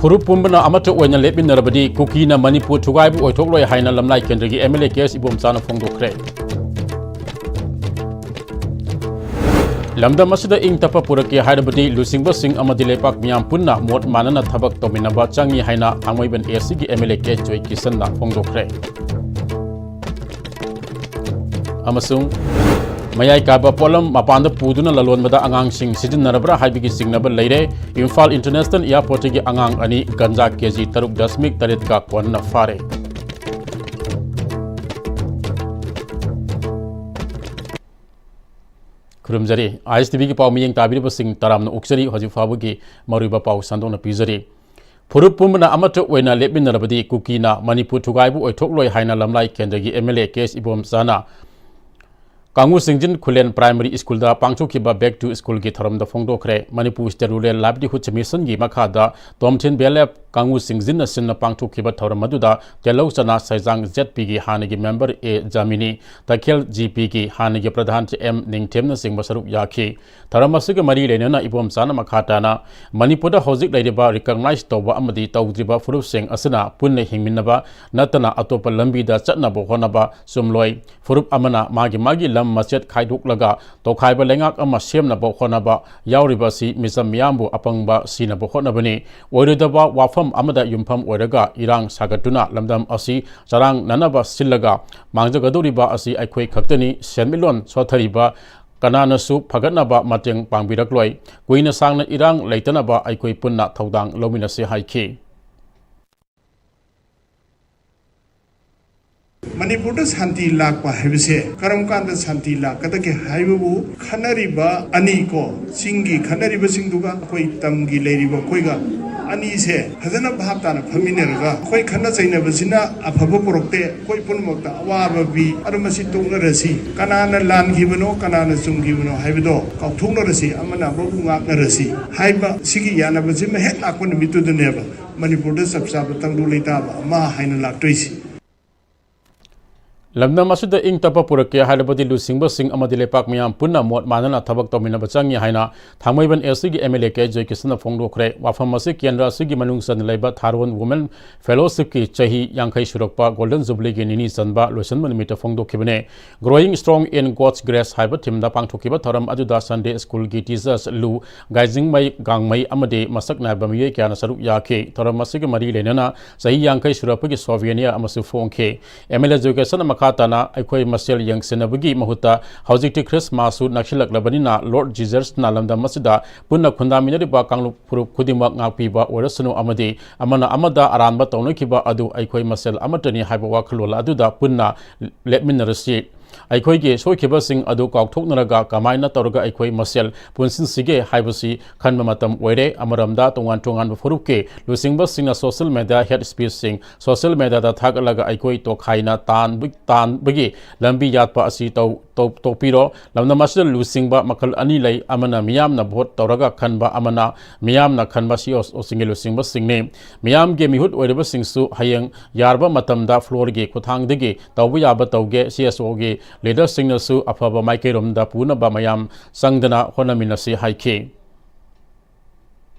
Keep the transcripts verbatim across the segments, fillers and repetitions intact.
ꯐꯨꯔꯨꯞ ꯄꯨꯝꯕꯅ ꯑꯃꯠꯇ ꯑꯣꯏꯅ ꯂꯦꯞꯃꯤꯟꯅꯔꯕꯗꯤ ꯀꯨꯀꯤꯅ ꯃꯅꯤꯄꯨꯔ ꯊꯨꯒꯥꯏꯕ ꯑꯣꯏꯊꯣꯛꯂꯣꯏ ꯍꯥꯏꯅ ꯂꯝꯂꯥꯏ ꯀꯦꯟꯗ꯭ꯔꯒꯤ M L A K S ꯏꯕꯣꯝꯆꯥꯅ ꯐꯣꯡꯗꯣꯛꯈ꯭ꯔꯦ꯫ ꯂꯝꯗꯝ ꯑꯁꯤꯗ ꯏꯪ ꯇꯞꯄ ꯄꯨꯔꯛꯀꯦ ꯍꯥꯏꯔꯕꯗꯤ ꯂꯨꯆꯤꯡꯕꯁꯤꯡ ꯑꯃꯗꯤ ꯂꯩꯄꯥꯛ ꯃꯤꯌꯥꯝ ꯄꯨꯟꯅ ꯃꯣꯠ ꯃꯥꯟꯅꯅ ꯊꯕꯛ ꯇꯧꯃꯤꯟꯅꯕ ꯆꯪꯏ ꯍꯥꯏꯅ ꯊꯥꯡꯃꯩꯕꯟ ꯑꯦ ꯁꯤꯒꯤ ꯑꯦꯝ ꯑꯦꯜ ꯑꯦ ꯀꯦ ꯖꯣꯏ ꯀꯤꯁꯟꯅ ꯐꯣꯡꯗꯣꯛꯈ꯭ꯔꯦ꯫ ꯑꯃꯁꯨꯡ ꯃꯌꯥꯏ ꯀꯥꯕ ꯄꯣꯠꯂꯝ ꯃꯄꯥꯟꯗ ꯄꯨꯗꯨꯅ ꯂꯂꯣꯟꯕꯗ ꯑꯉꯥꯡꯁꯤꯡ ꯁꯤꯖꯤꯟꯅꯔꯕ꯭ꯔꯥ ꯍꯥꯏꯕꯒꯤ ꯆꯤꯡꯅꯕ ꯂꯩꯔꯦ꯫ ꯏꯝꯐꯥꯜ ꯏꯟꯇꯔꯅꯦꯁꯅꯦꯜ ꯑꯦꯌꯥꯔꯄꯣꯔꯠꯇꯒꯤ ꯑꯉꯥꯡ ꯑꯅꯤ ꯒꯟꯖꯥ ꯀꯦ ꯖꯤ ꯇꯔꯨꯛ ꯗꯁꯃꯤꯛ ꯇꯔꯦꯠꯀ ꯀꯣꯟꯅ ꯐꯥꯔꯦ꯫ ꯈꯨꯔꯨꯝꯖꯔꯤ꯫ ꯑꯥꯏ ꯑꯦꯁ ꯇꯤ ꯚꯤꯒꯤ ꯄꯥꯎ ꯃꯤꯠꯌꯦꯡ ꯇꯥꯕꯤꯔꯤꯕꯁꯤꯡ ꯇꯔꯥꯝꯅ ꯑꯣꯛꯆꯔꯤ꯫ ꯍꯧꯖꯤꯛ ꯐꯥꯎꯕꯒꯤ ꯃꯔꯨꯑꯣꯏꯕ ꯄꯥꯎ ꯁꯟꯗꯣꯛꯅ ꯄꯤꯖꯔꯤ꯫ ꯐꯨꯔꯨꯞ ꯄꯨꯝꯕꯅ ꯑꯃꯠꯇ ꯑꯣꯏꯅ ꯂꯦꯞꯃꯤꯟꯅꯔꯕꯗꯤ ꯀꯨꯀꯤꯅ ꯃꯅꯤꯄꯨꯔ ꯊꯨꯒꯥꯏꯕ ꯑꯣꯏꯊꯣꯛꯂꯣꯏ ꯍꯥꯏꯅ ꯂꯝꯂꯥꯏ ꯀꯦꯟꯗ꯭ꯔꯒꯤ M L A K S ꯏꯕꯣꯝꯆꯥꯅ ꯀꯥꯡꯉꯨ ꯆꯤꯡꯖꯤꯟ ꯈꯨꯂꯦꯟ ꯄ꯭ꯔꯥꯏꯃꯔꯤ ꯁ꯭ꯀꯨꯜꯗ ꯄꯥꯡꯊꯣꯛꯈꯤꯕ Back to Schoolꯒꯤ ꯊꯧꯔꯝꯗ ꯐꯣꯡꯗꯣꯛꯈ꯭ꯔꯦ꯫ ꯃꯅꯤꯄꯨꯔ State Rural Livelihood Missionꯒꯤ ꯃꯈꯥꯗ ꯇꯣꯝꯊꯤꯟ ꯕꯦꯂꯦꯞ ꯀꯥꯡꯉꯨ ꯆꯤꯡꯖꯤꯟꯅ ꯁꯤꯟꯅ ꯄꯥꯡꯊꯣꯛꯈꯤꯕ ꯊꯧꯔꯝ ꯑꯗꯨꯗ ꯇꯦꯜꯂꯧ ꯆꯅꯥ ꯁꯩꯖꯥꯡ ꯖꯦꯠ ꯄꯤꯒꯤ ꯍꯥꯟꯅꯒꯤ ꯃꯦꯝꯕꯔ ꯑꯦ ꯖꯥꯃꯤꯅꯤ, ꯇꯈꯦꯜ ꯖꯤ ꯄꯤꯒꯤ ꯍꯥꯟꯅꯒꯤ ꯄ꯭ꯔꯙꯥꯟ ꯑꯦꯝ ꯅꯤꯡꯊꯦꯝꯅꯆꯤꯡꯕ ꯁꯔꯨꯛ ꯌꯥꯈꯤ꯫ ꯊꯧꯔꯝ ꯑꯁꯤꯒ ꯃꯔꯤ ꯂꯩꯅꯅ ꯏꯕꯣꯝꯆꯥꯅ ꯃꯈꯥ ꯇꯥꯅ ꯃꯅꯤꯄꯨꯔꯗ ꯍꯧꯖꯤꯛ ꯂꯩꯔꯤꯕ recognize ꯇꯧꯕ ꯑꯃꯗꯤ ꯇꯧꯗ꯭ꯔꯤꯕ ꯐꯨꯔꯨꯞꯁꯤꯡ ꯑꯁꯤꯅ ꯄꯨꯟꯅ ꯍꯤꯡꯃꯤꯟꯅꯕ ꯅꯠꯇꯅ ꯑꯇꯣꯞꯄ ꯂꯝꯕꯤꯗ ꯆꯠꯅꯕ ꯍꯣꯠꯅꯕ ꯆꯨꯝꯂꯣꯏ꯫ ꯐꯨꯔꯨꯞ ꯑꯃꯅ ꯃꯥꯒꯤ ꯃꯥꯒꯤ ꯂꯝ ꯃꯆꯦꯠ ꯈꯥꯏꯗꯣꯛꯂꯒ ꯇꯣꯈꯥꯏꯕ ꯂꯩꯉꯥꯛ ꯑꯃ ꯁꯦꯝꯅꯕ ꯍꯣꯠꯅꯕ ꯌꯥꯎꯔꯤꯕ ꯑꯁꯤ ꯃꯤꯆꯝ ꯃꯤꯌꯥꯝꯕꯨ ꯑꯄꯪꯕ ꯁꯤꯅꯕ ꯍꯣꯠꯅꯕꯅꯤ꯫ ꯑꯣꯏꯔꯣꯏꯗꯕ ꯋꯥꯐꯝ ꯑꯃꯗ ꯌꯨꯝꯐꯝ ꯑꯣꯏꯔꯒ ꯏꯔꯥꯡ ꯁꯥꯒꯠꯇꯨꯅ ꯂꯝꯗꯝ ꯑꯁꯤ ꯆꯔꯥꯡꯅꯅꯕ ꯁꯤꯜꯂꯒ ꯃꯥꯡꯖꯒꯗꯧꯔꯤꯕ ꯑꯁꯤ ꯑꯩꯈꯣꯏ ꯈꯛꯇꯅꯤ꯫ ꯁꯦꯟꯃꯤꯠꯂꯣꯟ ꯁꯣꯠꯊꯔꯤꯕ ꯀꯅꯥꯅꯁꯨ ꯐꯒꯠꯅꯕ ꯃꯇꯦꯡ ꯄꯥꯡꯕꯤꯔꯛꯂꯣꯏ꯫ ꯀꯨꯏꯅ ꯁꯥꯡꯅ ꯏꯔꯥꯡ ꯂꯩꯇꯅꯕ ꯑꯩꯈꯣꯏ ꯄꯨꯟꯅ ꯊꯧꯗꯥꯡ ꯂꯧꯃꯤꯟꯅꯁꯤ ꯍꯥꯏꯈꯤ꯫ ꯃꯅꯤꯄꯨꯔꯗ ꯁꯥꯟꯇꯤ ꯂꯥꯛꯄ ꯍꯥꯏꯕꯁꯦ ꯀꯔꯝ ꯀꯥꯟꯗ ꯁꯥꯟꯇꯤ ꯂꯥꯛꯀꯗꯒꯦ ꯍꯥꯏꯕꯕꯨ ꯈꯟꯅꯔꯤꯕ ꯑꯅꯤ ꯀꯣ, ꯆꯤꯡꯒꯤ ꯈꯟꯅꯔꯤꯕꯁꯤꯡꯗꯨꯒ ꯑꯩꯈꯣꯏ ꯇꯝꯒꯤ ꯂꯩꯔꯤꯕ ꯑꯩꯈꯣꯏꯒ ꯑꯅꯤꯁꯦ ꯐꯖꯅ ꯚꯥꯞ ꯇꯥꯅ ꯐꯝꯃꯤꯟꯅꯔꯒ ꯑꯩꯈꯣꯏ ꯈꯠꯅ ꯆꯩꯅꯕꯁꯤꯅ ꯑꯐꯕ ꯄꯨꯔꯛꯇꯦ, ꯑꯩꯈꯣꯏ ꯄꯨꯝꯅꯃꯛꯇ ꯑꯋꯥꯕ ꯄꯤ, ꯑꯗꯨ ꯃꯁꯤ ꯇꯣꯛꯅꯔꯁꯤ꯫ ꯀꯅꯥꯅ ꯂꯥꯟꯈꯤꯕꯅꯣ, ꯀꯅꯥꯅ ꯆꯨꯝꯈꯤꯕꯅꯣ ꯍꯥꯏꯕꯗꯣ ꯀꯥꯎꯊꯣꯛꯅꯔꯁꯤ, ꯑꯃꯅ ꯑꯃꯕꯨ ꯉꯥꯛꯅꯔꯁꯤ ꯍꯥꯏꯕ ꯁꯤꯒꯤ ꯌꯥꯅꯕꯁꯤꯃ ꯍꯦꯛ ꯂꯥꯛꯄ ꯅꯨꯃꯤꯠꯇꯨꯗꯅꯦꯕ ꯃꯅꯤꯄꯨꯔꯗ ꯆꯞ ꯆꯥꯕ ꯇꯪꯗꯨ ꯂꯩꯇꯥꯕ ꯑꯃ ꯍꯥꯏꯅ ꯂꯥꯛꯇꯣꯏꯁꯤ꯫ ꯂꯝꯗꯝ ꯑꯁꯤꯗ ꯏꯪ ꯇꯞꯄ ꯄꯨꯔꯛꯀꯦ ꯍꯥꯏꯔꯕꯗꯤ ꯂꯨꯆꯤꯡꯕꯁꯤꯡ ꯑꯃꯗꯤ ꯂꯩꯄꯥꯛ ꯃꯤꯌꯥꯝ ꯄꯨꯟꯅ ꯃꯣꯠ ꯃꯥꯟꯅꯅ ꯊꯕꯛ ꯇꯧꯃꯤꯟꯅꯕ ꯆꯪꯏ ꯍꯥꯏꯅ ꯊꯥꯡꯃꯩꯕꯟ ꯑꯦꯁ ꯁꯤꯒꯤ ꯑꯦꯝ ꯑꯦꯜ ꯑꯦ ꯀꯦ ꯖꯣꯏꯀꯤꯁꯟꯅ ꯐꯣꯡꯗꯣꯛꯈ꯭ꯔꯦ꯫ ꯋꯥꯐꯝ ꯑꯁꯤ ꯀꯦꯟꯗ꯭ꯔ ꯑꯁꯤꯒꯤ ꯃꯅꯨꯡ ꯆꯟꯅ ꯂꯩꯕ ꯊꯥꯔꯣꯟ ꯋꯨꯃꯦꯟ ꯐꯦꯂꯣꯁꯤꯞꯀꯤ ꯆꯍꯤ ꯌꯥꯡꯈꯩ ꯁꯨꯔꯛꯄ ꯒꯣꯜꯗꯟ ꯖꯨꯕꯤꯂꯤꯒꯤ ꯅꯤꯅꯤ ꯆꯟꯕ ꯂꯣꯏꯁꯤꯟꯕ ꯅꯨꯃꯤꯠꯇ ꯐꯣꯡꯗꯣꯛꯈꯤꯕꯅꯤ꯫ Growing Strong in God's Grace ꯍꯥꯏꯕ ꯊꯤꯝꯗ ꯄꯥꯡꯊꯣꯛꯈꯤꯕ ꯊꯧꯔꯝ ꯑꯗꯨꯗ ꯁꯟꯗꯦ ꯁ꯭ꯀꯨꯜꯒꯤ ꯇꯤꯆꯔꯁ ꯂꯨ ꯒꯥꯏꯖꯤꯡꯃꯩ ꯒꯥꯡꯃꯩ ꯑꯃꯗꯤ ꯃꯁꯛ ꯅꯥꯏꯕ ꯃꯤꯑꯣꯏ ꯀꯌꯥꯅ ꯁꯔꯨꯛ ꯌꯥꯈꯤ꯫ ꯊꯧꯔꯝ ꯑꯁꯤꯒꯤ ꯃꯔꯤ ꯂꯩꯅꯅ ꯆꯍꯤ ꯌꯥꯡꯈꯩ ꯁꯨꯔꯛꯄꯒꯤ ꯁꯣꯚꯦꯅꯤꯌꯔ ꯑꯃꯁꯨ ꯐꯣꯡꯈꯤ꯫ ꯑꯦꯝ ꯑꯦꯜ ꯑꯦ ꯖꯣꯏꯀꯤꯁꯟꯅ ꯃꯈꯥ ꯇꯥꯅ ꯑꯩꯈꯣꯏ ꯃꯁꯦꯜ ꯌꯦꯡꯁꯤꯟꯅꯕꯒꯤ ꯃꯍꯨꯠꯇ ꯍꯧꯖꯤꯛꯇꯤ ꯈ꯭ꯔꯤꯁꯃꯥꯁꯁꯨ ꯅꯛꯁꯤꯜꯂꯛꯂꯕꯅꯤꯅ ꯂꯣꯔꯗ ꯖꯤꯖꯁꯅ ꯂꯝꯗꯝ ꯑꯁꯤꯗ ꯄꯨꯟꯅ ꯈꯨꯟꯗꯥꯃꯤꯟꯅꯔꯤꯕ ꯀꯥꯡꯂꯨꯞ ꯐꯨꯔꯨꯞ ꯈꯨꯗꯤꯡꯃꯛ ꯉꯥꯛꯄꯤꯕ ꯑꯣꯏꯔꯁꯅꯨ ꯑꯃꯗꯤ ꯑꯃꯅ ꯑꯃꯗ ꯑꯔꯥꯟꯕ ꯇꯧꯅꯈꯤꯕ ꯑꯗꯨ ꯑꯩꯈꯣꯏ ꯃꯁꯦꯜ ꯑꯃꯠꯇꯅꯤ ꯍꯥꯏꯕ ꯋꯥꯈꯜꯂꯣꯟ ꯑꯗꯨꯗ ꯄꯨꯟꯅ ꯂꯦꯞꯃꯤꯟꯅꯔꯁꯤ꯫ ꯑꯩꯈꯣꯏꯒꯤ ꯁꯣꯏꯈꯤꯕꯁꯤꯡ ꯑꯗꯨ ꯀꯥꯎꯊꯣꯛꯅꯔꯒ ꯀꯃꯥꯏꯅ ꯇꯧꯔꯒ ꯑꯩꯈꯣꯏ ꯃꯁꯦꯜ ꯄꯨꯟꯁꯤꯟꯁꯤꯒꯦ ꯍꯥꯏꯕꯁꯤ ꯈꯟꯕ ꯃꯇꯝ ꯑꯣꯏꯔꯦ꯫ ꯑꯃꯔꯣꯝꯗ ꯇꯣꯉꯥꯟ ꯇꯣꯉꯥꯟꯕ ꯐꯨꯔꯨꯞꯀꯤ ꯂꯨꯆꯤꯡꯕꯁꯤꯡꯅ ꯁꯣꯁꯤꯌꯦꯜ ꯃꯦꯗꯤꯌꯥ ꯍꯦꯠ ꯁ꯭ꯄꯤꯆꯁꯤꯡ ꯁꯣꯁꯤꯌꯦꯜ ꯃꯦꯗꯤꯌꯥꯗ ꯊꯥꯒꯠꯂꯒ ꯑꯩꯈꯣꯏ ꯇꯣꯈꯥꯏꯅ ꯇꯥꯟꯕ-, ꯇꯥꯟꯕꯒꯤ ꯂꯝꯕꯤ ꯌꯥꯠꯄ ꯑꯁꯤ ꯇꯧ-, ꯇꯧ-, ꯇꯣꯛꯄꯤꯔꯣ꯫ ꯂꯝꯗꯝ ꯑꯁꯤꯗ ꯂꯨꯆꯤꯡꯕ ꯃꯈꯜ ꯑꯅꯤ ꯂꯩ, ꯑꯃꯅ ꯃꯤꯌꯥꯝꯅ ꯚꯣꯠ ꯇꯧꯔꯒ ꯈꯟꯕ, ꯑꯃꯅ ꯃꯤꯌꯥꯝꯅ ꯈꯟꯕ ꯁꯤ ꯑꯣ-, ꯁꯤꯡꯒꯤ ꯂꯨꯆꯤꯡꯕꯁꯤꯡꯅꯤ꯫ ꯃꯤꯌꯥꯝꯒꯤ ꯃꯤꯍꯨꯠ ꯑꯣꯏꯔꯤꯕꯁꯤꯡꯁꯨ ꯍꯌꯦꯡ ꯌꯥꯔꯕ ꯃꯇꯝꯗ ꯐ꯭ꯂꯣꯔꯒꯤ ꯈꯨꯠꯊꯥꯡꯗꯒꯤ ꯇꯧꯕ ꯌꯥꯕ ꯇꯧꯒꯦ꯫ ꯁꯤ ꯑꯦꯁ ꯑꯣꯒꯤ ꯂꯤꯗꯔꯁꯤꯡꯅꯁꯨ ꯑꯐꯕ ꯃꯥꯏꯀꯩꯔꯣꯝꯗ ꯄꯨꯅꯕ ꯃꯌꯥꯝ ꯆꯪꯗꯅ ꯍꯣꯠꯅꯃꯤꯟꯅꯁꯤ ꯍꯥꯏꯈꯤ꯫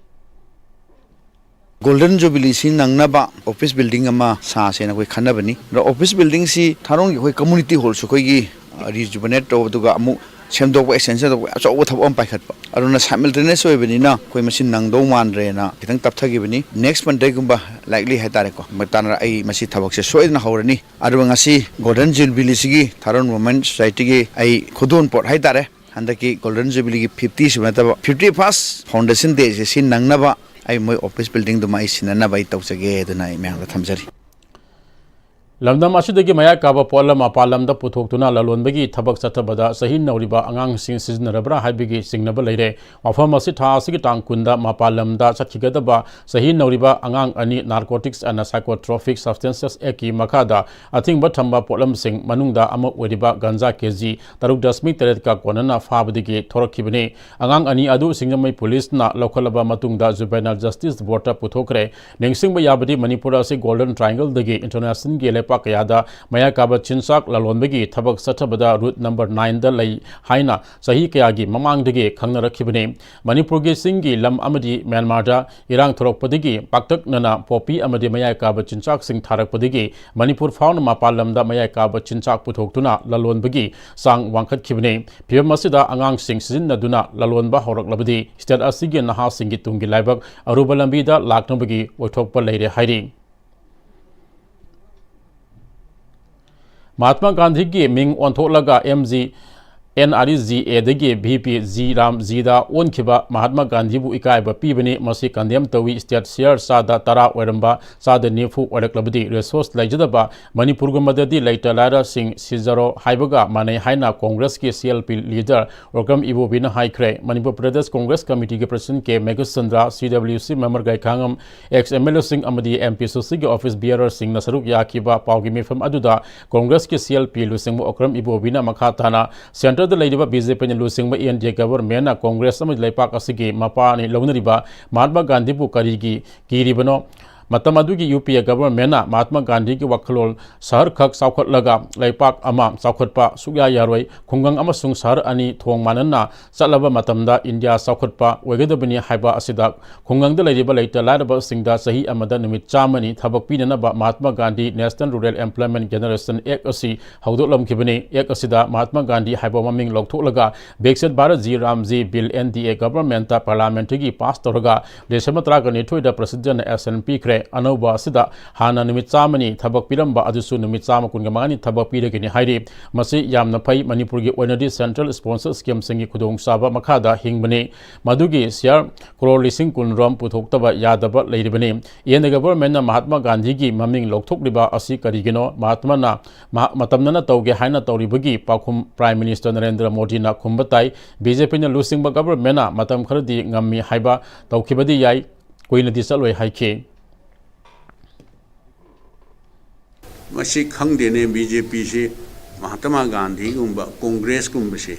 ꯒꯣꯜꯗꯟ ꯖꯨꯕꯤꯂꯤꯁꯤ ꯅꯪꯅꯕ ꯑꯣꯐꯤꯁ ꯕꯤꯜꯗꯤꯡ ꯑꯃ ꯁꯥꯁꯦꯅ ꯑꯩꯈꯣꯏ ꯈꯟꯅꯕꯅꯤ꯫ ꯑꯗꯣ ꯑꯣꯐꯤꯁ ꯕꯤꯜꯗꯤꯡꯁꯤ ꯊꯥꯔꯣꯟꯒꯤ ꯑꯩꯈꯣꯏ ꯀꯝꯃꯨꯅꯤꯇꯤ ꯍꯣꯜꯁꯨ ꯑꯩꯈꯣꯏꯒꯤ, ꯑ, ꯔꯤꯖꯨꯕꯅꯦꯠ ꯇꯧꯕ, ꯑꯗꯨꯒ ꯑꯃꯨꯛ ꯁꯦꯝꯗꯣꯛꯄ, ꯑꯦꯛꯁꯇꯦꯟꯁꯟ ꯇꯧꯕ, ꯑꯆꯧꯕ ꯊꯕꯛ ꯑꯃ ꯄꯥꯏꯈꯠꯄ꯫ ꯑꯗꯨꯅ ꯁꯥꯏꯃꯜꯇꯦꯅꯤꯌꯁ ꯑꯣꯏꯕꯅꯤꯅ ꯑꯩꯈꯣꯏ ꯃꯁꯤ ꯅꯪꯗꯧ ꯃꯥꯟꯗ꯭ꯔꯦꯅ ꯈꯤꯇꯪ ꯇꯞꯊꯈꯤꯕꯅꯤ꯫ ꯅꯦꯛꯁ ꯃꯟꯗꯦꯒꯨꯝꯕ ꯂꯥꯏꯛꯂꯤ ꯍꯥꯏꯇꯥꯔꯦꯀꯣ, ꯃꯇꯥꯡꯗ ꯑꯩ ꯃꯁꯤ ꯊꯕꯛꯁꯦ ꯁꯣꯏꯗꯅ ꯍꯧꯔꯅꯤ꯫ ꯑꯗꯨꯒ ꯉꯁꯤ ꯒꯣꯜꯗꯟ ꯖꯨꯕꯤꯂꯤꯁꯤꯒꯤ ꯊꯥꯔꯣꯟ ꯋꯨꯃꯦꯟ ꯁꯣꯁꯥꯏꯇꯤꯒꯤ ꯑꯩ ꯈꯨꯗꯣꯜꯄꯣꯠ ꯍꯥꯏꯇꯥꯔꯦ, ꯍꯟꯗꯛꯀꯤ ꯒꯣꯜꯗꯟ ꯖꯨꯕꯤꯂꯤꯒꯤ ꯐꯤꯐꯇꯤ ꯁꯨꯕ ꯅꯠꯇꯕ, ꯐꯤꯐꯇꯤ ꯐꯥꯔꯁ ꯐꯥꯎꯟꯗꯦꯁꯟ ꯗꯦꯁꯦ ꯁꯤ ꯅꯪꯅꯕ ꯑꯩ ꯃꯣꯏ ꯑꯣꯐꯤꯁ ꯕꯤꯜꯗꯤꯡꯗꯨꯃ ꯑꯩ ꯁꯤꯟꯅꯅꯕ ꯑꯩ ꯇꯧꯖꯒꯦ ꯑꯗꯨꯅ ꯑꯩ ꯃꯌꯥꯝꯗ ꯊꯝꯖꯔꯤ꯫ ꯂꯝꯗꯝ ꯑꯁꯤꯗꯒꯤ ꯃꯌꯥꯏ ꯀꯥꯕ ꯄꯣꯠꯂꯝ ꯃꯄꯥꯟ ꯂꯝꯗ ꯄꯨꯊꯣꯛꯇꯨꯅ ꯂꯂꯣꯟꯕꯒꯤ ꯊꯕꯛ ꯆꯠꯊꯕꯗ ꯆꯍꯤ ꯅꯧꯔꯤꯕ ꯑꯉꯥꯡꯁꯤꯡ ꯁꯤꯖꯤꯟꯅꯔꯕ꯭ꯔꯥ ꯍꯥꯏꯕꯒꯤ ꯆꯤꯡꯅꯕ ꯂꯩꯔꯦ꯫ ꯋꯥꯐꯝ ꯑꯁꯤ ꯊꯥ ꯑꯁꯤꯒꯤ ꯇꯥꯡ ꯀꯨꯟꯗ ꯃꯄꯥꯟ ꯂꯝꯗ ꯆꯠꯈꯤꯒꯗꯕ ꯆꯍꯤ ꯅꯧꯔꯤꯕ ꯑꯉꯥꯡ ꯑꯅꯤ Narcotics and Psychotropic Substances Actꯀꯤ ꯃꯈꯥꯗ ꯑꯊꯤꯡꯕ ꯊꯝꯕ ꯄꯣꯠꯂꯝꯁꯤꯡ ꯃꯅꯨꯡꯗ ꯑꯃ ꯑꯣꯏꯔꯤꯕ ꯒꯟꯖꯥ ꯀꯦꯖꯤ ꯇꯔꯨꯛ ꯗꯁꯃꯤꯛ ꯇꯔꯦꯠꯀ ꯀꯣꯟꯅꯅ ꯐꯥꯕꯗꯒꯤ ꯊꯣꯔꯛꯈꯤꯕꯅꯤ꯫ ꯑꯉꯥꯡ ꯑꯅꯤ ꯑꯗꯨ ꯁꯤꯡꯖꯃꯩ ꯄꯨꯂꯤꯁꯅ ꯂꯧꯈꯠꯂꯕ ꯃꯇꯨꯡꯗ Juvenile Justice Boardꯇ ꯄꯨꯊꯣꯛꯈ꯭ꯔꯦ꯫ ꯅꯤꯡꯁꯤꯡꯕ ꯌꯥꯕꯗꯤ ꯃꯅꯤꯄꯨꯔ ꯑꯁꯤ Golden Triangleꯗꯒꯤ internationalꯒꯤ ꯂꯩꯄꯥꯛ ꯂꯩꯄꯥꯛ ꯀꯌꯥꯗ ꯃꯌꯥꯏ ꯀꯥꯕ ꯆꯤꯟꯖꯥꯛ ꯂꯂꯣꯟꯕꯒꯤ ꯊꯕꯛ ꯆꯠꯊꯕꯗ route number nine ꯗ ꯂꯩ ꯍꯥꯏꯅ ꯆꯍꯤ ꯀꯌꯥꯒꯤ ꯃꯃꯥꯡꯗꯒꯤ ꯈꯪꯅꯔꯛꯈꯤꯕꯅꯤ꯫ ꯃꯅꯤꯄꯨꯔꯒꯤ ꯆꯤꯡꯒꯤ ꯂꯝ ꯑꯃꯗꯤ ꯃ꯭ꯌꯥꯟꯃꯥꯔꯗ ꯏꯔꯥꯡ ꯊꯣꯔꯛꯄꯗꯒꯤ ꯄꯥꯛꯇꯛꯅꯅ ꯄꯣꯄꯤ ꯑꯃꯗꯤ ꯃꯌꯥꯏ ꯀꯥꯕ ꯆꯤꯟꯖꯥꯛꯁꯤꯡ ꯊꯥꯔꯛꯄꯗꯒꯤ ꯃꯅꯤꯄꯨꯔ ꯐꯥꯎꯅ ꯃꯄꯥꯟ ꯂꯝꯗ ꯃꯌꯥꯏ ꯀꯥꯕ ꯆꯤꯟꯖꯥꯛ ꯄꯨꯊꯣꯛꯇꯨꯅ ꯂꯂꯣꯟꯕꯒꯤ ꯆꯥꯡ ꯋꯥꯡꯈꯠꯈꯤꯕꯅꯤ꯫ ꯐꯤꯚꯝ ꯑꯁꯤꯗ ꯑꯉꯥꯡꯁꯤꯡ ꯁꯤꯖꯤꯟꯅꯗꯨꯅ ꯂꯂꯣꯟꯕ ꯍꯧꯔꯛꯂꯕꯗꯤ state ꯑꯁꯤꯒꯤ ꯅꯍꯥꯁꯤꯡꯒꯤ ꯇꯨꯡꯒꯤ ꯂꯥꯏꯕꯛ ꯑꯔꯨꯕ ꯂꯝꯕꯤꯗ ꯂꯥꯛꯅꯕꯒꯤ ꯑꯣꯏꯊꯣꯛꯄ ꯂꯩꯔꯦ ꯍꯥꯏꯔꯤ꯫ ꯃꯍꯥꯇꯃꯥ ꯒꯥꯟꯙꯤꯒꯤ ꯃꯤꯡ ꯑꯣꯟꯊꯣꯛꯂꯒ M G N R E G A ꯗꯒꯤ V P G Ram G ꯗ ꯑꯣꯟꯈꯤꯕ ꯃꯍꯥꯇꯃꯥ ꯒꯥꯟꯙꯤꯕꯨ ꯏꯀꯥꯏꯕ ꯄꯤꯕꯅꯤ꯫ ꯃꯁꯤ condemn ꯇꯧꯏ꯫ State share ꯆꯥꯗ ꯇꯔꯥ ꯑꯣꯏꯔꯝꯕ ꯆꯥꯗ ꯅꯤꯐꯨ ꯑꯣꯏꯔꯛꯂꯕꯗꯤ resource ꯂꯩꯖꯗꯕ ꯃꯅꯤꯄꯨꯔꯒꯨꯝꯕꯗꯗꯤ ꯂꯩꯇ ꯂꯥꯏꯔꯁꯤꯡ ꯁꯤꯖꯔꯣ ꯍꯥꯏꯕꯒ ꯃꯥꯟꯅꯩ ꯍꯥꯏꯅ ꯀꯣꯡꯒ꯭ꯔꯦꯁꯀꯤ C L P leader Okram ꯏꯕꯣꯕꯤꯅ ꯍꯥꯏꯈ꯭ꯔꯦ꯫ Manipur Pradesh Congress ꯀꯃꯤꯇꯤꯒꯤ president K Meghachandra, C W C member ꯒꯥꯏꯈꯥꯉꯝ, ex M L A ꯁꯤꯡ ꯑꯃꯗꯤ M P C C ꯒꯤ office bearer ꯁꯤꯡꯅ ꯁꯔꯨꯛ ꯌꯥꯈꯤꯕ ꯄꯥꯎꯒꯤ ꯃꯤꯐꯝ ꯑꯗꯨꯗ ꯀꯣꯡꯒ꯭ꯔꯦꯁꯀꯤ C L P ꯂꯨꯆꯤꯡꯕ ꯑꯣꯀ꯭ꯔꯝ ꯏꯕꯣꯕꯤꯅ ꯃꯈꯥ ꯇꯥꯅ centre ꯗ ꯂꯩꯔꯤꯕ B J P ꯅ ꯂꯨꯆꯤꯡꯕ N D A government ꯅ ꯀꯣꯡꯒ꯭ꯔꯦꯁ ꯑꯃꯗꯤ ꯂꯩꯄꯥꯛ ꯑꯁꯤꯒꯤ ꯃꯄꯥ ꯑꯅꯤ ꯂꯧꯅꯔꯤꯕ ꯃꯍꯥꯠꯃꯥ ꯒꯥꯟꯙꯤꯕꯨ ꯀꯔꯤꯒꯤ ꯀꯤꯔꯤꯕꯅꯣ? ꯃꯇꯝ ꯑꯗꯨꯒꯤ U P A government ꯅ ꯃꯍꯥꯠꯃꯥ ꯒꯥꯟꯙꯤꯒꯤ ꯋꯥꯈꯜꯂꯣꯟ ꯁꯍꯔ ꯈꯛ ꯆꯥꯎꯈꯠꯂꯒ ꯂꯩꯄꯥꯛ ꯑꯃ ꯆꯥꯎꯈꯠꯄ ꯁꯨꯛꯌꯥ ꯌꯥꯔꯣꯏ, ꯈꯨꯡꯒꯪ ꯑꯃꯁꯨꯡ ꯁꯍꯔ ꯑꯅꯤ ꯊꯣꯡ ꯃꯥꯟꯅꯅ ꯆꯠꯂꯕ ꯃꯇꯝꯗ ꯏꯟꯗꯤꯌꯥ ꯆꯥꯎꯈꯠꯄ ꯑꯣꯏꯒꯗꯕꯅꯤ ꯍꯥꯏꯕ ꯑꯁꯤꯗ ꯈꯨꯡꯒꯪꯗ ꯂꯩꯔꯤꯕ ꯂꯩꯇ ꯂꯥꯏꯔꯕꯁꯤꯡꯗ ꯆꯍꯤ ꯑꯃꯗ ꯅꯨꯃꯤꯠ ꯆꯥꯝꯃꯅꯤ ꯊꯕꯛ ꯄꯤꯅꯅꯕ Mahatma Gandhi National Rural Employment Generation Act ꯑꯁꯤ ꯍꯧꯗꯣꯛꯂꯝꯈꯤꯕꯅꯤ꯫ Act ꯑꯁꯤꯗ ꯃꯍꯥꯠꯃꯥ ꯒꯥꯟꯙꯤ ꯍꯥꯏꯕ ꯃꯃꯤꯡ ꯂꯧꯊꯣꯛꯂꯒ Viksit Bharat G RAM G bill N D A government ꯇ parliament ꯀꯤ pass ꯇꯧꯔꯒ December ꯇꯔꯥꯒ ꯅꯤꯊꯣꯏꯗ president ꯅ assent ꯄꯤꯈ꯭ꯔꯦ꯫ ꯑꯅꯧꯕ ꯑꯁꯤꯗ ꯍꯥꯟꯅ ꯅꯨꯃꯤꯠ ꯆꯥꯝꯃꯅꯤ ꯊꯕꯛ ꯄꯤꯔꯝꯕ ꯑꯗꯨꯁꯨ ꯅꯨꯃꯤꯠ ꯆꯥꯝꯃ ꯀꯨꯟꯒ ꯃꯉꯥꯅꯤ ꯊꯕꯛ ꯄꯤꯔꯒꯅꯤ ꯍꯥꯏꯔꯤ꯫ ꯃꯁꯤ ꯌꯥꯝꯅ ꯐꯩ꯫ ꯃꯅꯤꯄꯨꯔꯒꯤ ꯑꯣꯏꯅꯗꯤ central sponsor scheme ꯁꯤꯡꯒꯤ ꯈꯨꯗꯣꯡꯆꯥꯕ ꯃꯈꯥꯗ ꯍꯤꯡꯕꯅꯤ꯫ ꯃꯗꯨꯒꯤ share ꯀ꯭ꯔꯣꯔ ꯂꯤꯁꯤꯡ ꯀꯨꯟꯔꯣꯝ ꯄꯨꯊꯣꯛꯇꯕ ꯌꯥꯗꯕ ꯂꯩꯔꯤꯕꯅꯤ꯫ N D A government ꯅ ꯃꯍꯥꯠꯃꯥ ꯒꯥꯟꯙꯤꯒꯤ ꯃꯃꯤꯡ ꯂꯧꯊꯣꯛꯂꯤꯕ ꯑꯁꯤ ꯀꯔꯤꯒꯤꯅꯣ? ꯃꯍꯥꯠꯃꯥꯅ ꯃꯍꯥꯛ ꯃꯇꯝꯅꯅ ꯇꯧꯒꯦ ꯍꯥꯏꯅ ꯇꯧꯔꯤꯕꯒꯤ ꯄꯥꯎꯈꯨꯝ Prime Minister ꯅꯔꯦꯟꯗ꯭ꯔ ꯃꯣꯗꯤꯅ ꯈꯨꯝꯕ ꯇꯥꯏ꯫ B J P ꯅ ꯂꯨꯆꯤꯡꯕ government ꯅ ꯃꯇꯝ ꯈꯔꯗꯤ ꯉꯝꯃꯤ ꯍꯥꯏꯕ ꯇꯧꯈꯤꯕꯗꯤ ꯌꯥꯏ, ꯀꯨꯏꯅꯗꯤ ꯆꯠꯂꯣꯏ ꯍꯥꯏꯈꯤ꯫ ꯃꯁꯤ ꯈꯪꯗꯦꯅꯦ, B J P ꯁꯤ ꯃꯍꯥꯇꯃꯥ ꯒꯥꯟꯙꯤꯒꯨꯝꯕ ꯀꯣꯡꯒ꯭ꯔꯦꯁꯀꯨꯝꯕꯁꯦ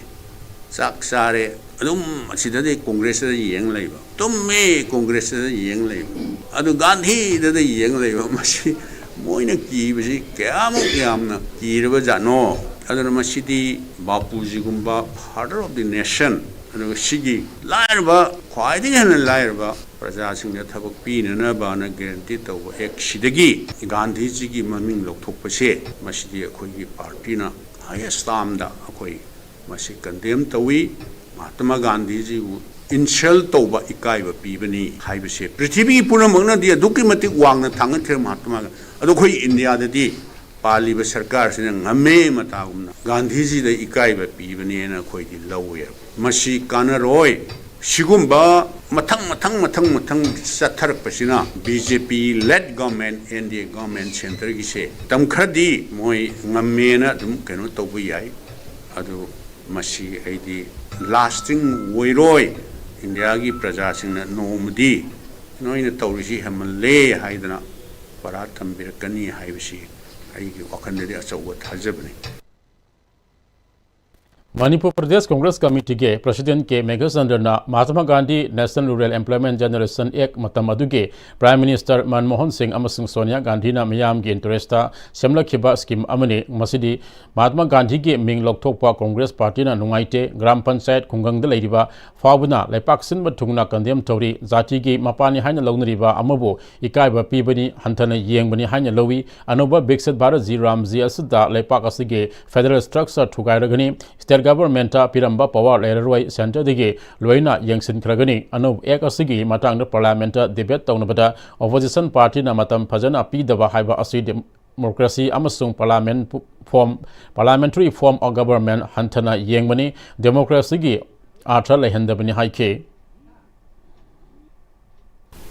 ꯆꯥꯛ ꯆꯥꯔꯦ, ꯑꯗꯨꯝ ꯑꯁꯤꯗꯗꯤ ꯀꯣꯡꯒ꯭ꯔꯦꯁꯇ ꯌꯦꯡ ꯂꯩꯕ, ꯇꯨꯝꯃꯦ ꯀꯣꯡꯒ꯭ꯔꯦꯁꯇ ꯌꯦꯡ ꯂꯩꯕ, ꯑꯗꯨ ꯒꯥꯟꯙꯤꯗꯗ ꯌꯦꯡ ꯂꯩꯕ꯫ ꯃꯁꯤ ꯃꯣꯏꯅ ꯀꯤꯕꯁꯤ ꯀꯌꯥꯃꯨꯛ ꯌꯥꯝꯅ ꯀꯤꯔꯕ ꯖꯥꯠꯅꯣ? ꯑꯗꯨꯅ ꯃꯁꯤꯗꯤ ꯕꯥꯄꯨꯖꯤꯒꯨꯝꯕ father of the nation, ꯑꯗꯨꯒ ꯁꯤꯒꯤ ꯂꯥꯏꯔꯕ, ꯈ꯭ꯋꯥꯏꯗꯒꯤ ꯍꯦꯟꯅ ꯂꯥꯏꯔꯕ ꯄ꯭ꯔꯖꯥꯁꯤꯡꯗ ꯊꯕꯛ ꯄꯤꯅꯅꯕꯅ guarantee ꯇꯧꯕ act ꯁꯤꯗꯒꯤ ꯒꯥꯟꯙꯤꯖꯤꯒꯤ ꯃꯃꯤꯡ ꯂꯧꯊꯣꯛꯄꯁꯦ, ꯃꯁꯤꯗꯤ ꯑꯩꯈꯣꯏꯒꯤ party ꯅ highest term ꯗ ꯑꯩꯈꯣꯏ ꯃꯁꯤ condemn ꯇꯧꯏ꯫ ꯃꯍꯥꯇꯃꯥ ꯒꯥꯟꯙꯤꯖꯤꯕꯨ insult ꯇꯧꯕ, ꯏꯀꯥꯏꯕ ꯄꯤꯕꯅꯤ ꯍꯥꯏꯕꯁꯦ ꯄ꯭ꯔꯤꯊꯤꯕꯤ ꯄꯨꯝꯅꯃꯛꯅꯗꯤ ꯑꯗꯨꯛꯀꯤ ꯃꯇꯤꯛ ꯋꯥꯡꯅ ꯊꯥꯡꯒꯠꯈ꯭ꯔꯦ ꯃꯍꯥꯇꯃꯥ ꯒꯥꯟꯙꯤ꯫ ꯑꯗꯣ ꯑꯩꯈꯣꯏ ꯏꯟꯗꯤꯌꯥꯗꯗꯤ ꯄꯥꯜꯂꯤꯕ ꯁꯔꯀꯥꯔꯁꯤꯅ ꯉꯝꯃꯦ ꯃꯇꯥꯒꯨꯝꯅ ꯒꯥꯟꯙꯤꯖꯤꯗ ꯏꯀꯥꯏꯕ ꯄꯤꯕꯅꯦꯅ ꯑꯩꯈꯣꯏꯗꯤ ꯂꯧꯋꯦꯕ꯫ ꯃꯁꯤ ꯀꯥꯟꯅꯔꯣꯏ꯫ ꯁꯤꯒꯨꯝꯕ ꯃꯊꯪ ꯃꯊꯪ ꯃꯊꯪ ꯃꯊꯪ ꯆꯠꯊꯔꯛꯄꯁꯤꯅ B J P led government, N D A government centre ꯒꯤꯁꯦ ꯃꯇꯝ ꯈꯔꯗꯤ ꯃꯣꯏ ꯉꯝꯃꯦꯅ ꯑꯗꯨꯝ ꯀꯩꯅꯣ ꯇꯧꯕ ꯌꯥꯏ꯫ ꯑꯗꯨ ꯃꯁꯤ ꯑꯩꯗꯤ lasting ꯑꯣꯏꯔꯣꯏ꯫ ꯏꯟꯗꯤꯌꯥꯒꯤ ꯄ꯭ꯔꯖꯥꯁꯤꯡꯅ ꯅꯣꯡꯃꯗꯤ ꯅꯣꯏꯅ ꯇꯧꯔꯤꯁꯤ ꯍꯦꯟꯃꯜꯂꯦ ꯍꯥꯏꯗꯅ ꯄꯔꯥ ꯇꯝꯕꯤꯔꯛꯀꯅꯤ ꯍꯥꯏꯕꯁꯤ ꯑꯩꯒꯤ ꯋꯥꯈꯜꯗꯗꯤ ꯑꯆꯧꯕ ꯊꯥꯖꯕꯅꯤ꯫ ꯃꯅꯤꯄꯨꯔ ꯄ꯭ꯔꯗꯦꯁ ꯀꯣꯡꯒ꯭ꯔꯦꯁ ꯀꯃꯤꯇꯤꯒꯤ ꯄ꯭ꯔꯁꯤꯗꯦꯟ ꯀꯦ ꯃꯦꯘꯆꯟꯗ꯭ꯔꯅ Mahatma Gandhi National Rural Employment Generation Act ꯃꯇꯝ ꯑꯗꯨꯒꯤ Prime Minister ꯃꯟꯃꯣꯍꯟ ꯁꯤꯡ ꯑꯃꯁꯨꯡ ꯁꯣꯅꯤꯌꯥ ꯒꯥꯟꯙꯤꯅ ꯃꯤꯌꯥꯝꯒꯤ interest ꯇ ꯁꯦꯝꯂꯛꯈꯤꯕ scheme ꯑꯃꯅꯤ꯫ ꯃꯁꯤꯗꯤ ꯃꯍꯥꯇꯃꯥ ꯒꯥꯟꯙꯤꯒꯤ ꯃꯤꯡ ꯂꯧꯊꯣꯛꯄ ꯀꯣꯡꯒ꯭ꯔꯦꯁ ꯄꯥꯔꯇꯤꯅ ꯅꯨꯡꯉꯥꯏꯇꯦ꯫ ꯒ꯭ꯔꯥꯝ ꯄꯟꯆꯥꯌꯠ ꯈꯨꯡꯒꯪꯗ ꯂꯩꯔꯤꯕ ꯐꯥꯎꯕꯅ ꯂꯩꯄꯥꯛ ꯁꯤꯟꯕ ꯊꯨꯡꯅ condemn ꯇꯧꯔꯤ꯫ ꯖꯥꯇꯤꯒꯤ ꯃꯄꯥꯅꯤ ꯍꯥꯏꯅ ꯂꯧꯅꯔꯤꯕ ꯑꯃꯕꯨ ꯏꯀꯥꯏꯕ ꯄꯤꯕꯅꯤ, ꯍꯟꯊꯅ ꯌꯦꯡꯕꯅꯤ ꯍꯥꯏꯅ ꯂꯧꯏ꯫ ꯑꯅꯧꯕ ꯕꯤꯛꯁꯤꯠ ꯚꯥꯔꯠ ꯖꯤ ꯔꯥꯝꯖꯤ ꯑꯁꯤꯗ ꯂꯩꯄꯥꯛ ꯑꯁꯤꯒꯤ federal structure ꯊꯨꯒꯥꯏꯔꯒꯅꯤ꯫ State government ꯇ ꯄꯤꯔꯝꯕ power ꯂꯩꯔꯔꯣꯏ, centre ꯗꯒꯤ ꯂꯣꯏꯅ ꯌꯦꯡꯁꯤꯟꯈ꯭ꯔꯒꯅꯤ꯫ ꯑꯅꯧꯕ act ꯑꯁꯤꯒꯤ ꯃꯇꯥꯡꯗ parliament ꯇ debate ꯇꯧꯅꯕꯗ opposition party ꯅ ꯃꯇꯝ ꯐꯖꯅ ꯄꯤꯗꯕ ꯍꯥꯏꯕ ꯑꯁꯤ democracy ꯑꯃꯁꯨꯡ parliament form, parliamentary form of government ꯍꯟꯊꯅ ꯌꯦꯡꯕꯅꯤ, democracy ꯒꯤ ꯑꯥꯔꯊ ꯂꯩꯍꯟꯗꯕꯅꯤ ꯍꯥꯏꯈꯤ꯫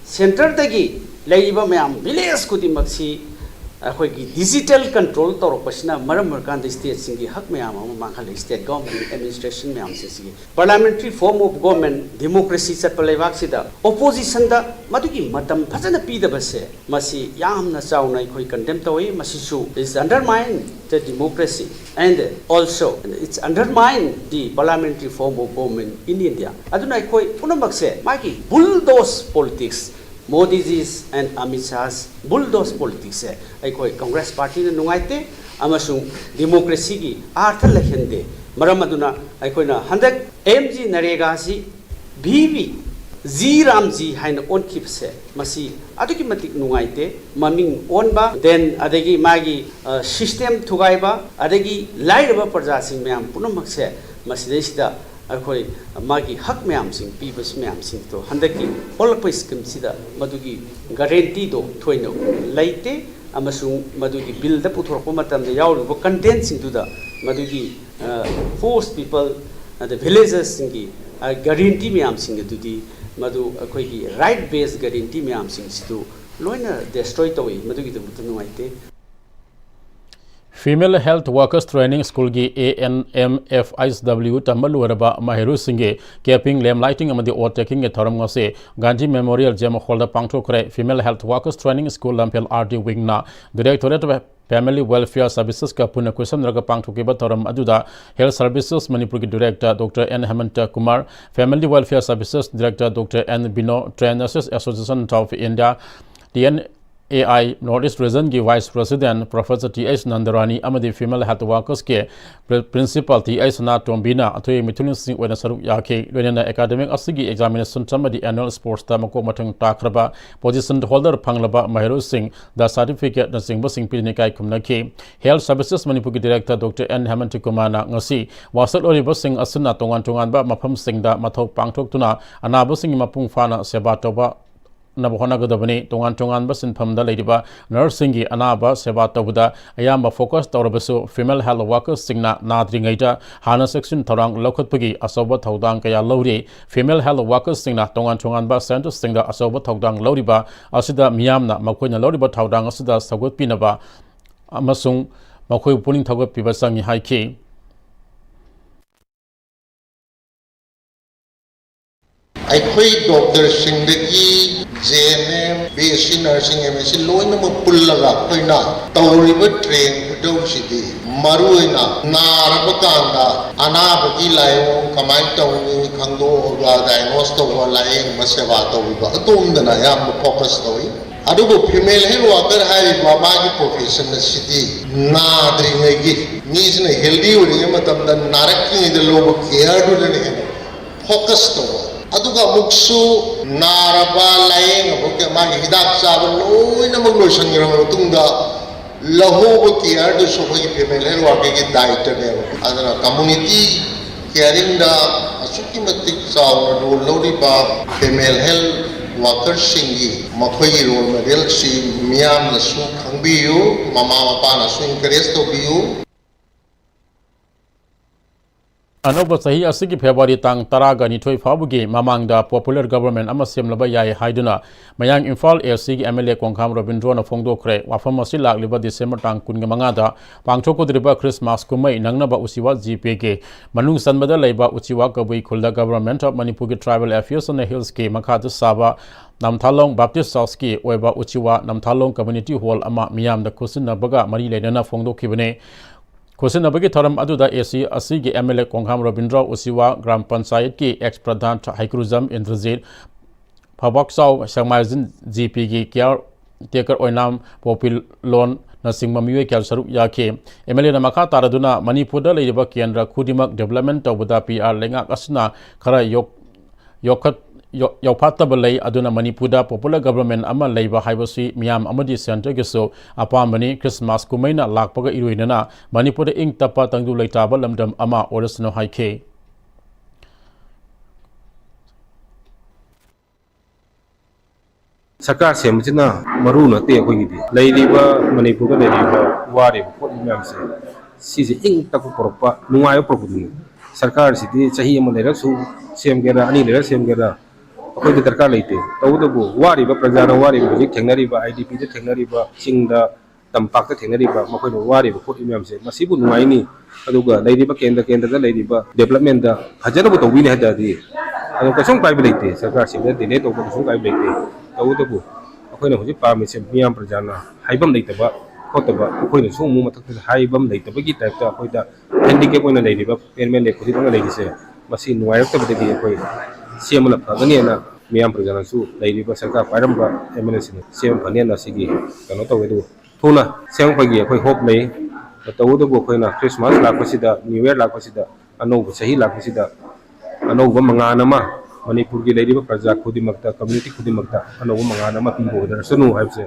Centre ꯗꯒꯤ ꯂꯩꯔꯤꯕ ꯃꯌꯥꯝ village ꯈꯨꯗꯤꯡꯃꯛꯁꯤ ꯑꯩꯈꯣꯏꯒꯤ digital control ꯇꯧꯔꯛꯄꯁꯤꯅ ꯃꯔꯝ ꯑꯣꯏꯔꯀꯥꯟꯗ state ꯁꯤꯡꯒꯤ ꯍꯛ ꯃꯌꯥꯝ ꯑꯃ ꯃꯥꯡꯍꯜꯂꯤ꯫ State government administration ꯃꯌꯥꯝꯁꯤꯡꯁꯤꯒꯤ parliamentary form of government democracy ꯆꯠꯄ ꯂꯩꯕꯥꯛꯁꯤꯗ opposition ꯗ ꯃꯗꯨꯒꯤ ꯃꯇꯝ ꯐꯖꯅ ꯄꯤꯗꯕꯁꯦ, ꯃꯁꯤ ꯌꯥꯝꯅ ꯆꯥꯎꯅ ꯑꯩꯈꯣꯏ condemn ꯇꯧꯏ꯫ ꯃꯁꯤꯁꯨ is undermine the democracy and also it's undermine the parliamentary form of government in India. ꯑꯗꯨꯅ ꯑꯩꯈꯣꯏ ꯄꯨꯝꯅꯃꯛꯁꯦ ꯃꯥꯒꯤ bulldoze politics, Modi's and Amit Shah's bulldoze politics ꯁꯦ ꯑꯩꯈꯣꯏ ꯀꯪꯒ꯭ꯔꯦꯁ ꯄꯥꯔꯇꯤꯅ ꯅꯨꯡꯉꯥꯏꯇꯦ ꯑꯃꯁꯨꯡ ꯗꯤꯃꯣꯀ꯭ꯔꯦꯁꯤꯒꯤ ꯑꯥꯔꯊ ꯂꯩꯍꯟꯗꯦ꯫ ꯃꯔꯝ ꯑꯗꯨꯅ ꯑꯩꯈꯣꯏꯅ ꯍꯟꯗꯛ ꯑꯦꯝ ꯖꯤ ꯅꯔꯦꯒꯥꯁꯤ ꯚꯤ ꯚꯤ ꯖꯤ ꯔꯥꯝꯖꯤ ꯍꯥꯏꯅ ꯑꯣꯟꯈꯤꯕꯁꯦ ꯃꯁꯤ ꯑꯗꯨꯛꯀꯤ ꯃꯇꯤꯛ ꯅꯨꯡꯉꯥꯏꯇꯦ꯫ ꯃꯃꯤꯡ ꯑꯣꯟꯕ, then ꯑꯗꯒꯤ ꯃꯥꯒꯤ ꯁꯤꯁꯇꯦꯝ ꯊꯨꯒꯥꯏꯕ, ꯑꯗꯒꯤ ꯂꯥꯏꯔꯕ ꯄ꯭ꯔꯖꯥꯁꯤꯡ ꯃꯌꯥꯝ ꯄꯨꯝꯅꯃꯛꯁꯦ ꯃꯁꯤꯗꯩꯁꯤꯗ ꯑꯩꯈꯣꯏ ꯃꯥꯒꯤ ꯍꯛ ꯃꯌꯥꯝꯁꯤꯡ ꯄꯤꯕꯁꯤ ꯃꯌꯥꯝꯁꯤꯡꯗꯣ ꯍꯟꯗꯛꯀꯤ ꯍꯧꯔꯛꯄ ꯁ꯭ꯀꯤꯝꯁꯤꯗ ꯃꯗꯨꯒꯤ ꯒꯥꯔꯦꯟꯇꯤꯗꯣ ꯊꯣꯏꯅ ꯂꯩꯇꯦ꯫ ꯑꯃꯁꯨꯡ ꯃꯗꯨꯒꯤ ꯕꯤꯜꯗ ꯄꯨꯊꯣꯔꯛꯄ ꯃꯇꯝꯗ ꯌꯥꯎꯔꯤꯕ ꯀꯟꯇꯦꯟꯁꯤꯡꯗꯨꯗ ꯃꯗꯨꯒꯤ ꯄꯣꯁ ꯄꯤꯄꯜ, ꯑꯗ ꯚꯤꯂꯦꯖꯔꯁꯁꯤꯡꯒꯤ ꯒꯥꯔꯦꯟꯇꯤ ꯃꯌꯥꯝꯁꯤꯡ ꯑꯗꯨꯗꯤ ꯃꯗꯨ ꯑꯩꯈꯣꯏꯒꯤ ꯔꯥꯏꯠ ꯕꯦꯁ ꯒꯥꯔꯦꯟꯇꯤ ꯃꯌꯥꯝꯁꯤꯡꯁꯤꯗꯨ ꯂꯣꯏꯅ ꯗꯦꯁꯇ꯭ꯔꯣꯏ ꯇꯧꯏ꯫ ꯃꯗꯨꯒꯤꯗꯃꯛꯇ ꯅꯨꯡꯉꯥꯏꯇꯦ꯫ Female Health Workers Training Schoolꯒꯤ A N M F H W ꯇꯝꯕ ꯂꯣꯏꯔꯕ ꯃꯍꯩꯔꯣꯏꯁꯤꯡꯒꯤ capping, lamp lighting ꯑꯃꯗꯤ oath takingꯒꯤ ꯊꯧꯔꯝ ꯉꯁꯤ Gandhi Memorial Gym Hallꯗ ꯄꯥꯡꯊꯣꯛꯈ꯭ꯔꯦ꯫ Female Health Workers Training School ꯂꯝꯐꯦꯜ R D Wingꯅ Directorate of Family Welfare Servicesꯀ ꯄꯨꯟꯅ ꯈꯨꯠꯁꯝꯅꯔꯒ ꯄꯥꯡꯊꯣꯛꯈꯤꯕ ꯊꯧꯔꯝ ꯑꯗꯨꯗ Health Services ꯃꯅꯤꯄꯨꯔꯒꯤ Director Doctor N ꯍꯦꯃꯟꯇ Kumar, Family Welfare Services Director Doctor N ꯕꯤꯅꯣ, Trained Nurses Association of India, T N A I North East Regionꯒꯤ Vice President Professor T H ꯅꯟꯗꯔꯥꯅꯤ ꯑꯃꯗꯤ Female Health Workersꯀꯤ Principal T I ꯁꯅꯥꯇꯣꯝꯕꯤꯅ ꯑꯊꯣꯏ ꯃꯤꯊꯨꯡꯂꯦꯟꯁꯤꯡ ꯑꯣꯏꯅ ꯁꯔꯨꯛ ꯌꯥꯈꯤ꯫ ꯂꯣꯏꯅꯅ academic ꯑꯁꯤꯒꯤ examinations ꯑꯃꯗꯤ annual sportsꯇ ꯃꯀꯣꯛ ꯃꯊꯪ ꯇꯥꯈ꯭ꯔꯕ position holder ꯐꯪꯂꯕ ꯃꯍꯩꯔꯣꯏꯁꯤꯡꯗ certificateꯅꯆꯤꯡꯕꯁꯤꯡ ꯄꯤꯗꯨꯅ ꯏꯀꯥꯏ ꯈꯨꯝꯅꯈꯤ꯫ Health Services ꯃꯅꯤꯄꯨꯔꯒꯤ Director Doctor N ꯍꯦꯃꯟꯇ ꯀꯨꯃꯥꯔꯅ ꯉꯁꯤ ꯋꯥꯁꯛꯂꯣꯏꯔꯤꯕꯁꯤꯡ ꯑꯁꯤꯅ ꯇꯣꯉꯥꯟ ꯇꯣꯉꯥꯟꯕ ꯃꯐꯝꯁꯤꯡꯗ ꯃꯊꯧ ꯄꯥꯡꯊꯣꯛꯇꯨꯅ ꯑꯅꯥꯕꯁꯤꯡꯒꯤ ꯃꯄꯨꯡ ꯐꯥꯅ ꯁꯦꯕꯥ ꯇꯧꯕ ꯅꯕ ꯍꯣꯠꯅꯒꯗꯕꯅꯤ꯫ ꯇꯣꯉꯥꯟ ꯇꯣꯉꯥꯟꯕ ꯁꯤꯟꯐꯝꯗ ꯂꯩꯔꯤꯕ nurseꯁꯤꯡꯒꯤ ꯑꯅꯥꯕ ꯁꯦꯕꯥ ꯇꯧꯕꯗ ꯑꯌꯥꯝꯕ focus ꯇꯧꯔꯕꯁꯨ, female health workersꯁꯤꯡꯅ ꯅꯥꯗ꯭ꯔꯤꯉꯩꯗ ꯍꯥꯟꯅ ꯆꯦꯛꯁꯤꯟ ꯊꯧꯔꯥꯡ ꯂꯧꯈꯠꯄꯒꯤ ꯑꯆꯧꯕ ꯊꯧꯗꯥꯡ ꯀꯌꯥ ꯂꯧꯔꯤ꯫ Female health workersꯁꯤꯡꯅ ꯇꯣꯉꯥꯟ ꯇꯣꯉꯥꯟꯕ centresꯁꯤꯡꯗ ꯑꯆꯧꯕ ꯊꯧꯗꯥꯡ ꯂꯧꯔꯤꯕ ꯑꯁꯤꯗ ꯃꯤꯌꯥꯝꯅ ꯃꯈꯣꯏꯅ ꯂꯧꯔꯤꯕ ꯊꯧꯗꯥꯡ ꯑꯁꯤꯗ ꯁꯧꯒꯠꯄꯤꯅꯕ ꯑꯃꯁꯨꯡ ꯃꯈꯣꯏꯕꯨ ꯄꯨꯛꯅꯤꯡ ꯊꯧꯒꯠꯄꯤꯕ ꯆꯪꯏ ꯍꯥꯏꯈꯤ꯫ ꯑꯩꯈꯣꯏ doctorꯁꯤꯡꯗꯒꯤ J N M, B S C nursing, M S C ꯂꯣꯏꯅꯃꯛ ꯄꯨꯜꯂꯒ ꯑꯩꯈꯣꯏꯅ ꯇꯧꯔꯤꯕ train ꯈꯨꯇꯧꯁꯤꯗꯤ ꯃꯔꯨꯑꯣꯏꯅ ꯅꯥꯔꯕ ꯀꯥꯟꯗ ꯑꯅꯥꯕꯒꯤ ꯂꯥꯏꯑꯣꯡ ꯀꯃꯥꯏꯅ ꯇꯧꯅꯤ ꯈꯪꯗꯣꯛꯑꯒ diagnose ꯇꯧꯕ, ꯂꯥꯏꯌꯦꯡꯕ, ꯁꯦꯕꯥ ꯇꯧꯕꯤꯕ, ꯑꯗꯣꯝꯗꯅ ꯑꯌꯥꯝꯕ focus ꯇꯧꯏ꯫ ꯑꯗꯨꯕꯨ female health worker ꯍꯥꯏꯔꯤꯕ ꯃꯥꯒꯤ profession ꯑꯁꯤꯗꯤ ꯅꯥꯗ꯭ꯔꯤꯉꯩꯒꯤ, ꯃꯤꯁꯤꯅ healthy ꯑꯣꯏꯔꯤꯉꯩ ꯃꯇꯝꯗ ꯅꯥꯔꯛꯇ꯭ꯔꯤꯉꯩꯗ ꯂꯧꯕ careꯗꯨꯅ ꯍꯦꯟꯅ focus ꯇꯧꯕ, ꯑꯗꯨꯒ ꯑꯃꯨꯛꯁꯨ ꯅꯥꯔꯕ, ꯂꯥꯏꯌꯦꯡꯉꯕ, ꯃꯥꯒꯤ ꯍꯤꯗꯥꯛ ꯆꯥꯕ ꯂꯣꯏꯅꯃꯛ ꯂꯣꯏꯁꯤꯟꯈ꯭ꯔꯕ ꯃꯇꯨꯡꯗ ꯂꯧꯍꯧꯕ careꯗꯨꯁꯨ ꯑꯩꯈꯣꯏꯒꯤ female health workerꯒꯤ ꯗꯥꯏꯇꯅꯦꯕ꯫ ꯑꯗꯨꯅ community caringꯗ ꯑꯁꯨꯛꯀꯤ ꯃꯇꯤꯛ ꯆꯥꯎꯅ role ꯂꯧꯔꯤꯕ female health workerꯁꯤꯡꯒꯤ, ꯃꯈꯣꯏꯒꯤ role modelꯁꯤ ꯃꯤꯌꯥꯝꯅꯁꯨ ꯈꯪꯕꯤꯌꯨ, ꯃꯃꯥ ꯃꯄꯥꯅꯁꯨ encourage ꯇꯧꯕꯤꯌꯨ꯫ ꯑꯅꯧꯕ ꯆꯍꯤ ꯑꯁꯤꯒꯤ ꯐꯦꯕ꯭ꯔꯨꯋꯥꯔꯤ ꯇꯥꯡ ꯇꯔꯥꯒ ꯅꯤꯊꯣꯏ ꯐꯥꯎꯕꯒꯤ ꯃꯃꯥꯡꯗ popular government ꯑꯃ ꯁꯦꯝꯂꯕ ꯌꯥꯏ ꯍꯥꯏꯗꯨꯅ ꯃꯌꯥꯡ ꯏꯝꯐꯥꯜ ꯑꯦꯁꯤꯒꯤ MLA ꯀꯣꯡꯈꯥꯝ ꯔꯕꯤꯟꯗ꯭ꯔꯣꯅ ꯐꯣꯡꯗꯣꯛꯈ꯭ꯔꯦ꯫ ꯋꯥꯐꯝ ꯑꯁꯤ ꯂꯥꯛꯂꯤꯕ December ꯇꯥꯡ ꯀꯨꯟꯒ ꯃꯉꯥꯗ ꯄꯥꯡꯊꯣꯛꯀꯗꯧꯔꯤꯕ Christmas ꯀꯨꯝꯍꯩ ꯅꯪꯅꯕ ꯎꯆꯤꯋꯥ GPꯒꯤ ꯃꯅꯨꯡ ꯆꯟꯕꯗ ꯂꯩꯕ ꯎꯆꯤꯋꯥ ꯀꯕꯨꯏ ꯈꯨꯜꯗ Government of Manipurꯒꯤ Tribal Affairs and Hillsꯀꯤ ꯃꯈꯥꯗ ꯁꯥꯕ ꯅꯝꯊꯥꯂꯣꯡ Baptist Churchꯀꯤ ꯑꯣꯏꯕ ꯎꯆꯤꯋꯥ ꯅꯝꯊꯥꯂꯣꯡ Community Hall ꯑꯃ ꯃꯤꯌꯥꯝꯗ ꯈꯨꯠꯁꯤꯟꯅꯕꯒ ꯃꯔꯤ ꯂꯩꯅꯅ ꯐꯣꯡꯗꯣꯛꯈꯤꯕꯅꯤ꯫ ꯈꯨꯠꯁꯤꯟꯅꯕꯒꯤ ꯊꯧꯔꯝ ꯑꯗꯨꯗ ꯑꯦꯁꯤ ꯑꯁꯤꯒꯤ MLA ꯀꯣꯡꯈꯥꯝ ꯔꯕꯤꯟꯗ꯭ꯔ ꯎꯆꯤꯋꯥ ꯒ꯭ꯔꯥꯝ ꯄꯟꯆꯥꯌꯠꯀꯤ ex ꯄ꯭ꯔꯙꯥꯟ ꯍꯩꯀ꯭ꯔꯨꯖꯝ ꯏꯟꯗ꯭ꯔꯖꯤꯠ, ꯐꯕꯥꯛꯆꯥꯎ ꯁꯦꯛꯃꯥꯏꯖꯤꯟ GPꯒꯤ caretaker ꯑꯣꯏꯅꯥꯝ ꯄꯣꯄꯤꯂꯣꯟꯅꯆꯤꯡꯕ ꯃꯤꯑꯣꯏ ꯀꯌꯥ ꯁꯔꯨꯛ ꯌꯥꯈꯤ꯫ MLAꯅ ꯃꯈꯥ ꯇꯥꯔꯗꯨꯅ ꯃꯅꯤꯄꯨꯔꯗ ꯂꯩꯔꯤꯕ ꯀꯦꯟꯗ꯭ꯔ ꯈꯨꯗꯤꯡꯃꯛ development ꯇꯧꯕꯗ PR ꯂꯩꯉꯥꯛ ꯑꯁꯤꯅ ꯈꯔ ꯌꯣꯛ ꯌꯣꯛꯈꯠ-, ꯌꯣ-, ꯌꯣꯛꯐꯠꯇꯕ ꯂꯩ, ꯑꯗꯨꯅ ꯃꯅꯤꯄꯨꯔꯗ popular government ꯑꯃ ꯂꯩꯕ ꯍꯥꯏꯕꯁꯤ ꯃꯤꯌꯥꯝ ꯑꯃꯗꯤ centreꯒꯤꯁꯨ ꯑꯄꯥꯝꯕꯅꯤ꯫ Christmas ꯀꯨꯝꯍꯩꯅ ꯂꯥꯛꯄꯒ ꯏꯔꯣꯏꯅꯅ ꯃꯅꯤꯄꯨꯔꯗ ꯏꯪ ꯇꯞꯄ ꯇꯪꯗꯨ ꯂꯩꯇꯥꯕ ꯂꯝꯗꯝ ꯑꯃ ꯑꯣꯏꯔꯁꯅꯨ ꯍꯥꯏꯈꯤ꯫ ꯁꯔꯀꯥꯔ ꯁꯦꯝꯕꯁꯤꯅ ꯃꯔꯨ ꯅꯠꯇꯦ꯫ ꯑꯩꯈꯣꯏꯒꯤꯗꯤ ꯂꯩꯔꯤꯕ ꯃꯅꯤꯄꯨꯔꯗ ꯂꯩꯔꯤꯕ ꯋꯥꯔꯤꯕ ꯈꯣꯠꯂꯤꯕ ꯃꯌꯥꯝꯁꯦ, ꯁꯤꯁꯦ ꯏꯪ ꯇꯞꯄ ꯄꯨꯔꯛꯄ, ꯅꯨꯡꯉꯥꯏꯕ ꯄꯨꯔꯛꯄꯗꯨꯅꯤ꯫ ꯁꯔꯀꯥꯔꯁꯤꯗꯤ ꯆꯍꯤ ꯑꯃ ꯂꯩꯔꯁꯨ ꯁꯦꯝꯒꯦꯔꯥ, ꯑꯅꯤ ꯂꯩꯔ ꯁꯦꯝꯒꯦꯔꯥ, ꯑꯩꯈꯣꯏꯗ ꯗꯔꯀꯥꯔ ꯂꯩꯇꯦ꯫ ꯇꯧꯕꯇꯕꯨ ꯋꯥꯔꯤꯕ ꯄ꯭ꯔꯖꯥꯅ ꯋꯥꯔꯤꯕ, ꯍꯧꯖꯤꯛ ꯊꯦꯡꯅꯔꯤꯕ, IDPꯗ ꯊꯦꯡꯅꯔꯤꯕ, ꯆꯤꯡꯗ ꯇꯝꯄꯥꯛꯇ ꯊꯦꯡꯅꯔꯤꯕ ꯃꯈꯣꯏꯅ ꯋꯥꯔꯤꯕ ꯈꯣꯠꯂꯤꯕ ꯃꯌꯥꯝꯁꯦ, ꯃꯁꯤꯕꯨ ꯅꯨꯡꯉꯥꯏꯅꯤ꯫ ꯑꯗꯨꯒ ꯂꯩꯔꯤꯕ ꯀꯦꯟꯗ꯭ꯔ ꯀꯦꯟꯗ꯭ꯔꯗ ꯂꯩꯔꯤꯕ developmentꯗ ꯐꯖꯅꯕꯨ ꯇꯧꯕꯤꯅꯤ ꯍꯥꯏ ꯇꯥꯔꯗꯤ, ꯑꯗꯣ ꯀꯩꯁꯨꯝ ꯀꯥꯏꯕ ꯂꯩꯇꯦ꯫ ꯁꯔꯀꯥꯔꯁꯤꯡꯗ delay ꯇꯧꯕ ꯀꯩꯁꯨꯝ ꯀꯥꯏꯕ ꯂꯩꯇꯦ꯫ ꯇꯧꯕꯇꯕꯨ ꯑꯩꯈꯣꯏꯅ ꯍꯧꯖꯤꯛ ꯄꯥꯝꯃꯤꯁꯦ ꯃꯤꯌꯥꯝ ꯄ꯭ꯔꯖꯥꯅ ꯍꯥꯏꯐꯝ ꯂꯩꯇꯕ, ꯈꯣꯠꯇꯕ, ꯑꯩꯈꯣꯏꯅꯁꯨ ꯑꯃꯨꯛ ꯃꯊꯛꯇ ꯍꯥꯏꯕ ꯑꯃ ꯂꯩꯇꯕꯒꯤ ꯇꯥꯏꯞꯇ ꯑꯩꯈꯣꯏꯗ ꯍꯦꯟꯗꯤꯀꯦꯞ ꯑꯣꯏꯅ ꯂꯩꯔꯤꯕ ꯑꯦꯝ ꯑꯦꯜ ꯑꯦ ꯈꯨꯗꯤꯡꯃꯛꯅ ꯂꯩꯔꯤꯁꯦ, ꯃꯁꯤ ꯅꯨꯡꯉꯥꯏꯔꯛꯇꯕꯗꯒꯤ ꯑꯩꯈꯣꯏ ꯁꯦꯝꯕꯅ ꯐꯒꯅꯤꯅ ꯃꯤꯌꯥꯝ ꯄ꯭ꯔꯖꯥꯅꯁꯨ, ꯂꯩꯔꯤꯕ ꯁꯔꯀꯥꯔ ꯄꯥꯏꯔꯝꯕ ꯑꯦꯝ ꯑꯦꯜ ꯑꯦꯁꯤꯡꯅ ꯁꯦꯝꯕ ꯐꯅꯦꯅ ꯑꯁꯤꯒꯤ ꯀꯩꯅꯣ ꯇꯧꯋꯦ꯫ ꯑꯗꯨꯕꯨ ꯊꯨꯅ ꯁꯦꯝꯃꯛꯄꯒꯤ ꯑꯩꯈꯣꯏ ꯍꯣꯞ ꯂꯩ꯫ ꯇꯧꯕꯇꯕꯨ ꯑꯩꯈꯣꯏꯅ ꯈ꯭ꯔꯤꯁꯃꯥꯁ ꯂꯥꯛꯄꯁꯤꯗ, ꯅ꯭ꯌꯨ ꯌꯔ ꯂꯥꯛꯄꯁꯤꯗ, ꯑꯅꯧꯕ ꯆꯍꯤ ꯂꯥꯛꯄꯁꯤꯗ ꯑꯅꯧꯕ ꯃꯉꯥꯜ ꯑꯃ ꯃꯅꯤꯄꯨꯔꯒꯤ ꯂꯩꯔꯤꯕ ꯄ꯭ꯔꯖꯥ ꯈꯨꯗꯤꯡꯃꯛꯇ, ꯀꯝꯃ꯭ꯌꯨꯅꯤꯇꯤ ꯈꯨꯗꯤꯡꯃꯛꯇ ꯑꯅꯧꯕ ꯃꯉꯥꯜ ꯑꯃ ꯄꯤꯕ ꯑꯣꯏꯖꯔꯁꯅꯨ ꯍꯥꯏꯕꯁꯦ꯫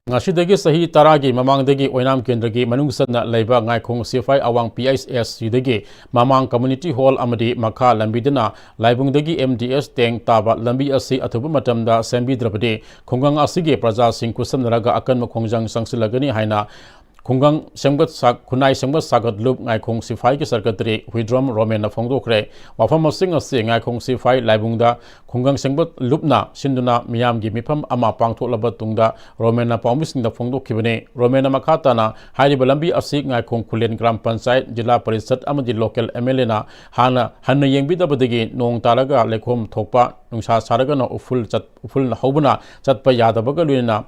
ꯉꯁꯤꯗꯒꯤ ꯆꯍꯤ ꯇꯔꯥꯒꯤ ꯃꯃꯥꯡꯗꯒꯤ ꯑꯣꯏꯅꯥꯝ ꯀꯦꯟꯗ꯭ꯔꯒꯤ ꯃꯅꯨꯡ ꯆꯟꯅ ꯂꯩꯕ ꯉꯥꯏꯈꯣꯡ ꯁꯤꯐꯥꯏ ꯑꯋꯥꯡ ꯄꯤ ꯑꯩꯆ ꯑꯦꯁ ꯁꯤꯗꯒꯤ ꯃꯃꯥꯡ ꯀꯝꯃ꯭ꯌꯨꯅꯤꯇꯤ ꯍꯣꯜ ꯑꯃꯗꯤ ꯃꯈꯥ ꯂꯝꯕꯤꯗꯅ ꯂꯥꯏꯕꯨꯡꯗꯒꯤ ꯑꯦꯝ ꯗꯤ ꯑꯦꯁ ꯇꯦꯡ ꯇꯥꯕ ꯂꯝꯕꯤ ꯑꯁꯤ ꯑꯊꯨꯕ ꯃꯇꯝꯗ ꯁꯦꯝꯕꯤꯗ꯭ꯔꯕꯗꯤ ꯈꯨꯡꯒꯪ ꯑꯁꯤꯒꯤ ꯄ꯭ꯔꯖꯥꯁꯤꯡ ꯈꯨꯠꯁꯝꯅꯔꯒ ꯑꯀꯟꯕ ꯈꯣꯡꯖꯪ ꯆꯪꯁꯤꯜꯂꯒꯅꯤ ꯍꯥꯏꯅ ꯈꯨꯡꯒꯪ ꯁꯦꯝꯒꯠ ꯁꯥ-, ꯈꯨꯟꯅꯥꯏ ꯁꯦꯝꯒꯠ ꯁꯥꯒꯠꯂꯨꯞ ꯉꯥꯏꯈꯣꯡ ꯁꯤꯐꯥꯏꯒꯤ ꯁꯦꯀ꯭ꯔꯦꯇꯔꯤ ꯍꯨꯏꯗ꯭ꯔꯣꯝ ꯔꯣꯃꯦꯟꯅ ꯐꯣꯡꯗꯣꯛꯈ꯭ꯔꯦ꯫ ꯋꯥꯐꯝ ꯑꯁꯤꯡ ꯑꯁꯤ ꯉꯥꯏꯈꯣꯡ ꯁꯤꯐꯥꯏ ꯂꯥꯏꯕꯨꯡꯗ ꯈꯨꯡꯒꯪ ꯁꯦꯝꯒꯠ ꯂꯨꯞꯅ ꯁꯤꯟꯗꯨꯅ ꯃꯤꯌꯥꯝꯒꯤ ꯃꯤꯐꯝ ꯑꯃ ꯄꯥꯡꯊꯣꯛꯂꯕ ꯇꯨꯡꯗ ꯔꯣꯃꯦꯟꯅ ꯄꯥꯎꯃꯤꯁꯤꯡꯗ ꯐꯣꯡꯗꯣꯛꯈꯤꯕꯅꯤ꯫ ꯔꯣꯃꯦꯟꯅ ꯃꯈꯥ ꯇꯥꯅ ꯍꯥꯏꯔꯤꯕ ꯂꯝꯕꯤ ꯑꯁꯤ ꯉꯥꯏꯈꯣꯡ ꯈꯨꯂꯦꯟ ꯒ꯭ꯔꯥꯝ ꯄꯟꯆꯥꯌꯠ, ꯖꯤꯂꯥ ꯄꯔꯤꯁꯠ ꯑꯃꯗꯤ ꯂꯣꯀꯦꯜ ꯑꯦꯝ ꯑꯦꯜ ꯑꯦꯅ ꯍꯥꯟꯅ ꯍꯟꯅ ꯌꯦꯡꯕꯤꯗꯕꯗꯒꯤ ꯅꯣꯡ ꯇꯥꯔꯒ ꯂꯩꯈꯣꯝ ꯊꯣꯛꯄ, ꯅꯨꯡꯁꯥ ꯁꯥꯔꯒꯅ ꯎꯐꯨꯜ ꯆꯠ-, ꯎꯐꯨꯜ ꯍꯧꯕꯅ ꯆꯠꯄ ꯌꯥꯗꯕꯒ ꯂꯣꯏꯅꯅ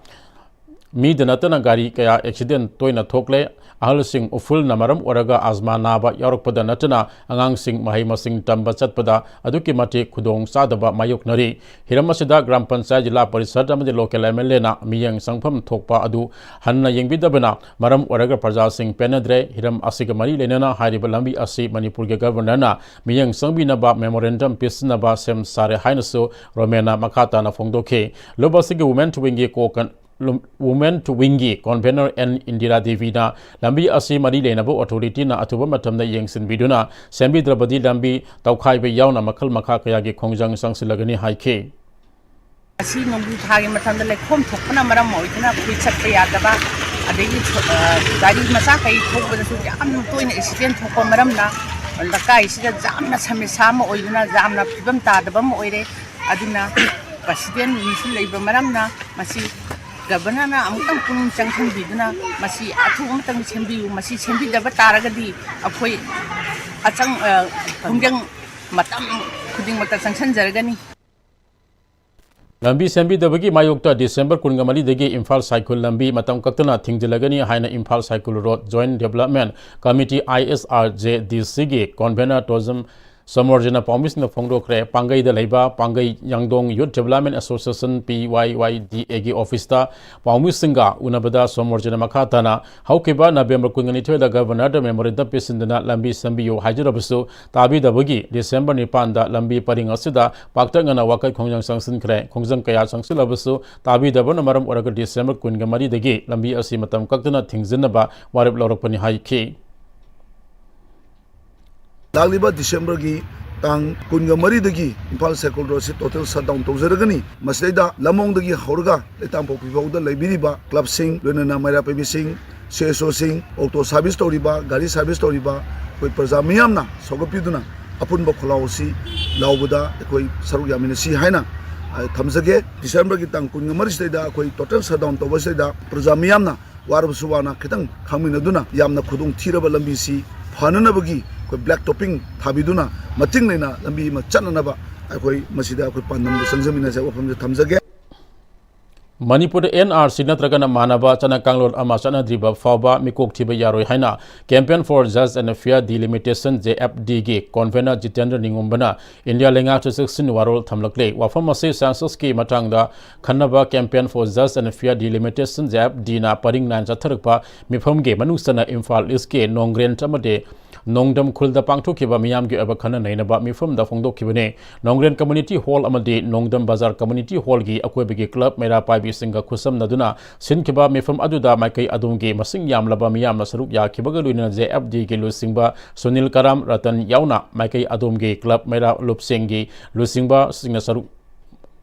ꯃꯤꯗ ꯅꯠꯇꯅ ꯒꯥꯔꯤ ꯀꯌꯥ ꯑꯦꯛꯁꯤꯗꯦꯟ ꯇꯣꯏꯅ ꯊꯣꯛꯂꯦ꯫ ꯑꯍꯜꯁꯤꯡ ꯎꯐꯨꯜꯅ ꯃꯔꯝ ꯑꯣꯏꯔꯒ ꯑꯖꯃꯥ ꯅꯥꯕ ꯌꯥꯎꯔꯛꯄꯗ ꯅꯠꯇꯅ ꯑꯉꯥꯡꯁꯤꯡ ꯃꯍꯩ ꯃꯁꯤꯡ ꯇꯝꯕ ꯆꯠꯄꯗ ꯑꯗꯨꯛꯀꯤ ꯃꯇꯤꯛ ꯈꯨꯗꯣꯡ ꯆꯥꯗꯕ ꯃꯥꯌꯣꯛꯅꯔꯤ꯫ ꯍꯤꯔꯝ ꯑꯁꯤꯗ ꯒ꯭ꯔꯥꯝ ꯄꯟꯆꯥꯌꯠ, ꯖꯤꯂꯥ ꯄꯔꯤꯁꯠ ꯑꯃꯗꯤ ꯂꯣꯀꯦꯜ ꯑꯦꯝ ꯑꯦꯜ ꯑꯦꯅ ꯃꯤꯠꯌꯦꯡ ꯆꯪꯐꯝ ꯊꯣꯛꯄ ꯑꯗꯨ ꯍꯟꯅ ꯌꯦꯡꯕꯤꯗꯕꯅ ꯃꯔꯝ ꯑꯣꯏꯔꯒ ꯄ꯭ꯔꯖꯥꯁꯤꯡ ꯄꯦꯟꯅꯗ꯭ꯔꯦ꯫ ꯍꯤꯔꯝ ꯑꯁꯤꯒ ꯃꯔꯤ ꯂꯩꯅꯅ ꯍꯥꯏꯔꯤꯕ ꯂꯝꯕꯤ ꯑꯁꯤ ꯃꯅꯤꯄꯨꯔꯒꯤ ꯒꯕꯔꯅꯔꯅ ꯃꯤꯠꯌꯦꯡ ꯆꯪꯕꯤꯅꯕ ꯃꯦꯃꯣꯔꯦꯟꯗꯝ ꯄꯤꯁꯤꯟꯅꯕ ꯁꯦꯝ ꯁꯥꯔꯦ ꯍꯥꯏꯅꯁꯨ ꯔꯣꯃꯦꯟꯅ ꯃꯈꯥ ꯇꯥꯅ ꯐꯣꯡꯗꯣꯛꯈꯤ꯫ ꯂꯨꯞ ꯑꯁꯤꯒꯤ ꯋꯨꯃꯦꯟ ꯋꯤꯡꯒꯤ ꯀꯣ-, ꯀꯟ-, ꯂꯨꯝ-, ꯋꯨꯃꯦꯟ ꯋꯤꯡꯒꯤ ꯀꯣꯟꯚꯦꯅꯔ ꯑꯦꯟ ꯏꯟꯗꯤꯔꯥ ꯗꯦꯕꯤꯅ ꯂꯝꯕꯤ ꯑꯁꯤ ꯃꯔꯤ ꯂꯩꯅꯕ ꯑꯣꯊꯣꯔꯤꯇꯤꯅ ꯑꯊꯨꯕ ꯃꯇꯝꯗ ꯌꯦꯡꯁꯤꯟꯕꯤꯗꯨꯅ ꯁꯦꯝꯕꯤꯗ꯭ꯔꯕꯗꯤ ꯂꯝꯕꯤ ꯇꯧꯈꯥꯏꯕ ꯌꯥꯎꯅ ꯃꯈꯜ ꯃꯈꯥ ꯀꯌꯥꯒꯤ ꯈꯣꯡꯖꯪ ꯆꯪꯁꯤꯜꯂꯒꯅꯤ ꯍꯥꯏꯈꯤ꯫ ꯑꯁꯤ ꯅꯣꯡꯖꯨ ꯊꯥꯒꯤ ꯃꯇꯝꯗ ꯂꯩꯈꯣꯝ ꯊꯣꯛꯄꯅ ꯃꯔꯝ ꯑꯣꯏꯗꯨꯅ ꯑꯩꯈꯣꯏ ꯆꯠꯄ ꯌꯥꯗꯕ, ꯑꯗꯒꯤ, ꯑ, ꯒꯥꯔꯤ ꯃꯆꯥ ꯀꯩ ꯊꯧꯕꯗꯁꯨ ꯌꯥꯝꯅ ꯇꯣꯏꯅ ꯑꯦꯛꯁꯤꯗꯦꯟ ꯊꯣꯛꯄ ꯃꯔꯝꯅ ꯂꯩꯀꯥꯏꯁꯤꯗ ꯌꯥꯝꯅ ꯁꯃꯁ꯭ꯌꯥ ꯑꯃ ꯑꯣꯏꯗꯨꯅ ꯌꯥꯝꯅ ꯐꯤꯕꯝ ꯇꯥꯗꯕ ꯑꯃ ꯑꯣꯏꯔꯦ꯫ ꯑꯗꯨꯅ ꯄ꯭ꯔꯁꯤꯗꯦꯟ ꯃꯤꯁꯨ ꯂꯩꯕ ꯃꯔꯝꯅ ꯃꯁꯤ ꯒꯕꯔꯅꯔꯅ ꯑꯃꯨꯛꯇꯪ ꯄꯨꯛꯅꯤꯡ ꯆꯪꯁꯤꯟꯕꯤꯗꯨꯅ ꯃꯁꯤ ꯑꯊꯨꯕ ꯑꯃꯇꯪ ꯁꯦꯝꯕꯤꯌꯨ꯫ ꯃꯁꯤ ꯁꯦꯝꯕꯤꯗꯕ ꯇꯥꯔꯒꯗꯤ ꯑꯩꯈꯣꯏ ꯑꯆꯪ-, ꯑ, ꯈꯣꯡꯖꯪ ꯃꯇꯝ ꯈꯨꯗꯤꯡꯃꯛꯇ ꯆꯪꯁꯤꯟꯖꯔꯒꯅꯤ꯫ ꯂꯝꯕꯤ ꯁꯦꯝꯕꯤꯗꯕꯒꯤ ꯃꯥꯌꯣꯛꯇ ꯗꯤꯁꯦꯝꯕꯔ ꯀꯨꯟꯒ ꯃꯔꯤꯗꯒꯤ ꯏꯝꯐꯥꯜ ꯁꯥꯏꯈꯨꯜ ꯂꯝꯕꯤ ꯃꯇꯝ ꯀꯛꯇꯅ ꯊꯤꯡꯖꯤꯜꯂꯒꯅꯤ ꯍꯥꯏꯅ Imphal Saikul road joint development committee, ISRJDC, ꯒꯤ ꯀꯣꯟꯚꯦꯅꯔ ꯇꯣꯖꯝ ꯁꯣꯃꯣꯔꯖꯤꯅ ꯄꯥꯎꯃꯤꯁꯤꯡꯗ ꯐꯣꯡꯗꯣꯛꯈ꯭ꯔꯦ꯫ ꯄꯥꯡꯒꯩꯗ ꯂꯩꯕ Pangei Yangdong youth development association, PYYDA, ꯒꯤ ꯑꯣꯐꯤꯁꯇ ꯄꯥꯎꯃꯤꯁꯤꯡꯒ ꯎꯅꯕꯗ ꯁꯣꯃꯣꯔꯖꯤꯅ ꯃꯈꯥ ꯇꯥꯅ ꯍꯧꯈꯤꯕ ꯅꯕꯦꯝꯕꯔ ꯀꯨꯟꯅꯤꯊꯣꯏꯗ ꯒꯕꯔꯅꯔꯗ ꯃꯦꯃꯣꯔꯦꯟꯗꯝ ꯄꯤꯁꯤꯟꯗꯨꯅ ꯂꯝꯕꯤ ꯁꯦꯝꯕꯤꯌꯨ ꯍꯥꯏꯖꯔꯕꯁꯨ ꯇꯥꯕꯤꯗꯕꯒꯤ ꯗꯤꯁꯦꯝꯕꯔ ꯅꯤꯄꯥꯟꯗ ꯂꯝꯕꯤ ꯄꯔꯤꯡ ꯑꯁꯤꯗ ꯄꯥꯛꯇꯛꯅꯅ ꯋꯥꯀꯩ ꯈꯣꯡꯖꯪ ꯆꯪꯁꯤꯟꯈ꯭ꯔꯦ꯫ ꯈꯣꯡꯖꯪ ꯀꯌꯥ ꯆꯪꯁꯤꯜꯂꯕꯁꯨ ꯇꯥꯕꯤꯗꯕꯅ ꯃꯔꯝ ꯑꯣꯏꯔꯒ ꯗꯤꯁꯦꯝꯕꯔ ꯀꯨꯟꯒ ꯃꯔꯤꯗꯒꯤ ꯂꯝꯕꯤ ꯑꯁꯤ ꯃꯇꯝ ꯀꯛꯇꯅ ꯊꯤꯡꯖꯤꯟꯅꯕ ꯋꯥꯔꯦꯞ ꯂꯧꯔꯛꯄꯅꯤ ꯍꯥꯏꯈꯤ꯫ ꯂꯥꯛꯂꯤꯕ ꯗꯤꯁꯦꯝꯕꯔꯒꯤ ꯇꯥꯡ ꯀꯨꯟꯒ ꯃꯔꯤꯗꯒꯤ ꯏꯝꯐꯥꯜ ꯁꯥꯏꯈꯨꯜ ꯔꯣꯗꯁꯤ ꯇꯣꯇꯦꯜ ꯁꯠ ꯗꯥꯎꯟ ꯇꯧꯖꯔꯒꯅꯤ꯫ ꯃꯁꯤꯗꯩꯗ ꯂꯝꯂꯣꯡꯗꯒꯤ ꯍꯧꯔꯒ ꯂꯩꯇꯥꯝꯄꯣꯛꯄꯤ ꯐꯥꯎꯗ ꯂꯩꯕꯤꯔꯤꯕ ꯀ꯭ꯂꯕꯁꯤꯡ, ꯂꯣꯏꯅꯅ ꯃꯩꯔꯥ ꯄꯥꯏꯕꯤꯁꯤꯡ, CSOꯁꯤꯡ, ꯑꯣꯇꯣ ꯁꯥꯔꯚꯤꯁ ꯇꯧꯔꯤꯕ, ꯒꯥꯔꯤ ꯁꯥꯔꯚꯤꯁ ꯇꯧꯔꯤꯕ ꯑꯩꯈꯣꯏ ꯄ꯭ꯔꯖꯥ ꯃꯤꯌꯥꯝꯅ ꯁꯧꯒꯠꯄꯤꯗꯨꯅ ꯑꯄꯨꯟꯕ ꯈꯣꯜꯂꯥꯎ ꯑꯁꯤ ꯂꯥꯎꯕꯗ ꯑꯩꯈꯣꯏ ꯁꯔꯨꯛ ꯌꯥꯃꯤꯟꯅꯁꯤ ꯍꯥꯏꯅ, ꯑ, ꯊꯝꯖꯒꯦ꯫ ꯗꯤꯁꯦꯝꯕꯔꯒꯤ ꯇꯥꯡ ꯀꯨꯟꯒ ꯃꯔꯤꯁꯤꯗꯩꯗ ꯑꯩꯈꯣꯏ ꯇꯣꯇꯦꯜ ꯁꯠ ꯗꯥꯎꯟ ꯇꯧꯕꯁꯤꯗꯩꯗ ꯄ꯭ꯔꯖꯥ ꯃꯤꯌꯥꯝꯅ ꯋꯥꯔꯕꯁꯨ ꯋꯥꯅ ꯈꯤꯇꯪ ꯈꯥꯡꯃꯤꯟꯅꯗꯨꯅ ꯌꯥꯝꯅ ꯈꯨꯗꯣꯡ ꯊꯤꯔꯕ ꯂꯝꯕꯤꯁꯤ ꯐꯅꯅꯕꯒꯤ ꯑꯩꯈꯣꯏ ꯕ꯭ꯂꯦꯛ ꯇꯣꯞꯄꯤꯡ ꯊꯥꯕꯤꯗꯨꯅ ꯃꯇꯤꯡ ꯂꯩꯅ ꯂꯝꯕꯤ ꯑꯃ ꯆꯠꯅꯅꯕ ꯑꯩꯈꯣꯏ ꯃꯁꯤꯗ ꯑꯩꯈꯣꯏ ꯄꯥꯟꯗꯝꯗ ꯆꯪꯖꯃꯤꯟꯅꯁꯦ ꯋꯥꯐꯝꯁꯦ ꯊꯝꯖꯒꯦ꯫ ꯃꯅꯤꯄꯨꯔꯗ NRC ꯅꯠꯇ꯭ꯔꯒꯅ ꯃꯥꯟꯅꯕ ꯆꯠꯅ ꯀꯥꯡꯂꯣꯟ ꯑꯃ ꯆꯠꯅꯗ꯭ꯔꯤꯕ ꯐꯥꯎꯕ ꯃꯤꯀꯣꯛ ꯊꯤꯕ ꯌꯥꯔꯣꯏ ꯍꯥꯏꯅ Campaign for Just and Fair Delimitation, JFD, ꯒꯤ ꯀꯣꯟꯚꯦꯅꯔ ꯖꯤꯇꯦꯟꯗ꯭ꯔ ꯅꯤꯉꯣꯝꯕꯅ ꯏꯟꯗꯤꯌꯥ ꯂꯩꯉꯥꯛꯇ ꯆꯦꯛꯁꯤꯟ ꯋꯥꯔꯣꯜ ꯊꯝꯂꯛꯂꯦ꯫ ꯋꯥꯐꯝ ꯑꯁꯤ ꯁꯦꯟꯁꯁꯀꯤ ꯃꯇꯥꯡꯗ ꯈꯟꯅꯕ Campaign for Just and Fair Delimitation, JFD ꯅ ꯄꯔꯤꯡ ꯅꯥꯏꯅ ꯆꯠꯊꯔꯛꯄ ꯃꯤꯐꯝꯒꯤ ꯃꯅꯨꯡ ꯆꯟꯅ ꯏꯝꯐꯥꯜ ꯏꯁꯀꯤ ꯅꯣꯡꯒ꯭ꯔꯦꯟ ꯑꯃꯗꯤ ꯅꯣꯡꯗꯝ ꯈꯨꯜꯗ ꯄꯥꯡꯊꯣꯛꯈꯤꯕ ꯃꯤꯌꯥꯝꯒꯤ ꯑꯣꯏꯕ ꯈꯟꯅ ꯅꯩꯅꯕ ꯃꯤꯐꯝꯗ ꯐꯣꯡꯗꯣꯛꯈꯤꯕꯅꯤ꯫ ꯅꯣꯡꯒ꯭ꯔꯦꯟ ꯀꯝꯃ꯭ꯌꯨꯅꯤꯇꯤ ꯍꯣꯜ ꯑꯃꯗꯤ ꯅꯣꯡꯗꯝ ꯕꯖꯥꯔ ꯀꯝꯃ꯭ꯌꯨꯅꯤꯇꯤ ꯍꯣꯜꯒꯤ ꯑꯀꯣꯏꯕꯒꯤ ꯀ꯭ꯂꯕ ꯃꯩꯔꯥ ꯄꯥꯏꯕꯤꯁꯤꯡꯒ ꯈꯨꯠꯁꯝꯅꯗꯨꯅ ꯁꯤꯟꯈꯤꯕ ꯃꯤꯐꯝ ꯑꯗꯨꯗ ꯃꯥꯏꯀꯩ ꯑꯗꯣꯝꯒꯤ ꯃꯁꯤꯡ ꯌꯥꯝꯂꯕ ꯃꯤꯌꯥꯝꯅ ꯁꯔꯨꯛ ꯌꯥꯈꯤꯕꯒ ꯂꯣꯏꯅꯅ JFD ꯒꯤ ꯂꯨꯆꯤꯡꯕ ꯁꯨꯅꯤꯜ ꯀꯔꯥꯝ ꯔꯇꯟ ꯌꯥꯎꯅ ꯃꯥꯏꯀꯩ ꯑꯗꯣꯝꯒꯤ ꯀ꯭ꯂꯕ ꯃꯩꯔꯥ ꯂꯨꯞꯁꯤꯡꯒꯤ ꯂꯨꯆꯤꯡꯕꯁꯤꯡꯅ ꯁꯔꯨꯛ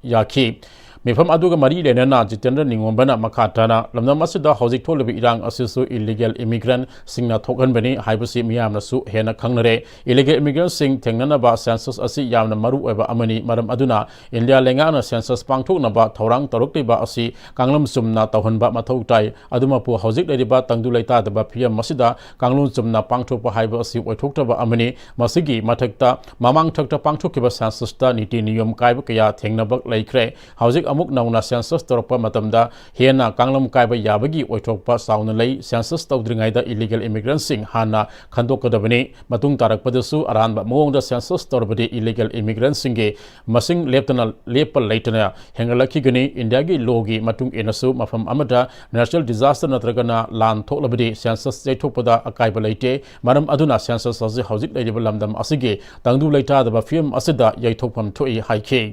ꯌꯥꯈꯤ꯫ ꯃꯤꯐꯝ ꯑꯗꯨꯒ ꯃꯔꯤ ꯂꯩꯅꯅ ꯖꯤꯇꯦꯟꯗ꯭ꯔ ꯅꯤꯉꯣꯝꯕꯅ ꯃꯈꯥ ꯇꯥꯅ, ꯂꯝꯗꯝ ꯑꯁꯤꯗ ꯍꯧꯖꯤꯛ ꯊꯣꯛꯂꯤꯕ ꯏꯔꯥꯡ ꯑꯁꯤꯁꯨ illegal immigrantꯁꯤꯡꯅ ꯊꯣꯛꯍꯟꯕꯅꯤ ꯍꯥꯏꯕꯁꯤ ꯃꯤꯌꯥꯝꯅꯁꯨ ꯍꯦꯟꯅ ꯈꯪꯅꯔꯦ꯫ Illegal immigrantꯁꯤꯡ ꯊꯦꯡꯅꯅꯕ census ꯑꯁꯤ ꯌꯥꯝꯅ ꯃꯔꯨ ꯑꯣꯏꯕ ꯑꯃꯅꯤ꯫ ꯃꯔꯝ ꯑꯗꯨꯅ ꯏꯟꯗꯤꯌꯥ ꯂꯩꯉꯥꯛꯅ census ꯄꯥꯡꯊꯣꯛꯅꯕ ꯊꯧꯔꯥꯡ ꯇꯧꯔꯛꯂꯤꯕ ꯑꯁꯤ ꯀꯥꯡꯂꯝ ꯆꯨꯝꯅ ꯇꯧꯍꯟꯕ ꯃꯊꯧ ꯇꯥꯏ꯫ ꯑꯗꯨꯃꯛꯄꯨ ꯍꯧꯖꯤꯛ ꯂꯩꯔꯤꯕ ꯇꯪꯗꯨ ꯂꯩꯇꯥꯗꯕ ꯐꯤꯕꯝ ꯑꯁꯤꯗ ꯀꯥꯡꯂꯣꯟ ꯆꯨꯝꯅ ꯄꯥꯡꯊꯣꯛꯄ ꯍꯥꯏꯕ ꯑꯁꯤ ꯑꯣꯏꯊꯣꯛꯇꯕ ꯑꯃꯅꯤ꯫ ꯃꯁꯤꯒꯤ ꯃꯊꯛꯇ ꯃꯃꯥꯡꯊꯛꯇ ꯄꯥꯡꯊꯣꯛꯈꯤꯕ censusꯇ ꯅꯤꯇꯤ ꯅꯤꯌꯣꯝ ꯀꯥꯏꯕ ꯀꯌꯥ ꯊꯦꯡꯅꯕ ꯂꯩꯈ꯭ꯔꯦ꯫ ꯍꯧꯖꯤꯛ ꯑꯃꯨꯛ ꯅꯧꯅ census ꯇꯧꯔꯛꯄ ꯃꯇꯝꯗ ꯍꯦꯟꯅ ꯀꯥꯡꯂꯝ ꯀꯥꯏꯕ ꯌꯥꯕꯒꯤ ꯑꯣꯏꯊꯣꯛꯄ ꯆꯥꯎꯅ ꯂꯩ꯫ Census ꯇꯧꯗ꯭ꯔꯤꯉꯩꯗ illegal immigrantꯁꯤꯡ ꯍꯥꯟꯅ ꯈꯟꯗꯣꯛꯀꯗꯕꯅꯤ꯫ ꯃꯇꯨꯡ ꯇꯥꯔꯛꯄꯗꯁꯨ ꯑꯔꯥꯟꯕ ꯃꯑꯣꯡꯗ census ꯇꯧꯔꯕꯗꯤ illegal immigrantꯁꯤꯡꯒꯤ ꯃꯁꯤꯡ ꯂꯦꯞꯇꯅ, ꯂꯦꯞꯄ ꯂꯩꯇꯅ ꯍꯦꯟꯒꯠꯂꯛꯈꯤꯒꯅꯤ꯫ ꯏꯟꯗꯤꯌꯥꯒꯤ lawꯒꯤ ꯃꯇꯨꯡ ꯏꯟꯅꯁꯨ ꯃꯐꯝ ꯑꯃꯗ natural disaster ꯅꯠꯇ꯭ꯔꯒꯅ ꯂꯥꯟ ꯊꯣꯛꯂꯕꯗꯤ census ꯌꯩꯊꯣꯛꯄꯗ ꯑꯀꯥꯏꯕ ꯂꯩꯇꯦ꯫ ꯃꯔꯝ ꯑꯗꯨꯅ census ꯑꯁꯤ ꯍꯧꯖꯤꯛ ꯂꯩꯔꯤꯕ ꯂꯝꯗꯝ ꯑꯁꯤꯒꯤ ꯇꯪꯗꯨ ꯂꯩꯇꯥꯗꯕ ꯐꯤꯕꯝ ꯑꯁꯤꯗ ꯌꯩꯊꯣꯛꯐꯝ ꯊꯣꯛꯏ ꯍꯥꯏꯈꯤ꯫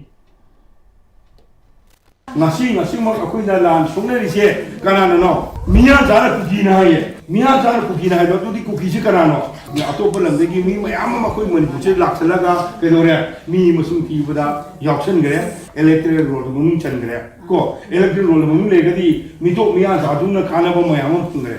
ꯉꯁꯤ, ꯉꯁꯤꯃꯛ ꯑꯩꯈꯣꯏꯅ ꯂꯥꯟ ꯁꯣꯛꯅꯔꯤꯁꯦ ꯀꯅꯥꯅꯅꯣ? ꯃꯤꯌꯥꯟꯆꯥꯅ ꯀꯨꯀꯤꯅ ꯍꯥꯏꯌꯦ꯫ ꯃꯤꯌꯥꯟꯆꯥꯅ ꯀꯨꯀꯤꯅ ꯍꯥꯏꯕ ꯑꯗꯨꯗꯤ ꯀꯨꯀꯤꯁꯦ ꯀꯅꯥꯅꯣ? ꯑꯇꯣꯞꯄ ꯂꯝꯗꯒꯤ ꯃꯤ ꯃꯌꯥꯝ ꯑꯃ ꯑꯩꯈꯣꯏ ꯃꯅꯤꯄꯨꯔꯁꯤꯗ ꯂꯥꯛꯁꯜꯂꯒ ꯀꯩꯗꯧꯔꯦ? ꯃꯤ ꯃꯁꯤꯡ ꯊꯤꯕꯗ ꯌꯥꯎꯁꯟꯈ꯭ꯔꯦ, electoral rollꯗ ꯃꯅꯨꯡ ꯆꯟꯈ꯭ꯔꯦ꯫ ꯀꯣ, electoral rollꯗ ꯃꯅꯨꯡ ꯂꯩꯔꯒꯗꯤ ꯃꯤꯇꯣꯞ ꯃꯤꯌꯥꯟꯆꯥꯗꯨꯅ ꯀꯥꯟꯅꯕ ꯃꯌꯥꯝ ꯑꯃ ꯐꯪꯈ꯭ꯔꯦ꯫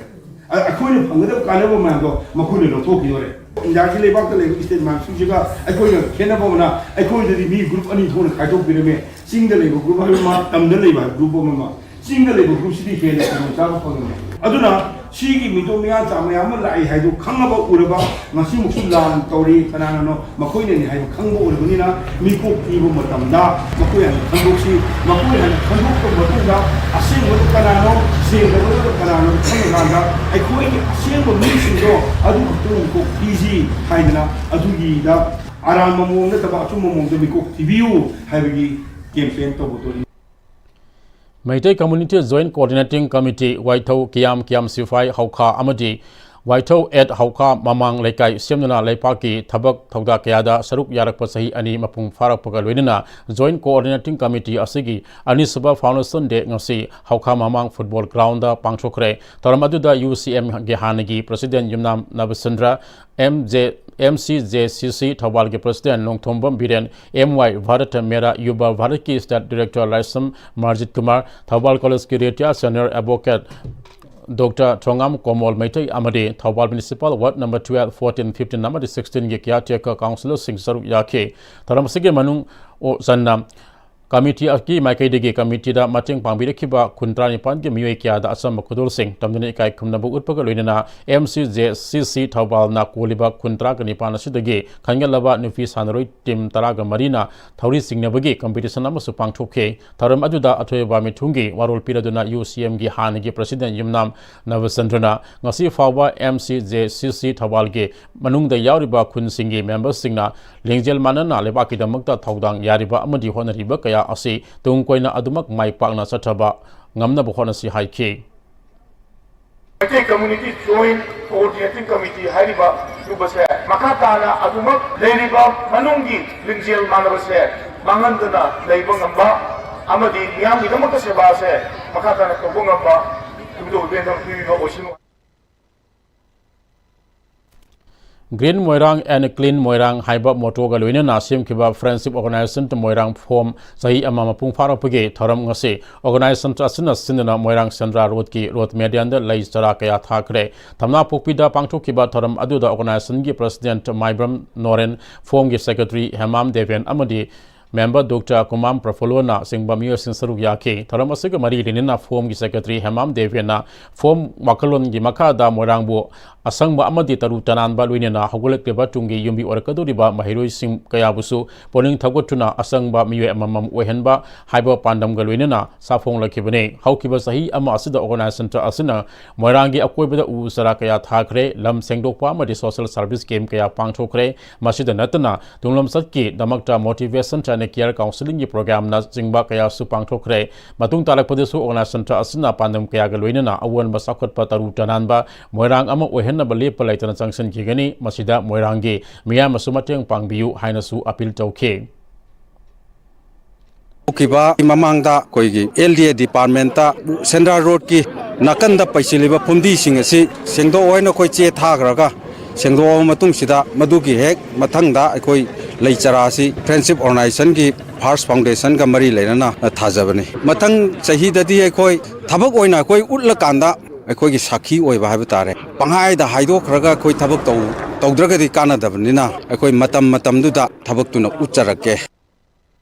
ꯑ-, ꯑꯩꯈꯣꯏꯅ ꯐꯪꯒꯗꯕ ꯀꯥꯟꯅꯕ ꯃꯌꯥꯝꯗꯣ ꯃꯈꯣꯏꯅ ꯂꯧꯊꯣꯛꯈꯤꯗꯣꯔꯦ꯫ ꯏꯟꯗꯤꯌꯥꯒꯤ ꯂꯩꯕꯥꯛꯇ ꯂꯩꯕ state ꯃꯌꯥꯝꯁꯤꯡꯁꯤꯒ ꯑꯩꯈꯣꯏꯒ ꯈꯦꯠꯅꯕ ꯑꯃꯅ, ꯑꯩꯈꯣꯏꯗꯗꯤ ꯃꯤ group ꯑꯅꯤ ꯊꯣꯛꯅ ꯈꯥꯏꯗꯣꯛꯄꯤꯔꯝꯃꯦ꯫ ꯆꯤꯡꯗ ꯂꯩꯕ group ꯍꯥꯏꯕ ꯑꯃ, ꯇꯝꯗ ꯂꯩꯕ ꯍꯥꯏꯕ group ꯑꯃ ꯑꯃ꯫ ꯆꯤꯡꯗ ꯂꯩꯕ groupꯁꯤꯗꯤ ꯍꯦꯟꯅ ꯈꯨꯗꯣꯡꯆꯥꯕ ꯐꯪꯉꯝꯃꯦ꯫ ꯑꯗꯨꯅ ꯁꯤꯒꯤ ꯃꯤꯇꯣꯞ ꯃꯤꯌꯥꯟꯆꯥ ꯃꯌꯥꯝ ꯑꯃ ꯂꯥꯛꯏ ꯍꯥꯏꯗꯨ ꯈꯪꯉꯕ ꯎꯔꯕ ꯉꯁꯤꯃꯨꯛꯁꯨ ꯂꯥꯟ ꯇꯧꯔꯤ꯫ ꯀꯅꯥꯅꯅꯣ? ꯃꯈꯣꯏꯅꯅꯤ ꯍꯥꯏꯕ ꯈꯪꯕ ꯑꯣꯏꯔꯕꯅꯤꯅ ꯃꯤꯀꯣꯛ ꯊꯤꯕ ꯃꯇꯝꯗ ꯃꯈꯣꯏ ꯍꯥꯟꯅ ꯈꯪꯗꯣꯛꯁꯤ꯫ ꯃꯈꯣꯏ ꯍꯥꯟꯅ ꯈꯪꯗꯣꯛꯄ ꯃꯇꯨꯡꯗ ꯑꯁꯦꯡꯕꯗꯨ ꯀꯅꯥꯅꯣ, ꯁꯦꯡꯗꯕꯗꯨ ꯀꯅꯥꯅꯣ ꯈꯪꯉꯀꯥꯟꯗ ꯑꯩꯈꯣꯏꯒꯤ ꯑꯁꯦꯡꯕ ꯃꯤꯁꯤꯡꯗꯣ ꯑꯗꯨ ꯈꯛꯇꯪ ꯃꯤꯀꯣꯛ ꯊꯤꯁꯤ ꯍꯥꯏꯗꯅ ꯑꯗꯨꯒꯤꯗ ꯑꯔꯥꯟꯕ ꯃꯑꯣꯡ ꯅꯠꯇꯕ ꯑꯆꯨꯝꯕ ꯃꯑꯣꯡꯗ ꯃꯤꯀꯣꯛ ꯊꯤꯕꯤꯌꯨ ꯍꯥꯏꯕꯒꯤ campaign ꯇꯧꯕꯗꯨꯅꯤ꯫ Meitei Community Joint Coordinating Committee, ꯋꯥꯏꯊꯧ, ꯀꯤꯌꯥꯝ ꯀꯤꯌꯥꯝ ꯁꯤꯐꯥꯏ ꯍꯧꯈꯥ ꯑꯃꯗꯤ ꯋꯥꯏꯊꯧ at ꯍꯧꯈꯥ ꯃꯃꯥꯡ ꯂꯩꯀꯥꯏ ꯁꯦꯝꯗꯨꯅ ꯂꯩꯄꯥꯛꯀꯤ ꯊꯕꯛ ꯊꯧꯗꯥ ꯀꯌꯥꯗ ꯁꯔꯨꯛ ꯌꯥꯔꯛꯄ ꯆꯍꯤ ꯑꯅꯤ ꯃꯄꯨꯡ ꯐꯥꯔꯛꯄꯒ ꯂꯣꯏꯅꯅ Joint Coordinating Committee ꯑꯁꯤꯒꯤ ꯑꯅꯤꯁꯨꯕ foundation day ꯉꯁꯤ ꯍꯧꯈꯥ ꯃꯃꯥꯡ football groundꯗ ꯄꯥꯡꯊꯣꯛꯈ꯭ꯔꯦ꯫ ꯊꯧꯔꯝ ꯑꯗꯨꯗ U C Mꯒꯤ ꯍꯥꯟꯅꯒꯤ president ꯌꯨꯝꯅꯥꯝ ꯅꯕꯆꯟꯗ꯭ꯔ, M J M C J C C ꯊꯧꯕꯥꯜꯒꯤ President Nongthombam Biren, M Y Bharat Mera Yuva Bharat ꯀꯤ State Director ꯂꯥꯏꯁ꯭ꯔꯝ ꯃꯔꯖꯤꯠ ꯀꯨꯃꯥꯔ, ꯊꯧꯕꯥꯜ College ꯀꯤ Retired Senior Advocate Doctor ꯊꯣꯉꯥꯝ ꯀꯣꯃꯣꯜ ꯃꯩꯇꯩ ꯑꯃꯗꯤ Thoubal Municipal Ward number twelve, fourteen, fifteen ꯑꯃꯗꯤ sixteen ꯒꯤ caretaker councillor ꯁꯤꯡ ꯁꯔꯨꯛ ꯌꯥꯈꯤ꯫ ꯊꯧꯔꯝ ꯑꯁꯤꯒꯤ ꯃꯅꯨꯡ ꯑꯣ ꯆꯟꯅ committee ꯒꯤ ꯃꯥꯏꯀꯩꯗꯒꯤ committee ꯗ ꯃꯇꯦꯡ ꯄꯥꯡꯕꯤꯔꯛꯈꯤꯕ ꯈꯨꯟ ꯇꯔꯥꯅꯤꯄꯥꯟꯒꯤ ꯃꯤꯑꯣꯏ ꯀꯌꯥꯗ ꯑꯆꯝꯕ ꯈꯨꯗꯣꯜꯁꯤꯡ ꯇꯝꯗꯨꯅ ꯏꯀꯥꯏ ꯈꯨꯝꯅꯕ ꯎꯠꯄꯒ ꯂꯣꯏꯅꯅ M C J C C ꯊꯧꯕꯥꯜꯅ ꯀꯣꯜꯂꯤꯕ ꯈꯨꯟ ꯇꯔꯥꯒ ꯅꯤꯄꯥꯟ ꯑꯁꯤꯗꯒꯤ ꯈꯟꯒꯠꯂꯕ ꯅꯨꯄꯤ ꯁꯥꯟꯅꯔꯣꯏ team ꯇꯔꯥꯒ ꯃꯔꯤꯅ ꯊꯧꯔꯤ ꯆꯤꯡꯅꯕꯒꯤ competition ꯑꯃꯁꯨ ꯄꯥꯡꯊꯣꯛꯈꯤ꯫ ꯊꯧꯔꯝ ꯑꯗꯨꯗ ꯑꯊꯣꯏꯕ ꯃꯤꯊꯨꯡꯒꯤ ꯋꯥꯔꯣꯜ ꯄꯤꯔꯗꯨꯅ U C M ꯒꯤ ꯍꯥꯟꯅꯒꯤ President ꯌꯨꯝꯅꯥꯝ ꯅꯕꯆꯟꯗ꯭ꯔꯅ ꯉꯁꯤ ꯐꯥꯎꯕ M C J C C ꯊꯧꯕꯥꯜꯒꯤ ꯃꯅꯨꯡꯗ ꯌꯥꯎꯔꯤꯕ ꯈꯨꯟꯁꯤꯡꯒꯤ member ꯁꯤꯡꯅ ꯂꯤꯡꯖꯦꯜ ꯃꯥꯟꯅꯅ ꯂꯩꯕꯥꯛꯀꯤꯗꯃꯛꯇ ꯊꯧꯗꯥꯡ ꯌꯥꯔꯤꯕ ꯑꯃꯗꯤ ꯍꯣꯠꯅꯔꯤꯕ ꯀꯌꯥ ꯑꯁꯤ ꯇꯨꯡ ꯀꯣꯏꯅ ꯑꯗꯨꯃꯛ ꯃꯥꯏ ꯄꯥꯛꯅ ꯆꯠꯊꯕ ꯉꯝꯅꯕ ꯍꯣꯠꯅꯁꯤ ꯍꯥꯏꯈꯤ꯫ Meitei Community Joint Coordinating Committee ꯍꯥꯏꯔꯤꯕ ꯂꯨꯕꯁꯦ ꯃꯈꯥ ꯇꯥꯅ ꯑꯗꯨꯃꯛ ꯂꯩꯔꯤꯕ ꯃꯅꯨꯡꯒꯤ ꯂꯤꯡꯖꯦꯜ ꯃꯥꯟꯅꯕꯁꯦ ꯃꯥꯡꯍꯟꯗꯅ ꯂꯩꯕ ꯉꯝꯕ ꯑꯃꯗꯤ ꯃꯤꯌꯥꯝꯒꯤꯗꯃꯛꯇ ꯁꯦꯕꯥꯁꯦ ꯃꯈꯥ ꯇꯥꯅ ꯇꯧꯕ ꯉꯝꯕ ꯏꯕꯨꯙꯧ ꯏꯕꯦꯟꯗꯧꯅ ꯄꯤꯕꯤꯕ ꯑꯣꯏꯁꯅꯨ꯫ Green Moirang and Clean Moirang ꯍꯥꯏꯕ motto ꯒ ꯂꯣꯏꯅꯅ ꯁꯦꯝꯈꯤꯕ Friendship Organization ꯃꯣꯏꯔꯥꯡ form ꯆꯍꯤ ꯑꯃ ꯃꯄꯨꯡ ꯐꯥꯔꯛꯄꯒꯤ ꯊꯧꯔꯝ ꯉꯁꯤ organization ꯑꯁꯤꯅ ꯁꯤꯟꯗꯨꯅ ꯃꯣꯏꯔꯥꯡ ꯁꯦꯟꯗ꯭ꯔꯥ road ꯀꯤ road median ꯗ ꯂꯩ ꯆꯔꯥ ꯀꯌꯥ ꯊꯥꯈ꯭ꯔꯦ꯫ ꯊꯝꯅꯥꯄꯣꯛꯄꯤꯗ ꯄꯥꯡꯊꯣꯛꯈꯤꯕ ꯊꯧꯔꯝ ꯑꯗꯨꯗ organization ꯒꯤ President ꯃꯥꯏꯕꯝ ꯅꯣꯔꯦꯟ, form ꯒꯤ Secretary ꯍꯦꯃꯥꯝ ꯗꯦꯕꯦꯟ ꯑꯃꯗꯤ member Doctor ꯀꯨꯃꯥꯝ ꯄ꯭ꯔꯐꯨꯜꯂꯣꯅ ꯆꯤꯡꯕ ꯃꯤꯑꯣꯏꯁꯤꯡ ꯁꯔꯨꯛ ꯌꯥꯈꯤ꯫ ꯊꯧꯔꯝ ꯑꯁꯤꯒ ꯃꯔꯤ ꯂꯩꯅꯅ form ꯒꯤ Secretary ꯍꯦꯃꯥꯝ ꯗꯦꯕꯦꯟꯅ form ꯋꯥꯈꯜꯂꯣꯟꯒꯤ ꯃꯈꯥꯗ ꯃꯣꯏꯔꯥꯡꯕꯨ ꯑꯁꯪꯕ ꯑꯃꯗꯤ ꯇꯔꯨ ꯇꯅꯥꯟꯕ ꯂꯣꯏꯅꯅ ꯍꯧꯒꯠꯂꯛꯂꯤꯕ ꯇꯨꯡꯒꯤ ꯌꯨꯝꯕꯤ ꯑꯣꯏꯔꯛꯀꯗꯧꯔꯤꯕ ꯃꯍꯩꯔꯣꯏꯁꯤꯡ ꯀꯌꯥꯕꯨꯁꯨ ꯄꯨꯛꯅꯤꯡ ꯊꯧꯒꯠꯇꯨꯅ ꯑꯁꯪꯕ ꯃꯤꯑꯣꯏ ꯑꯃꯃꯝ ꯑꯣꯏꯍꯟꯕ ꯍꯥꯏꯕ ꯄꯥꯟꯗꯝꯒ ꯂꯣꯏꯅꯅ ꯁꯥꯐꯣꯡꯂꯛꯈꯤꯕꯅꯤ꯫ ꯍꯧꯈꯤꯕ ꯆꯍꯤ ꯑꯃ ꯑꯁꯤꯗ organization ꯑꯁꯤꯅ ꯃꯣꯏꯔꯥꯡꯒꯤ ꯑꯀꯣꯏꯕꯗ ꯎ ꯆꯥꯔꯥ ꯀꯌꯥ ꯊꯥꯈ꯭ꯔꯦ, ꯂꯝ ꯁꯦꯡꯗꯣꯛꯄ ꯑꯃꯗꯤ social service camp ꯀꯌꯥ ꯄꯥꯡꯊꯣꯛꯈ꯭ꯔꯦ꯫ ꯃꯁꯤꯗ ꯅꯠꯇꯅ ꯇꯨꯡꯂꯝꯆꯠꯀꯤꯗꯃꯛꯇ motivation and care counselling ꯒꯤ program ꯅꯆꯤꯡꯕ ꯀꯌꯥꯁꯨ ꯄꯥꯡꯊꯣꯛꯈ꯭ꯔꯦ꯫ ꯃꯇꯨꯡ ꯇꯥꯔꯛꯄꯗꯁꯨ organization ꯑꯁꯤꯅ ꯄꯥꯟꯗꯝ ꯀꯌꯥꯒ ꯂꯣꯏꯅꯅ ꯑꯑꯣꯟꯕ ꯆꯥꯎꯈꯠꯄ ꯇꯔꯨ ꯇꯅꯥꯟꯕ ꯃꯣꯏꯔꯥꯡ ꯑꯃ ꯑꯣꯏꯍꯟꯅꯕ ꯂꯦꯞꯄ ꯂꯩꯇꯅ ꯆꯪꯁꯤꯟꯈꯤꯒꯅꯤ꯫ ꯃꯁꯤꯗ ꯃꯣꯏꯔꯥꯡꯒꯤ ꯃꯤꯌꯥꯝꯅꯁꯨ ꯃꯇꯦꯡ ꯄꯥꯡꯕꯤꯌꯨ ꯍꯥꯏꯅꯁꯨ appeal ꯇꯧꯈꯤ꯫ ꯍꯧꯈꯤꯕ ꯃꯃꯥꯡꯗ ꯑꯩꯈꯣꯏꯒꯤ L D A department ꯇ ꯁꯦꯟꯗ꯭ꯔꯥ road ꯀꯤ ꯅꯥꯀꯟꯗ ꯄꯩꯁꯤꯜꯂꯤꯕ ꯐꯨꯝꯗꯤꯁꯤꯡ ꯑꯁꯤ ꯁꯦꯡꯗꯣꯛꯑꯣ ꯍꯥꯏꯅ ꯑꯩꯈꯣꯏ ꯆꯦ ꯊꯥꯈ꯭ꯔꯒ ꯁꯦꯡꯗꯣꯛꯑꯕ ꯃꯇꯨꯡꯁꯤꯗ ꯃꯗꯨꯒꯤ ꯍꯦꯛ ꯃꯊꯪꯗ ꯑꯩꯈꯣꯏ ꯂꯩ ꯆꯔꯥꯁꯤ Friendship Organizationꯒꯤ First Foundationꯒ ꯃꯔꯤ ꯂꯩꯅꯅ ꯊꯥꯖꯕꯅꯤ꯫ ꯃꯊꯪ ꯆꯍꯤꯗꯗꯤ ꯑꯩꯈꯣꯏ ꯊꯕꯛ ꯑꯣꯏꯅ ꯑꯩꯈꯣꯏ ꯎꯠꯂꯀꯥꯟꯗ ꯑꯩꯈꯣꯏꯒꯤ ꯁꯥꯈꯤ ꯑꯣꯏꯕ ꯍꯥꯏꯕ ꯇꯥꯔꯦ꯫ ꯄꯪꯍꯥꯏꯗ ꯍꯥꯏꯗꯣꯛꯈ꯭ꯔꯒ ꯑꯩꯈꯣꯏ ꯊꯕꯛ ꯇꯧ-, ꯇꯧꯗ꯭ꯔꯒꯗꯤ ꯀꯥꯟꯅꯗꯕꯅꯤꯅ ꯑꯩꯈꯣꯏ ꯃꯇꯝ ꯃꯇꯝꯗꯨꯗ ꯊꯕꯛꯇꯨꯅ ꯎꯠꯆꯔꯛꯀꯦ꯫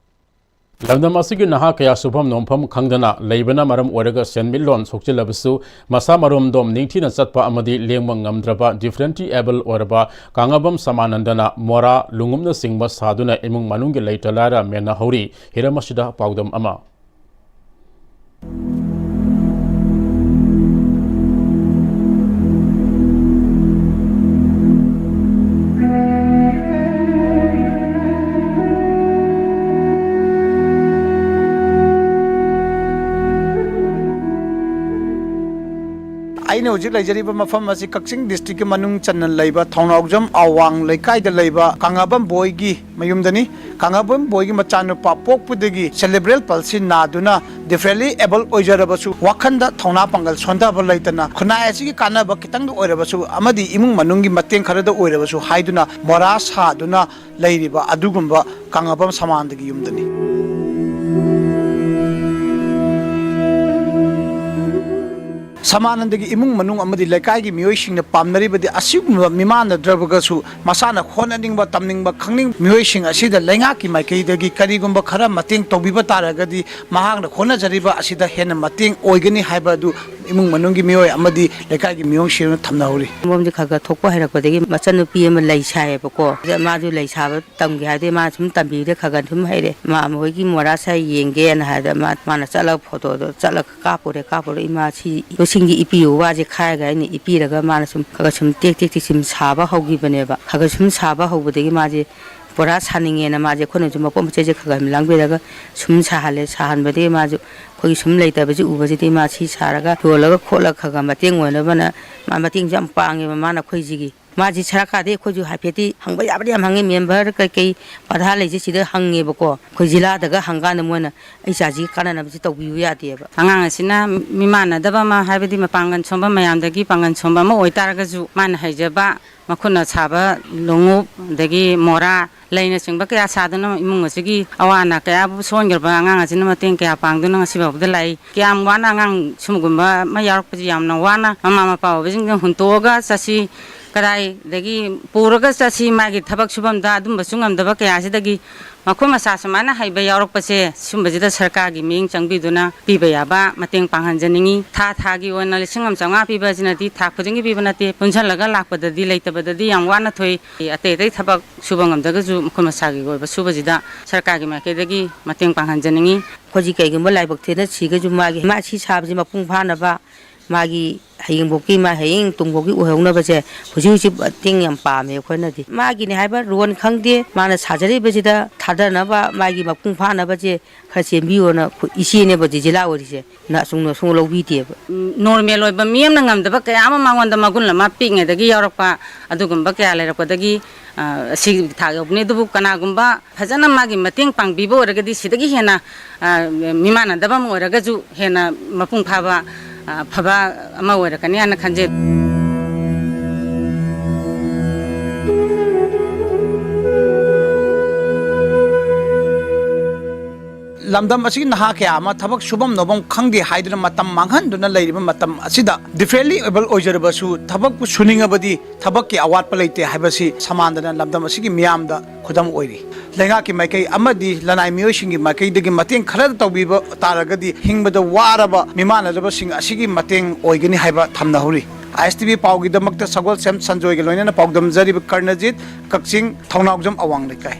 ꯂꯝꯗꯝ ꯑꯁꯤꯒꯤ ꯅꯍꯥ ꯀꯌꯥ ꯁꯨꯐꯝ ꯅꯣꯝꯐꯝ ꯈꯪꯗꯅ ꯂꯩꯕꯅ ꯃꯔꯝ ꯑꯣꯏꯔꯒ ꯁꯦꯟꯃꯤꯠꯂꯣꯟ ꯁꯣꯛꯆꯤꯜꯂꯕꯁꯨ, ꯃꯁꯥ ꯃꯔꯣꯝꯗꯣꯝ ꯅꯤꯡꯊꯤꯅ ꯆꯠꯄ ꯑꯃꯗꯤ ꯂꯦꯡꯕ ꯉꯝꯗ꯭ꯔꯕ differently able ꯑꯣꯏꯔꯕ ꯀꯥꯉꯕꯝ ꯁꯃꯥꯅꯟꯗꯅ ꯃꯣꯔꯥ, ꯂꯨꯉꯨꯞꯅꯆꯤꯡꯕ ꯁꯥꯗꯨꯅ ꯏꯃꯨꯡ ꯃꯅꯨꯡꯒꯤ ꯂꯩꯇ ꯂꯥꯏꯔ ꯃꯦꯟꯅꯍꯧꯔꯤ꯫ ꯍꯤꯔꯝ ꯑꯁꯤꯗ ꯄꯥꯎꯗꯝ ꯑꯃ꯫ ꯑꯩꯅ ꯍꯧꯖꯤꯛ ꯂꯩꯖꯔꯤꯕ ꯃꯐꯝ ꯑꯁꯤ ꯀꯛꯆꯤꯡ districtꯀꯤ ꯃꯅꯨꯡ ꯆꯟꯅ ꯂꯩꯕ ꯊꯧꯅꯥꯎꯖꯝ ꯑꯋꯥꯡ ꯂꯩꯀꯥꯏꯗ ꯂꯩꯕ ꯀꯪꯂꯥꯕꯝ ꯕꯣꯏꯒꯤ ꯃꯌꯨꯝꯗꯅꯤ꯫ ꯀꯪꯂꯥꯕꯝ ꯕꯣꯏꯒꯤ ꯃꯆꯥꯅꯨꯄꯥ ꯄꯣꯛꯄꯗꯒꯤ cerebral palsy ꯅꯥꯗꯨꯅ differently able ꯑꯣꯏꯖꯔꯕꯁꯨ, ꯋꯥꯈꯜꯗ ꯊꯧꯅꯥ ꯄꯥꯡꯒꯜ ꯁꯣꯟꯊꯕ ꯂꯩꯇꯅ, ꯈꯨꯟꯅꯥꯏ ꯑꯁꯤꯒꯤ ꯀꯥꯟꯅꯕ ꯈꯤꯇꯪꯗ ꯑꯣꯏꯔꯕꯁꯨ ꯑꯃꯗꯤ ꯏꯃꯨꯡ ꯃꯅꯨꯡꯒꯤ ꯃꯇꯦꯡ ꯈꯔꯗ ꯑꯣꯏꯔꯕꯁꯨ ꯍꯥꯏꯗꯨꯅ ꯃꯣꯔꯥ ꯁꯥꯗꯨꯅ ꯂꯩꯔꯤꯕ ꯑꯗꯨꯒꯨꯝꯕ ꯀꯪꯂꯥꯕꯝ ꯁꯃꯥꯅꯟꯗꯒꯤ ꯌꯨꯝꯗꯅꯤ꯫ ꯁꯃꯥꯅꯟꯗꯒꯤ ꯏꯃꯨꯡ ꯃꯅꯨꯡ ꯑꯃꯗꯤ ꯂꯩꯀꯥꯏꯒꯤ ꯃꯤꯑꯣꯏꯁꯤꯡꯅ ꯄꯥꯝꯅꯔꯤꯕꯗꯤ ꯑꯁꯤꯒꯨꯝꯕ ꯃꯤꯃꯥꯟꯅꯗ꯭ꯔꯕꯒꯁꯨ, ꯃꯁꯥꯅ ꯍꯣꯠꯅꯅꯤꯡꯕ, ꯇꯝꯅꯤꯡꯕ, ꯈꯪꯅꯤꯡꯕ ꯃꯤꯑꯣꯏꯁꯤꯡ ꯑꯁꯤꯗ ꯂꯩꯉꯥꯛꯀꯤ ꯃꯥꯏꯀꯩꯗꯒꯤ ꯀꯔꯤꯒꯨꯝꯕ ꯈꯔ ꯃꯇꯦꯡ ꯇꯧꯕꯤꯕ ꯇꯥꯔꯒꯗꯤ, ꯃꯍꯥꯛꯅ ꯍꯣꯠꯅꯖꯔꯤꯕ ꯑꯁꯤꯗ ꯍꯦꯟꯅ ꯃꯇꯦꯡ ꯑꯣꯏꯒꯅꯤ ꯍꯥꯏꯕ ꯑꯗꯨ ꯏꯃꯨꯡ ꯃꯅꯨꯡꯒꯤ ꯃꯤꯑꯣꯏ ꯑꯃꯗꯤ ꯂꯩꯀꯥꯏꯒꯤ ꯃꯤꯑꯣꯏꯁꯤꯡꯅ ꯊꯝꯅꯍꯧꯔꯤ꯫ ꯃꯣꯝꯁꯦ ꯈꯔ ꯈꯔ ꯊꯣꯛꯄ ꯍꯩꯔꯛꯄꯗꯒꯤ ꯃꯆꯟꯅꯨꯄꯤ ꯑꯃ ꯂꯩ ꯁꯥꯏꯌꯦꯕꯀꯣ꯫ ꯃꯥꯁꯨ ꯂꯩ ꯁꯥꯕ ꯇꯝꯒꯦ ꯍꯥꯏꯗꯤ ꯃꯥ ꯁꯨꯝ ꯇꯝꯕꯤꯕꯗ ꯈꯔ ꯈꯔ ꯁꯨꯝ ꯍꯩꯔꯦ꯫ ꯃꯥ ꯃꯈꯣꯏꯒꯤ ꯃꯣꯔꯥ ꯁꯥꯏ ꯌꯦꯡꯒꯦꯅ ꯍꯥꯏꯗ ꯃꯥ-, ꯃꯥꯅ ꯆꯠꯂꯒ ꯐꯣꯇꯣꯗꯣ ꯆꯠꯂꯒ ꯀꯥꯞꯄꯨꯔꯦ꯫ ꯀꯥꯞꯄꯨꯔꯦ, "ꯏꯃꯥ, ꯁꯤ ꯂꯧꯁꯤꯡꯒꯤ ꯏꯄꯤꯌꯨ ꯋꯥꯁꯦ ꯈꯥꯏꯔꯒ ꯑꯩꯅ ꯏꯄꯤꯔꯒ ꯃꯥꯅ ꯁꯨꯝ ꯈꯔ ꯈꯔ ꯁꯨꯝ ꯇꯦꯛ ꯇꯦꯛ ꯇꯦꯛ ꯁꯨꯝ ꯁꯥꯕ ꯍꯧꯈꯤꯕꯅꯦꯕ꯫ ꯈꯔ ꯈꯔ ꯁꯨꯝ ꯁꯥꯕ ꯍꯧꯕꯗꯒꯤ ꯃꯥꯁꯦ ꯄꯨꯔꯥ ꯁꯥꯅꯤꯡꯉꯦꯅ ꯃꯥꯁꯦ ꯑꯩꯈꯣꯏꯅꯁꯨ ꯃꯄꯣꯠ ꯃꯆꯩꯁꯦ ꯈꯔ ꯈꯔ ꯂꯥꯡꯕꯤꯔꯒ ꯁꯨꯝ ꯁꯥꯍꯜꯂꯦ꯫ ꯁꯥꯍꯟꯕꯗꯒꯤ ꯃꯥꯁꯨ ꯑꯩꯈꯣꯏꯒꯤ ꯁꯨꯝ ꯂꯩꯇꯕꯁꯤ ꯎꯕꯁꯤꯗꯤ ꯃꯥ ꯁꯤ ꯁꯥꯔꯒ ꯌꯣꯜꯂꯒ ꯈꯣꯠꯂꯒ ꯈꯔ ꯈꯔ ꯃꯇꯦꯡ ꯑꯣꯏꯅꯕꯅ ꯃꯥ ꯃꯇꯦꯡꯁꯨ ꯌꯥꯝ ꯄꯥꯡꯉꯦꯕ ꯃꯥꯅ ꯑꯩꯈꯣꯏꯁꯤꯒꯤ꯫ ꯃꯥꯁꯤ ꯁꯔꯀꯥꯔꯗꯩ ꯑꯩꯈꯣꯏꯁꯨ ꯍꯥꯏꯐꯦꯠꯇꯤ ꯍꯪꯕ ꯌꯥꯕꯗꯤ ꯌꯥꯝ ꯍꯪꯉꯤ, ꯃꯦꯝꯕꯔ ꯀꯩꯀꯩ ꯄ꯭ꯔꯙꯥꯟ ꯂꯩꯁꯦ ꯁꯤꯗ ꯍꯪꯉꯦꯕꯀꯣ꯫ ꯑꯩꯈꯣꯏ ꯖꯤꯂꯥꯗꯒ ꯍꯪꯀꯥꯟꯗ ꯃꯣꯏꯅ ꯑꯩ ꯆꯥꯁꯤꯒꯤ ꯀꯥꯟꯅꯅꯕꯁꯤ ꯇꯧꯕꯤꯌꯨ ꯌꯥꯗꯦꯕ꯫ ꯑꯉꯥꯡ ꯑꯁꯤꯅ ꯃꯤꯃꯥꯟꯅꯗꯕ ꯑꯃ, ꯍꯥꯏꯕꯗꯤ ꯃꯄꯥꯡꯒꯜ ꯁꯣꯟꯕ, ꯃꯌꯥꯝꯗꯒꯤ ꯄꯥꯡꯒꯜ ꯁꯣꯟꯕ ꯑꯃ ꯑꯣꯏꯇꯥꯔꯒꯁꯨ, ꯃꯥꯅ ꯍꯩꯖꯕ ꯃꯈꯨꯠꯅ ꯁꯥꯕ ꯂꯣꯡꯎꯞ, ꯑꯗꯒꯤ ꯃꯣꯔꯥ, ꯂꯩꯅꯆꯤꯡꯕ ꯀꯌꯥ ꯁꯥꯗꯨꯅ ꯏꯃꯨꯡ ꯑꯁꯤꯒꯤ ꯑꯋꯥ ꯑꯅꯥ ꯀꯌꯥꯕꯨ ꯁꯣꯟꯈ꯭ꯔꯕ ꯑꯉꯥꯡ ꯑꯁꯤꯅ ꯃꯇꯦꯡ ꯀꯌꯥ ꯄꯥꯡꯗꯨꯅ ꯉꯁꯤꯐꯥꯎꯕꯗ ꯂꯥꯛꯏ꯫ ꯀꯌꯥꯝ ꯋꯥꯅ ꯑꯉꯥꯡ ꯁꯤꯒꯨꯝꯕ ꯑꯃ ꯌꯥꯎꯔꯛꯄꯁꯤ ꯌꯥꯝꯅ ꯋꯥꯅ ꯃꯃꯥ ꯃꯄꯥ ꯑꯣꯏꯕꯁꯤꯡꯅ ꯍꯨꯟꯇꯣꯛꯑꯒ ꯆꯠꯁꯤ, ꯀꯗꯥꯏꯗꯒꯤ ꯄꯨꯔꯒ ꯆꯠꯁꯤ, ꯃꯥꯒꯤ ꯊꯕꯛ ꯁꯨꯐꯝꯗ ꯑꯗꯨꯝꯕꯁꯨ ꯉꯝꯗꯕ ꯀꯌꯥꯁꯤꯗꯒꯤ ꯃꯈꯨꯠ ꯃꯁꯥ ꯁꯨꯃꯥꯏꯅ ꯍꯩꯕ ꯌꯥꯎꯔꯛꯄꯁꯦ, ꯁꯤꯒꯨꯝꯕꯁꯤꯗ ꯁꯔꯀꯥꯔꯒꯤ ꯃꯤꯠꯌꯦꯡ ꯆꯪꯕꯤꯗꯨꯅ ꯄꯤꯕ ꯌꯥꯕ ꯃꯇꯦꯡ ꯄꯥꯡꯍꯟꯖꯅꯤꯡꯉꯤ꯫ ꯊꯥ ꯊꯥꯒꯤ ꯑꯣꯏꯅ ꯂꯤꯁꯤꯡ ꯑꯃ ꯆꯥꯝꯃꯉꯥ ꯄꯤꯕ ꯑꯁꯤꯅꯗꯤ ꯊꯥ ꯈꯨꯗꯤꯡꯒꯤ ꯄꯤꯕ ꯅꯠꯇꯦ, ꯄꯨꯟꯁꯤꯜꯂꯒ ꯂꯥꯛꯄꯗꯗꯤ ꯂꯩꯇꯕꯗꯗꯤ ꯌꯥꯝ ꯋꯥꯅ ꯊꯣꯛꯏ꯫ ꯑꯇꯩ ꯑꯇꯩ ꯊꯕꯛ ꯁꯨꯕ ꯉꯝꯗ꯭ꯔꯒꯁꯨ ꯃꯈꯨꯠ ꯃꯁꯥꯒꯤ ꯑꯣꯏꯕ ꯁꯨꯕꯁꯤꯗ ꯁꯔꯀꯥꯔꯒꯤ ꯃꯥꯏꯀꯩꯗꯒꯤ ꯃꯇꯦꯡ ꯄꯥꯡꯍꯟꯖꯅꯤꯡꯉꯤ꯫ ꯑꯩꯈꯣꯏꯁꯤ ꯀꯩꯒꯨꯝꯕ ꯂꯥꯏꯕꯛ ꯊꯤꯗ ꯁꯤꯒꯁꯨ ꯃꯥꯒꯤ ꯃꯥ ꯁꯤ ꯁꯥꯕꯁꯤ ꯃꯄꯨꯡ ꯐꯥꯅꯕ, ꯃꯥꯒꯤ ꯍꯌꯦꯡꯕꯣꯛꯀꯤ, ꯃꯥ ꯍꯌꯦꯡ ꯇꯨꯡꯕꯣꯛꯀꯤ ꯑꯣꯏꯍꯧꯅꯕꯁꯦ ꯍꯧꯖꯤꯛ ꯍꯧꯖꯤꯛ ꯃꯇꯦꯡ ꯌꯥꯝ ꯄꯥꯝꯃꯦ ꯑꯩꯈꯣꯏꯅꯗꯤ꯫ ꯃꯥꯒꯤꯅꯦ ꯍꯥꯏꯕ ꯔꯣꯟ ꯈꯪꯗꯦ, ꯃꯥꯅ ꯁꯥꯖꯔꯤꯕꯁꯤꯗ ꯊꯥꯗꯅꯕ ꯃꯥꯒꯤ ꯃꯄꯨꯡ ꯐꯥꯅꯕꯁꯦ ꯈꯔ ꯆꯦꯟꯕꯤꯌꯣꯅ ꯑꯩꯈꯣꯏ ꯏꯆꯦꯅꯦꯕ ꯍꯧꯖꯤꯛ ꯖꯤꯂꯥ ꯑꯣꯏꯔꯤꯁꯦ꯫ ꯅ ꯑꯁꯨꯝꯅ ꯁꯨꯡ ꯂꯧꯕꯤꯗꯦꯕ꯫ ꯎꯝ, ꯅꯣꯔꯃꯦꯜ ꯑꯣꯏꯕ ꯃꯤ ꯑꯃꯅ ꯉꯝꯗꯕ ꯀꯌꯥ ꯑꯃ ꯃꯉꯣꯟꯗ ꯃꯒꯨꯟ ꯑꯃ ꯄꯤꯛꯉꯩꯗꯒꯤ ꯌꯥꯎꯔꯛꯄ ꯑꯗꯨꯒꯨꯝꯕ ꯀꯌꯥ ꯂꯩꯔꯛꯄꯗꯒꯤ, ꯑ, ꯑꯁꯤꯒꯤ ꯊꯥꯛ ꯌꯧꯕꯅꯤ꯫ ꯑꯗꯨꯕꯨ ꯀꯅꯥꯒꯨꯝꯕ ꯐꯖꯅ ꯃꯥꯒꯤ ꯃꯇꯦꯡ ꯄꯥꯡꯕꯤꯕ ꯑꯣꯏꯔꯒꯗꯤ ꯁꯤꯗꯒꯤ ꯍꯦꯟꯅ, ꯑ, ꯃꯤꯃꯥꯟꯅꯗꯕ ꯑꯃ ꯑꯣꯏꯔꯒꯁꯨ ꯍꯦꯟꯅ ꯃꯄꯨꯡ ꯐꯥꯕ, ꯑ, ꯐꯕ ꯑꯃ ꯑꯣꯏꯔꯛꯀꯅꯤ ꯍꯥꯏꯅ ꯈꯟꯖꯩ꯫ ꯂꯝꯗꯝ ꯑꯁꯤꯒꯤ ꯅꯍꯥ ꯀꯌꯥ ꯑꯃ ꯊꯕꯛ ꯁꯨꯐꯝ ꯅꯣꯝꯐꯝ ꯈꯪꯗꯦ ꯍꯥꯏꯗꯨꯅ ꯃꯇꯝ ꯃꯥꯡꯍꯟꯗꯨꯅ ꯂꯩꯔꯤꯕ ꯃꯇꯝ ꯑꯁꯤꯗ, differently able ꯑꯣꯏꯖꯔꯕꯁꯨ ꯊꯕꯛꯄꯨ ꯁꯨꯅꯤꯡꯉꯕꯗꯤ ꯊꯕꯛꯀꯤ ꯑꯋꯥꯠꯄ ꯂꯩꯇꯦ ꯍꯥꯏꯕꯁꯤ ꯁꯃꯥꯟꯗꯅ ꯂꯝꯗꯝ ꯑꯁꯤꯒꯤ ꯃꯤꯌꯥꯝꯗ ꯈꯨꯗꯝ ꯑꯣꯏꯔꯤ꯫ ꯂꯩꯉꯥꯛꯀꯤ ꯃꯥꯏꯀꯩ ꯑꯃꯗꯤ ꯂꯅꯥꯏ ꯃꯤꯑꯣꯏꯁꯤꯡꯒꯤ ꯃꯥꯏꯀꯩꯗꯒꯤ ꯃꯇꯦꯡ ꯈꯔ ꯇꯧꯕꯤꯕ ꯇꯥꯔꯒꯗꯤ ꯍꯤꯡꯕꯗ ꯋꯥꯔꯕ ꯃꯤꯃꯥꯟꯅꯗꯕꯁꯤꯡ ꯑꯁꯤꯒꯤ ꯃꯇꯦꯡ ꯑꯣꯏꯒꯅꯤ ꯍꯥꯏꯕ ꯊꯝꯅꯍꯧꯔꯤ꯫ ꯑꯥꯏ ꯑꯦꯁ ꯇꯤ ꯚꯤ ꯄꯥꯎꯒꯤꯗꯃꯛꯇ ꯁꯒꯣꯜꯁꯦꯝ ꯁꯟꯖꯣꯏꯒ ꯂꯣꯏꯅꯅ ꯄꯥꯎꯗꯝꯖꯔꯤꯕ ꯀꯔꯅꯖꯤꯠ, ꯀꯛꯆꯤꯡ, ꯊꯧꯅꯥꯎꯖꯝ ꯑꯋꯥꯡ ꯂꯩꯀꯥꯏ꯫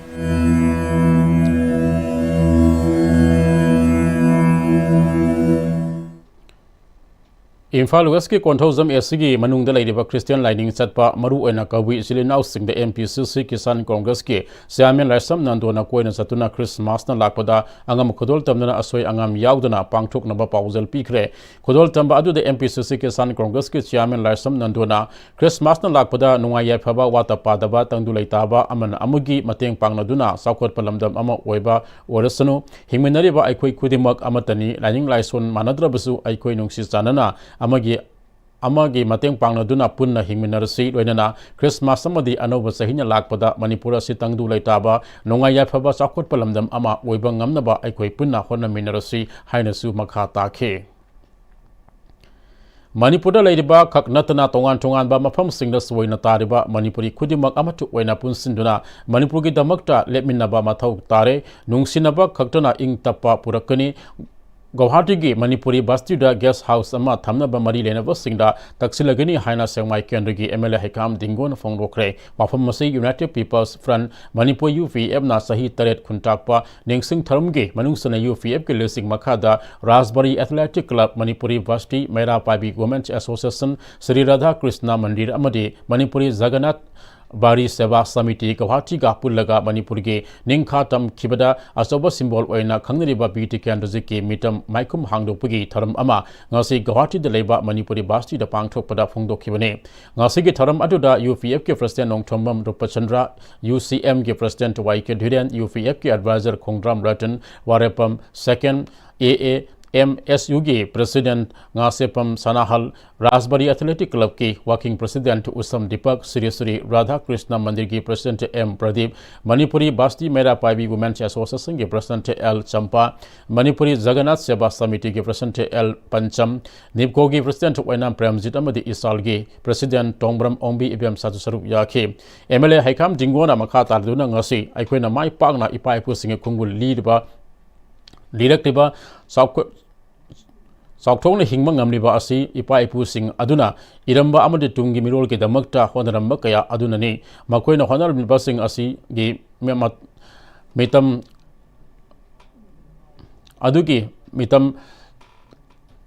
ꯏꯝꯐꯥꯜ ꯋꯦꯁꯀꯤ ꯀꯣꯟꯊꯧꯖꯝ ꯑꯦꯁꯤꯒꯤ ꯃꯅꯨꯡꯗ ꯂꯩꯔꯤꯕ ꯈ꯭ꯔꯤꯁꯇꯤꯌꯥꯟ ꯂꯥꯏꯅꯤꯡ ꯆꯠꯄ ꯃꯔꯨ ꯑꯣꯏꯅ ꯀꯕꯨꯏ ꯏꯆꯤꯜ ꯏꯅꯥꯎꯁꯤꯡꯗ ꯑꯦꯝ ꯄꯤ ꯁꯤ ꯁꯤ ꯀꯤꯁꯥꯟ ꯀꯣꯡꯒ꯭ꯔꯦꯁꯀꯤ ꯆꯤꯌꯥꯔꯃꯦꯟ ꯂꯥꯏꯁ꯭ꯔꯝ ꯅꯟꯗꯣꯅ ꯀꯣꯏꯅ ꯆꯠꯇꯨꯅ ꯈ꯭ꯔꯤꯁꯃꯥꯁꯅ ꯂꯥꯛꯄꯗ ꯑꯉꯝ ꯈꯨꯗꯣꯜ ꯇꯝꯗꯨꯅ ꯑꯁꯣꯏ ꯑꯉꯥꯝ ꯌꯥꯎꯗꯅ ꯄꯥꯡꯊꯣꯛꯅꯕ ꯄꯥꯎꯖꯦꯜ ꯄꯤꯈ꯭ꯔꯦ꯫ ꯈꯨꯗꯣꯜ ꯇꯝꯕ ꯑꯗꯨꯗ ꯑꯦꯝ ꯄꯤ ꯁꯤ ꯁꯤ ꯀꯤꯁꯥꯟ ꯀꯣꯡꯒ꯭ꯔꯦꯁꯀꯤ ꯆꯤꯌꯥꯔꯃꯦꯟ ꯂꯥꯏꯁ꯭ꯔꯝ ꯅꯟꯗꯣꯅ ꯈ꯭ꯔꯤꯁꯃꯥꯁꯅ ꯂꯥꯛꯄꯗ ꯅꯨꯡꯉꯥꯏ ꯌꯥꯏꯐꯕ, ꯋꯥꯠꯇ ꯄꯥꯗꯕ, ꯇꯪꯗꯨ ꯂꯩꯇꯥꯕ, ꯑꯃꯅ ꯑꯃꯒꯤ ꯃꯇꯦꯡ ꯄꯥꯡꯅꯗꯨꯅ ꯆꯥꯎꯈꯠꯄ ꯂꯝꯗꯝ ꯑꯃ ꯑꯣꯏꯕ ꯑꯣꯏꯔꯁꯅꯨ꯫ ꯍꯤꯡꯃꯤꯟꯅꯔꯤꯕ ꯑꯩꯈꯣꯏ ꯈꯨꯗꯤꯡꯃꯛ ꯑꯃꯠꯇꯅꯤ꯫ ꯂꯥꯏꯅꯤꯡ ꯂꯥꯏꯁꯣꯟ ꯃꯥꯟꯅꯗ꯭ꯔꯕꯁꯨ ꯑꯩꯈꯣꯏ ꯅꯨꯡꯁꯤ ꯆꯥꯟꯅꯅ ꯑꯃꯒꯤ ꯑꯃꯒꯤ ꯃꯇꯦꯡ ꯄꯥꯡꯅꯗꯨꯅ ꯄꯨꯟꯅ ꯍꯤꯡꯃꯤꯟꯅꯔꯁꯤ꯫ ꯂꯣꯏꯅꯅ ꯈ꯭ꯔꯤꯁꯃꯥꯁ ꯑꯃꯗꯤ ꯑꯅꯧꯕ ꯆꯍꯤꯅ ꯂꯥꯛꯄꯗ ꯃꯅꯤꯄꯨꯔ ꯑꯁꯤ ꯇꯪꯗꯨ ꯂꯩꯇꯥꯕ, ꯅꯨꯡꯉꯥꯏ ꯌꯥꯏꯐꯕ, ꯆꯥꯎꯈꯠꯄ ꯂꯝꯗꯝ ꯑꯃ ꯑꯣꯏꯕ ꯉꯝꯅꯕ ꯑꯩꯈꯣꯏ ꯄꯨꯟꯅ ꯍꯣꯠꯅꯃꯤꯟꯅꯔꯁꯤ ꯍꯥꯏꯅꯁꯨ ꯃꯈꯥ ꯇꯥꯈꯤ꯫ ꯃꯅꯤꯄꯨꯔꯗ ꯂꯩꯔꯤꯕ ꯈꯛ ꯅꯠꯇꯅ ꯇꯣꯉꯥꯟ ꯇꯣꯉꯥꯟꯕ ꯃꯐꯝꯁꯤꯡꯗ ꯁꯣꯏꯅ ꯇꯥꯔꯤꯕ ꯃꯅꯤꯄꯨꯔꯤ ꯈꯨꯗꯤꯡꯃꯛ ꯑꯃꯠꯇ ꯑꯣꯏꯅ ꯄꯨꯟꯁꯤꯟꯗꯨꯅ ꯃꯅꯤꯄꯨꯔꯒꯤꯗꯃꯛꯇ ꯂꯦꯞꯃꯤꯟꯅꯕ ꯃꯊꯧ ꯇꯥꯔꯦ꯫ ꯅꯨꯡꯁꯤꯅꯕ ꯈꯛꯇꯅ ꯏꯪ ꯇꯞꯄ ꯄꯨꯔꯛꯀꯅꯤ꯫ ꯒꯧꯍꯥꯇꯤꯒꯤ ꯃꯅꯤꯄꯨꯔꯤ ꯕꯁꯇꯤꯗ ꯒꯦꯁ ꯍꯥꯎꯁ ꯑꯃ ꯊꯝꯅꯕ ꯃꯔꯤ ꯂꯩꯅꯕꯁꯤꯡꯗ ꯇꯛꯁꯤꯜꯂꯒꯅꯤ ꯍꯥꯏꯅ ꯁꯦꯛꯃꯥꯏ ꯀꯦꯟꯗ꯭ꯔꯒꯤ ꯑꯦꯝ ꯑꯦꯜ ꯑꯦ ꯍꯩꯀꯥꯝ ꯗꯤꯡꯒꯣꯅ ꯐꯣꯡꯗꯣꯛꯈ꯭ꯔꯦ꯫ ꯋꯥꯐꯝ ꯑꯁꯤ united people's front Manipur, U P ꯑꯦꯐꯅ ꯆꯍꯤ ꯇꯔꯦꯠ ꯈꯨꯟꯇꯥꯛꯄ ꯅꯤꯡꯁꯤꯡ ꯊꯧꯔꯝꯒꯤ ꯃꯅꯨꯡ ꯆꯟꯅ ꯌꯨ ꯄꯤ ꯑꯦꯐꯀꯤ ꯂꯨꯆꯤꯡ ꯃꯈꯥꯗ Rajbari athletic club, Manipuri Basti, Meira Paibi women's association, Shri Radha Krishna Mandir ꯑꯃꯗꯤ ꯃꯅꯤꯄꯨꯔꯤ ꯖꯒꯟꯅꯥꯊ ꯕꯥꯔꯤ ꯁꯦꯕꯥ ꯁꯃꯤꯇꯤ ꯒꯧꯍꯥꯇꯤꯒ ꯄꯨꯜꯂꯒ ꯃꯅꯤꯄꯨꯔꯒꯤ ꯅꯤꯡꯈꯥ ꯇꯝꯈꯤꯕꯗ ꯑꯆꯧꯕ ꯁꯤꯝꯕꯣꯜ ꯑꯣꯏꯅ ꯈꯪꯅꯔꯤꯕ ꯕꯤꯔ ꯇꯤꯀꯦꯟꯗ꯭ꯔꯖꯤꯠꯀꯤ ꯃꯤꯇꯝ ꯃꯥꯏꯈꯨꯝ ꯍꯥꯡꯗꯣꯛꯄꯒꯤ ꯊꯧꯔꯝ ꯑꯃ ꯉꯁꯤ ꯒꯧꯍꯥꯇꯤꯗ ꯂꯩꯕ ꯃꯅꯤꯄꯨꯔꯤ ꯕꯁꯇꯤꯗ ꯄꯥꯡꯊꯣꯛꯄꯗ ꯐꯣꯡꯗꯣꯛꯈꯤꯕꯅꯤ꯫ ꯉꯁꯤꯒꯤ ꯊꯧꯔꯝ ꯑꯗꯨꯗ ꯌꯨ ꯄꯤ ꯑꯦꯐꯀꯤ president Nongthombam Rupchandra, U C ꯑꯦꯝꯒꯤ president Y K Dhiren, U P ꯑꯦꯐꯀꯤ adviser Khongdram Ratan, Warepam Seken A A M S ꯌꯨꯒꯤ ꯄ꯭ꯔꯁꯤꯗꯦꯟ ꯉꯥꯁꯦꯄꯝ ꯁꯅꯥꯍꯜ, ꯔꯥꯖꯕꯥꯔꯤ ꯑꯦꯊꯂꯦꯇꯤꯛ ꯀ꯭ꯂꯕꯀꯤ ꯋꯥꯔꯀꯤꯡ ꯄ꯭ꯔꯁꯤꯗꯦꯟꯠ ꯎꯁꯝ ꯗꯤꯄꯛ, ꯁ꯭ꯔꯤ ꯁ꯭ꯔꯤ ꯔꯥꯙꯥ ꯀ꯭ꯔꯤꯁꯅ ꯃꯟꯗꯤꯔꯒꯤ president M Pradip, Manipuri Basti Meira Paibi women's ꯑꯦꯁꯣꯁꯤꯌꯦꯁꯟꯒꯤ ꯄ꯭ꯔꯁꯤꯗꯦꯟꯠ ꯑꯦꯜ ꯆꯝꯄꯥ, ꯃꯅꯤꯄꯨꯔꯤ ꯖꯒꯟꯅꯥꯊ ꯁꯦꯕꯥ ꯁꯃꯤꯇꯤꯒꯤ ꯄ꯭ꯔꯁꯤꯗꯦꯟꯠ ꯑꯦꯜ ꯄꯟꯆꯝ, ꯅꯤꯞꯀꯣꯒꯤ ꯄ꯭ꯔꯁꯤꯗꯦꯟꯠ ꯑꯣꯏꯅꯥꯝ ꯄ꯭ꯔꯦꯝꯖꯤꯠ ꯑꯃꯗꯤ ꯏꯁꯥꯜꯒꯤ ꯄ꯭ꯔꯁꯤꯗꯦꯟꯠ ꯇꯣꯡꯕ꯭ꯔꯝ ꯑꯣꯡꯕꯤ ꯏꯕꯦꯝꯁꯥꯁꯨ ꯁꯔꯨꯛ ꯌꯥꯈꯤ꯫ ꯑꯦꯝ ꯑꯦꯜ ꯑꯦ ꯍꯩꯀꯥꯝ ꯗꯤꯡꯒꯣꯅ ꯃꯈꯥ ꯇꯥꯔꯗꯨꯅ ꯉꯁꯤ ꯑꯩꯈꯣꯏꯅ ꯃꯥꯏ ꯄꯥꯛꯅ ꯏꯄꯥ ꯏꯄꯨꯁꯤꯡꯒꯤ ꯈꯣꯡꯒꯨꯜ ꯂꯤꯔꯤꯕ ꯂꯤꯔꯛꯂꯤꯕ ꯆꯥꯎꯈ-, ꯆꯥꯎꯊꯣꯛꯅ ꯍꯤꯡꯕ ꯉꯝꯂꯤꯕ ꯑꯁꯤ ꯏꯄꯥ ꯏꯄꯨꯁꯤꯡ ꯑꯗꯨꯅ ꯏꯔꯝꯕ ꯑꯃꯗꯤ ꯇꯨꯡꯒꯤ ꯃꯤꯔꯣꯜꯒꯤꯗꯃꯛꯇ ꯍꯣꯠꯅꯔꯝꯕ ꯀꯌꯥ ꯑꯗꯨꯅꯅꯤ꯫ ꯃꯈꯣꯏꯅ ꯍꯣꯠꯅꯔꯝꯂꯤꯕꯁꯤꯡ ꯑꯁꯤꯒꯤ ꯃ-, ꯃ-, ꯃꯤꯇꯝ ꯑꯗꯨꯒꯤ ꯃꯤꯇꯝ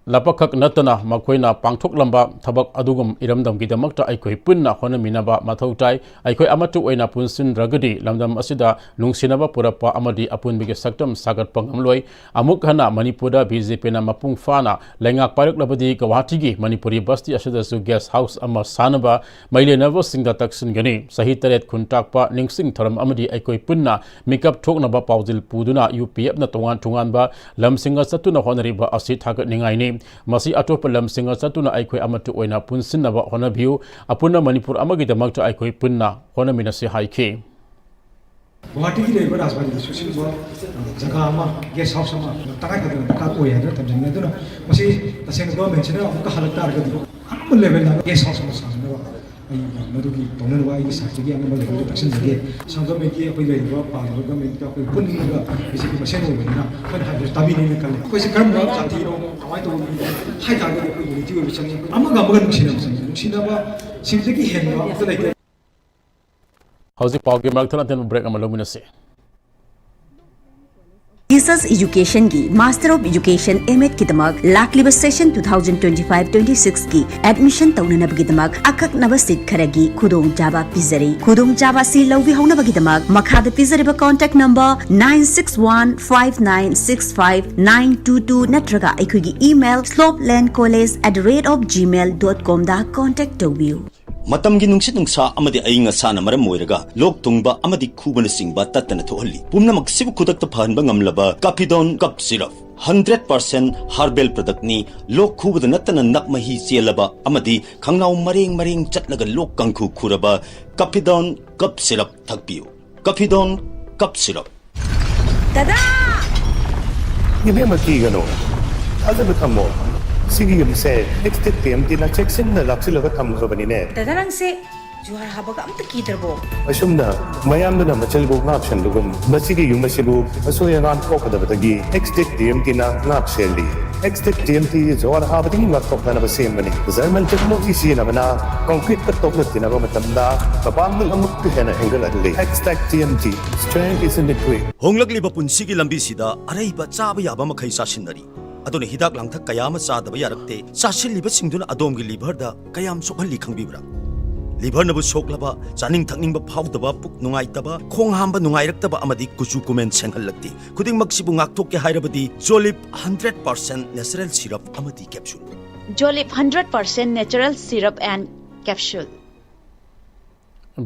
ꯂꯄꯈꯛ ꯅꯠꯇꯅ ꯃꯈꯣꯏꯅ ꯄꯥꯡꯊꯣꯛꯂꯝꯕ ꯊꯕꯛ ꯑꯗꯨꯒꯨꯝ ꯏꯔꯝꯗꯝꯒꯤꯗꯃꯛꯇ ꯑꯩꯈꯣꯏ ꯄꯨꯟꯅ ꯍꯣꯠꯅꯃꯤꯟꯅꯕ ꯃꯊꯧ ꯇꯥꯏ꯫ ꯑꯩꯈꯣꯏ ꯑꯃꯠꯇ ꯑꯣꯏꯅ ꯄꯨꯟꯁꯤꯟꯗ꯭ꯔꯒꯗꯤ ꯂꯝꯗꯝ ꯑꯁꯤꯗ ꯅꯨꯡꯁꯤꯅꯕ ꯄꯨꯔꯛꯄ ꯑꯃꯗꯤ ꯑꯄꯨꯟꯕꯒꯤ ꯁꯛꯇꯝ ꯁꯥꯒꯠꯄ ꯉꯝꯂꯣꯏ꯫ ꯑꯃꯨꯛ ꯍꯟꯅ ꯃꯅꯤꯄꯨꯔꯗ ꯕꯤ ꯖꯦ ꯄꯤꯅ ꯃꯄꯨꯡ ꯐꯥꯅ ꯂꯩꯉꯥꯛ ꯄꯥꯏꯔꯛꯂꯕꯗꯤ ꯒꯧꯍꯥꯇꯤꯒꯤ ꯃꯅꯤꯄꯨꯔꯤ ꯕꯁꯇꯤ ꯑꯁꯤꯗꯁꯨ ꯒꯦꯁ ꯍꯥꯎꯁ ꯑꯃ ꯁꯥꯅꯕ ꯃꯩ ꯂꯩꯅꯕꯁꯤꯡꯗ ꯇꯛꯁꯤꯟꯒꯅꯤ꯫ ꯆꯍꯤ ꯇꯔꯦꯠ ꯈꯨꯟꯇꯥꯛꯄ ꯅꯤꯡꯁꯤꯡ ꯊꯧꯔꯝ ꯑꯃꯗꯤ ꯑꯩꯈꯣꯏ ꯄꯨꯟꯅ ꯃꯤꯀꯞ ꯊꯣꯛꯅꯕ ꯄꯥꯎꯖꯦꯜ ꯄꯨꯗꯨꯅ ꯌꯨ ꯄꯤ ꯑꯦꯐꯅ ꯇꯣꯉꯥꯟ ꯇꯣꯉꯥꯟꯕ ꯂꯝꯁꯤꯡꯗ ꯆꯠꯇꯨꯅ ꯍꯣꯠꯅꯔꯤꯕ ꯑꯁꯤ ꯊꯥꯒꯠꯅꯤꯡꯉꯥꯏꯅꯤ꯫ ꯃꯁꯤ ꯑꯇꯣꯞꯄ ꯂꯝꯁꯤꯡꯗ ꯆꯠꯇꯨꯅ ꯑꯩꯈꯣꯏ ꯑꯃꯠꯇ ꯑꯣꯏꯅ ꯄꯨꯟꯁꯤꯟꯅꯕ ꯍꯣꯠꯅꯕꯤꯌꯨ꯫ ꯑꯄꯨꯟꯕ ꯃꯅꯤꯄꯨꯔ ꯑꯃꯒꯤꯗꯃꯛꯇ ꯑꯩꯈꯣꯏ ꯄꯨꯟꯅ ꯍꯣꯠꯅꯃꯤꯟꯅꯁꯤ ꯍꯥꯏꯈꯤ꯫ ꯒꯨꯋꯥꯍꯥꯇꯤꯒꯤ ꯂꯩꯔꯤꯕ ꯔꯥꯖꯕꯥꯔꯤꯗꯁꯨ ꯁꯤꯒꯨꯝꯕ ꯖꯒꯥ ꯑꯃ, ꯒꯦꯁ ꯍꯥꯎꯁ ꯑꯃ ꯇꯉꯥꯏ ꯐꯗꯅ ꯗꯔꯀꯥꯔ ꯑꯣꯏ ꯍꯥꯏꯗꯅ ꯊꯝꯖꯅꯤꯡꯉꯤ꯫ ꯑꯗꯨꯅ ꯃꯁꯤ ꯇꯁꯦꯡꯅ ꯒꯣꯔꯃꯦꯟꯁꯤꯅ ꯑꯃꯨꯛꯀ ꯍꯜꯂꯛ ꯇꯥꯔꯒꯗꯤ ꯑꯉꯝꯕ ꯂꯦꯚꯦꯜꯗ ꯒꯦꯁ ꯍꯥꯎꯁ ꯑꯃ ꯁꯥꯅꯅꯕ ꯑꯩ ꯃꯗꯨꯒꯤ ꯇꯧꯅꯅꯕ ꯑꯩꯒꯤ ꯁꯥꯏꯠꯇꯒꯤ ꯑꯉꯝꯕ ꯂꯦꯚꯦꯜꯗ ꯇꯛꯁꯤꯟꯖꯒꯦ꯫ ꯑꯁꯥꯝ ꯒꯣꯔꯃꯦꯟꯒꯤ ꯑꯩꯈꯣꯏ ꯂꯩꯔꯤꯕ ꯄꯥꯜꯂꯤꯕ ꯒꯣꯔꯃꯦꯟꯒ ꯑꯩꯈꯣꯏ ꯄꯨꯟꯅꯤꯡꯉꯒ ꯕꯤ ꯖꯦ ꯄꯤ ꯃꯁꯦꯟ ꯑꯣꯏꯕꯅꯤꯅ ꯑꯩꯈꯣꯏꯅ ꯍꯥꯏꯕꯁꯨ ꯇꯥꯕꯤꯅꯤꯅ ꯈꯜꯂꯤ꯫ ꯑꯩꯈꯣꯏꯁꯦ ꯀꯔꯝꯕ ꯖꯥꯇꯤꯅꯣ, ꯀꯃꯥꯏꯅ ꯇꯧꯕ ꯃꯤꯅꯣ ꯍꯥꯏ ꯇꯥꯔꯒꯗꯤ ꯑꯩꯈꯣꯏ ꯌꯨꯅꯤꯇꯤ ꯑꯣꯏꯕ ꯆꯪꯉꯤ꯫ ꯑꯃꯒ ꯑꯃꯒ ꯅꯨꯡꯁꯤꯅꯕ ꯆꯪꯉꯤ꯫ ꯅꯨꯡꯁꯤꯅꯕ ꯁꯤꯗꯒꯤ ꯍꯦꯟꯕ ꯑꯃꯠꯇ ꯂꯩꯇꯦ꯫ ꯍꯧꯖꯤꯛ ꯄꯥꯎꯒꯤ ꯃꯔꯛ ꯊꯠꯅ ꯊꯤꯟꯕ ꯕ꯭ꯔꯦꯛ ꯑꯃ ꯂꯧꯃꯤꯟꯅꯁꯤ꯫ ꯖꯤꯁꯁ ꯏꯖꯨꯀꯦꯁꯟꯒꯤ ꯃꯥꯁꯇꯔ ꯑꯣꯐ ꯏꯖꯨꯀꯦꯁꯟ ꯑꯦꯝ ꯑꯦꯗꯀꯤꯗꯃꯛ ꯂꯥꯛꯂꯤꯕ session two thousand twenty five twenty ꯁꯤꯛꯁꯀꯤ ꯑꯦꯗꯃꯤꯁꯟ ꯇꯧꯅꯅꯕꯒꯤꯗꯃꯛ ꯑꯀꯛꯅꯕ ꯁꯤꯠ ꯈꯔꯒꯤ ꯈꯨꯗꯣꯡꯆꯥꯕ ꯄꯤꯖꯔꯤ꯫ ꯈꯨꯗꯣꯡꯆꯥꯕ ꯑꯁꯤ ꯂꯧꯕꯤꯍꯧꯅꯕꯒꯤꯗꯃꯛ ꯃꯈꯥꯗ ꯄꯤꯖꯔꯤꯕ contact number nine six one five nine six five nine two two ꯅꯠꯇ꯭ꯔꯒ ꯑꯩꯈꯣꯏꯒꯤ email slopelandcollege at the rate of gmail dot com the contact ꯇꯧꯕꯤꯌꯨ꯫ ꯃꯇꯝꯒꯤ ꯅꯨꯡꯁꯤꯠ ꯅꯨꯡꯁꯥ ꯑꯃꯗꯤ ꯑꯏꯪ ꯑꯁꯥꯅ ꯃꯔꯝ ꯑꯣꯏꯔꯒ ꯂꯣꯛ ꯊꯨꯡꯕ ꯑꯃꯗꯤ ꯈꯨꯕꯅꯆꯤꯡꯕ ꯇꯠꯇꯅ ꯊꯣꯛꯍꯜꯂꯤ꯫ ꯄꯨꯝꯅꯃꯛꯁꯤꯕꯨ ꯈꯨꯗꯛꯇ ꯐꯍꯟꯕ ꯉꯝꯂꯕ ꯀꯥꯐꯤꯗꯣꯟ cup syrup. Hundred percent herbal ꯄ꯭ꯔꯗꯛꯅꯤ꯫ ꯂꯣꯛ ꯈꯨꯕꯗ ꯅꯠꯇꯅ ꯅꯞ ꯃꯍꯤ ꯆꯦꯜꯂꯕ ꯑꯃꯗꯤ ꯈꯪꯅꯥꯎ ꯃꯔꯦꯡ ꯃꯔꯦꯡ ꯆꯠꯂꯒ ꯂꯣꯛ ꯀꯥꯡꯈꯨ ꯈꯨꯔꯕ ꯀꯥꯐꯤꯗꯣꯟ ꯀꯞ ꯁꯤꯔꯞ ꯊꯛꯄꯤꯌꯨ꯫ ꯀꯥꯐꯤꯗꯣꯟ cup syrup. ꯗꯗꯥ! ꯏꯕꯦꯝꯃ, ꯀꯤꯒꯅꯨ꯫ ꯊꯥꯖꯕ ꯊꯝꯃꯣ꯫ ꯁꯤꯒꯤ ꯌꯨꯝꯁꯦ ꯑꯦꯛꯁꯇꯦꯛ ꯇꯤ ꯑꯦꯝ ꯇꯤꯅ ꯆꯦꯛꯁꯤꯟꯅ ꯂꯥꯛꯁꯤꯜꯂꯒ ꯊꯝꯈ꯭ꯔꯕꯅꯤꯅꯦ꯫ ꯗꯗꯥ, ꯅꯪꯁꯦ ꯖꯨꯍꯥꯔ ꯍꯥꯕꯒ ꯑꯝꯇ ꯀꯤꯗ꯭ꯔꯕꯣ? ꯑꯁꯨꯝꯅ ꯃꯌꯥꯝꯗꯨꯅ ꯃꯆꯜꯕꯨ ꯉꯥꯛꯁꯦꯟꯕꯒꯨꯝ, ꯃꯁꯤꯒꯤ ꯌꯨꯝ ꯑꯁꯤꯕꯨ ꯑꯁꯣꯏ ꯑꯉꯥꯝ ꯊꯣꯛꯀꯗꯕꯗꯒꯤ ꯑꯦꯛꯁꯇꯦꯛ ꯇꯤ ꯑꯦꯝ ꯇꯤꯅ ꯉꯥꯛ ꯁꯦꯜꯂꯤ꯫ ꯑꯦꯛꯁꯇꯦꯛ ꯇꯤ ꯑꯦꯝ ꯇꯤ ꯖꯨꯍꯥꯔ ꯍꯥꯕꯗꯒꯤ ꯉꯥꯛꯊꯣꯛꯅꯅꯕ ꯁꯦꯝꯕꯅꯤ꯫ ꯖꯔꯃꯟ ꯇꯦꯛꯅꯣꯂꯣꯖꯤ ꯁꯤꯖꯤꯟꯅꯕꯅ ꯀꯪꯀ꯭ꯔꯤꯠꯀ ꯇꯣꯛꯅ ꯇꯤꯟꯅꯕ ꯃꯇꯝꯗ ꯃꯄꯥꯡꯒꯜ ꯑꯃꯨꯛꯀ ꯍꯦꯟꯅ ꯍꯦꯟꯒꯠꯍꯜꯂꯤ꯫ Xtech T M T, strength is in the grit. ꯍꯣꯡꯂꯛꯂꯤꯕ ꯄꯨꯟꯁꯤꯒꯤ ꯂꯝꯕꯤꯁꯤꯗ ꯑꯔꯩꯕ ꯆꯥꯕ ꯌꯥꯕ ꯃꯈꯩ ꯆꯥꯁꯤꯟꯅꯔꯤ꯫ ꯑꯗꯨꯅ ꯍꯤꯗꯥꯛ ꯂꯥꯡꯊꯛ ꯀꯌꯥ ꯑꯃ ꯆꯥꯗꯕ ꯌꯥꯔꯛꯇꯦ꯫ ꯆꯥꯁꯤꯜꯂꯤꯕꯁꯤꯡꯗꯨꯅ ꯑꯗꯣꯝꯒꯤ ꯂꯤꯚꯔꯗ ꯀꯌꯥꯝ ꯁꯣꯛꯍꯜꯂꯤ ꯈꯪꯕꯤꯕ꯭ꯔꯥ? ꯂꯤꯚꯔꯅꯕꯨ ꯁꯣꯛꯂꯕ, ꯆꯥꯅꯤꯡ ꯊꯛꯅꯤꯡꯕ ꯐꯥꯎꯗꯕ, ꯄꯨꯛ ꯅꯨꯡꯉꯥꯏꯇꯕ, ꯈꯣꯡ ꯍꯥꯝꯕ ꯅꯨꯡꯉꯥꯏꯔꯛꯇꯕ ꯑꯃꯗꯤ ꯀꯨꯆꯨ ꯀꯨꯃꯦꯟ ꯁꯦꯡꯍꯜꯂꯛꯇꯦ꯫ ꯈꯨꯗꯤꯡꯃꯛꯁꯤꯕꯨ ꯉꯥꯛꯊꯣꯛꯀꯦ ꯍꯥꯏꯔꯕꯗꯤ Jolip hundred percent natural syrup ꯑꯃꯗꯤ capsule꯫ Jolip hundred percent natural syrup and capsule꯫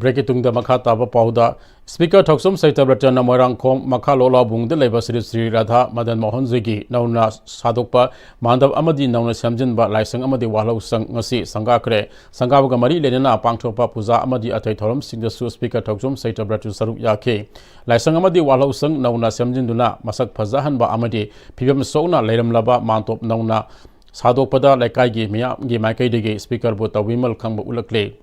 ꯕ꯭ꯔꯦꯛꯀꯤ ꯇꯨꯡꯗ ꯃꯈꯥ ꯇꯥꯕ ꯄꯥꯎꯗ, ꯁ꯭ꯄꯤꯀꯔ ꯊꯣꯛꯆꯣꯝ ꯁꯩꯇꯕ꯭ꯔꯇꯅ ꯃꯣꯏꯔꯥꯡꯈꯣꯝ ꯃꯈꯥ ꯂꯣꯛꯂꯥꯎꯕꯨꯡꯗ ꯂꯩꯕ ꯁ꯭ꯔꯤ ꯁ꯭ꯔꯤ ꯔꯥꯙꯥ ꯃꯗꯟ ꯃꯣꯍꯟꯖꯤꯒꯤ ꯅꯧꯅ ꯁꯥꯗꯣꯛꯄ ꯃꯥꯟꯗꯞ ꯑꯃꯗꯤ ꯅꯧꯅ ꯁꯦꯝꯖꯤꯟꯕ ꯂꯥꯏꯁꯪ ꯑꯃꯗꯤ ꯋꯥꯍꯧꯁꯪ ꯉꯁꯤ ꯁꯪꯒꯥꯈ꯭ꯔꯦ꯫ ꯁꯪꯒꯥꯕꯒ ꯃꯔꯤ ꯂꯩꯅꯅ ꯄꯥꯡꯊꯣꯛꯄ ꯄꯨꯖꯥ ꯑꯃꯗꯤ ꯑꯇꯩ ꯊꯧꯔꯝꯁꯤꯡꯗꯁꯨ ꯁ꯭ꯄꯤꯀꯔ ꯊꯣꯛꯆꯣꯝ ꯁꯩꯇꯕ꯭ꯔꯇ ꯁꯔꯨꯛ ꯌꯥꯈꯤ꯫ ꯂꯥꯏꯁꯪ ꯑꯃꯗꯤ ꯋꯥꯍꯧꯁꯪ ꯅꯧꯅ ꯁꯦꯝꯖꯤꯟꯗꯨꯅ ꯃꯁꯛ ꯐꯖꯍꯟꯕ ꯑꯃꯗꯤ ꯐꯤꯕꯝ ꯁꯣꯛꯅ ꯂꯩꯔꯝꯂꯕ ꯃꯥꯟꯇꯣꯞ ꯅꯧꯅ ꯁꯥꯗꯣꯛꯄꯗ ꯂꯩꯀꯥꯏꯒꯤ ꯃꯤꯌꯥꯝꯒꯤ ꯃꯥꯏꯀꯩꯗꯒꯤ ꯁ꯭ꯄꯤꯀꯔꯕꯨ ꯇꯧꯕꯤꯃꯜ ꯈꯪꯕ ꯎꯠꯂꯛꯂꯦ꯫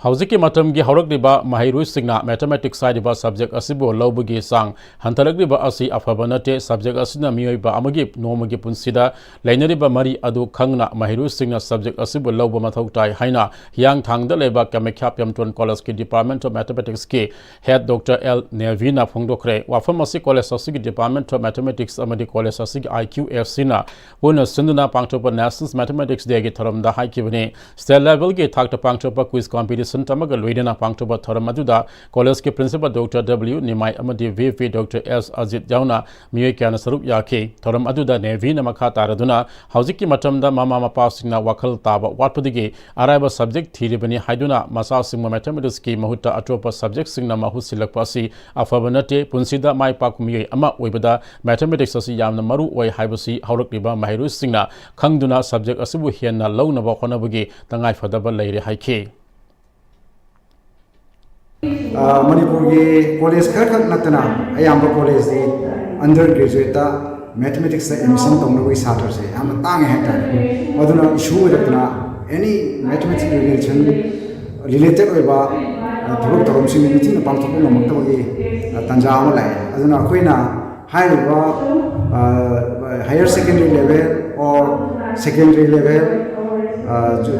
ꯍꯧꯖꯤꯛꯀꯤ ꯃꯇꯝꯒꯤ ꯍꯧꯔꯛꯂꯤꯕ ꯃꯍꯩꯔꯣꯏꯁꯤꯡꯅ ꯃꯦꯊꯃꯦꯇꯤꯛꯁ ꯍꯥꯏꯔꯤꯕ ꯁꯕꯖꯦꯛ ꯑꯁꯤꯕꯨ ꯂꯧꯕꯒꯤ ꯆꯥꯡ ꯍꯟꯊꯔꯛꯂꯤꯕ ꯑꯁꯤ ꯑꯐꯕ ꯅꯠꯇꯦ꯫ ꯁꯕꯖꯦꯛ ꯑꯁꯤꯅ ꯃꯤꯑꯣꯏꯕ ꯑꯃꯒꯤ ꯅꯣꯡꯃꯒꯤ ꯄꯨꯟꯁꯤꯗ ꯂꯩꯅꯔꯤꯕ ꯃꯔꯤ ꯑꯗꯨ ꯈꯪꯅ ꯃꯍꯩꯔꯣꯏꯁꯤꯡꯅ ꯁꯕꯖꯦꯛ ꯑꯁꯤꯕꯨ ꯂꯧꯕ ꯃꯊꯧ ꯇꯥꯏ ꯍꯥꯏꯅ ꯍꯤꯌꯥꯡꯊꯥꯡꯗ ꯂꯩꯕ ꯀꯥꯃꯥꯈ꯭ꯌꯥ ꯄ꯭ꯔꯦꯝꯆꯟꯗ ꯀꯣꯂꯦꯖꯀꯤ ꯗꯤꯄꯥꯔꯠꯃꯦꯟ ꯑꯣꯐ ꯃꯦꯊꯃꯦꯇꯤꯛꯁꯀꯤ ꯍꯦꯗ ꯗꯣꯛꯇꯔ ꯑꯦꯜ ꯅꯦꯚꯤꯅ ꯐꯣꯡꯗꯣꯛꯈ꯭ꯔꯦ꯫ ꯋꯥꯐꯝ ꯑꯁꯤ ꯀꯣꯂꯦꯖ ꯑꯁꯤꯒꯤ ꯗꯤꯄꯥꯔꯠꯃꯦꯟ ꯑꯣꯐ ꯃꯦꯊꯃꯦꯇꯤꯛꯁ ꯑꯃꯗꯤ ꯀꯣꯂꯦꯖ ꯑꯁꯤꯒꯤ ꯑꯥꯏ ꯀ꯭ꯌꯨ ꯑꯦꯐ ꯁꯤꯅ ꯄꯨꯟꯅ ꯁꯤꯟꯗꯨꯅ ꯄꯥꯡꯊꯣꯛꯄ ꯅꯦꯁꯅꯦꯜ ꯃꯦꯊꯃꯦꯇꯤꯛꯁ ꯗꯦꯒꯤ ꯊꯧꯔꯝꯗ ꯍꯥꯏꯈꯤꯕꯅꯤ꯫ ꯁ꯭ꯇꯦꯠ ꯂꯦꯚꯦꯜꯒꯤ ꯊꯥꯛꯇ ꯄꯥꯡꯊꯣꯛꯄ ꯀ꯭ꯋꯤꯖ ꯀꯣꯝꯄꯤꯇꯤꯁꯟ ꯑꯃꯒ ꯂꯣꯏꯅꯅ ꯄꯥꯡꯊꯣꯛꯄ ꯊꯧꯔꯝ ꯑꯗꯨꯗ ꯀꯣꯂꯦꯖꯀꯤ ꯄ꯭ꯔꯤꯟꯁꯤꯄꯥꯜ ꯗꯣꯛꯇꯔ ꯗꯕ꯭ꯂꯤꯎ ꯅꯤꯃꯥꯏ ꯑꯃꯗꯤ ꯚꯤ ꯄꯤ ꯗꯣꯛꯇꯔ ꯑꯦꯁ ꯑꯖꯤꯠ ꯌꯥꯎꯅ ꯃꯤꯑꯣꯏ ꯀꯌꯥꯅ ꯁꯔꯨꯛ ꯌꯥꯈꯤ꯫ ꯊꯧꯔꯝ ꯑꯗꯨꯗ ꯅꯦꯚꯤꯅ ꯃꯈꯥ ꯇꯥꯔꯗꯨꯅ ꯍꯧꯖꯤꯛꯀꯤ ꯃꯇꯝꯗ ꯃꯃꯥ ꯃꯄꯥꯁꯤꯡꯅ ꯋꯥꯈꯜ ꯇꯥꯕ ꯋꯥꯠꯄꯗꯒꯤ ꯑꯔꯥꯏꯕ ꯁꯕꯖꯦꯛ ꯊꯤꯔꯤꯕꯅꯤ ꯍꯥꯏꯗꯨꯅ ꯃꯆꯥꯁꯤꯡꯕꯨ ꯃꯦꯊꯃꯦꯇꯤꯛꯁꯀꯤ ꯃꯍꯨꯠꯇ ꯑꯇꯣꯞꯄ ꯁꯕꯖꯦꯛꯁꯤꯡꯅ ꯃꯍꯨꯠ ꯁꯤꯜꯂꯛꯄ ꯑꯁꯤ ꯑꯐꯕ ꯅꯠꯇꯦ꯫ ꯄꯨꯟꯁꯤꯗ ꯃꯥꯏ ꯄꯥꯛꯄ ꯃꯤꯑꯣꯏ ꯑꯃ ꯑꯣꯏꯕꯗ ꯃꯦꯊꯃꯦꯇꯤꯛꯁ ꯑꯁꯤ ꯌꯥꯝꯅ ꯃꯔꯨ ꯑꯣꯏ ꯍꯥꯏꯕꯁꯤ ꯍꯧꯔꯛꯂꯤꯕ ꯃꯍꯩꯔꯣꯏꯁꯤꯡꯅ ꯈꯪꯗꯨꯅ ꯁꯕꯖꯦꯛ ꯑꯁꯤꯕꯨ ꯍꯦꯟꯅ ꯂꯧꯅꯕ ꯍꯣꯠꯅꯕꯒꯤ ꯇꯉꯥꯏꯐꯗꯕ ꯂꯩꯔꯦ ꯍꯥꯏꯈꯤ꯫ ꯑ, ꯃꯅꯤꯄꯨꯔꯒꯤ ꯀꯣꯂꯦꯖ ꯈꯔꯈꯛ ꯅꯠꯇꯅ ꯑꯌꯥꯝꯕ ꯀꯣꯂꯦꯖꯇꯤ ꯑꯟꯗꯔ ꯒ꯭ꯔꯦꯖꯨꯋꯦꯠꯇ ꯃꯦꯊꯃꯦꯇꯤꯛꯁꯇ ꯑꯦꯗꯃꯤꯁꯟ ꯇꯧꯅꯕꯒꯤ ꯁꯥꯇ꯭ꯔꯁꯦ ꯌꯥꯝꯅ ꯇꯥꯡꯉꯦ ꯍꯥꯏꯇꯥꯔꯦ꯫ ꯑꯗꯨꯅ ꯏꯁꯨ ꯑꯣꯏꯔꯛꯇꯅ ꯑꯦꯅꯤ ꯃꯦꯊꯃꯦꯇꯤꯛꯁ ꯔꯤꯂꯦꯁꯟ, ꯔꯤꯂꯦꯇꯦꯠ ꯑꯣꯏꯕ, ꯑ, ꯊꯕꯛ ꯊꯧꯔꯝꯁꯤꯡ ꯅꯤꯡꯊꯤꯅ ꯄꯥꯡꯊꯣꯛꯄ ꯉꯝꯃꯛꯇꯕꯒꯤ, ꯑ, ꯇꯥꯟꯖꯥ ꯑꯃ ꯂꯥꯛꯑꯦ꯫ ꯑꯗꯨꯅ ꯑꯩꯈꯣꯏꯅ ꯍꯥꯏꯔꯤꯕ, ꯑ, higher secondary level or secondary level,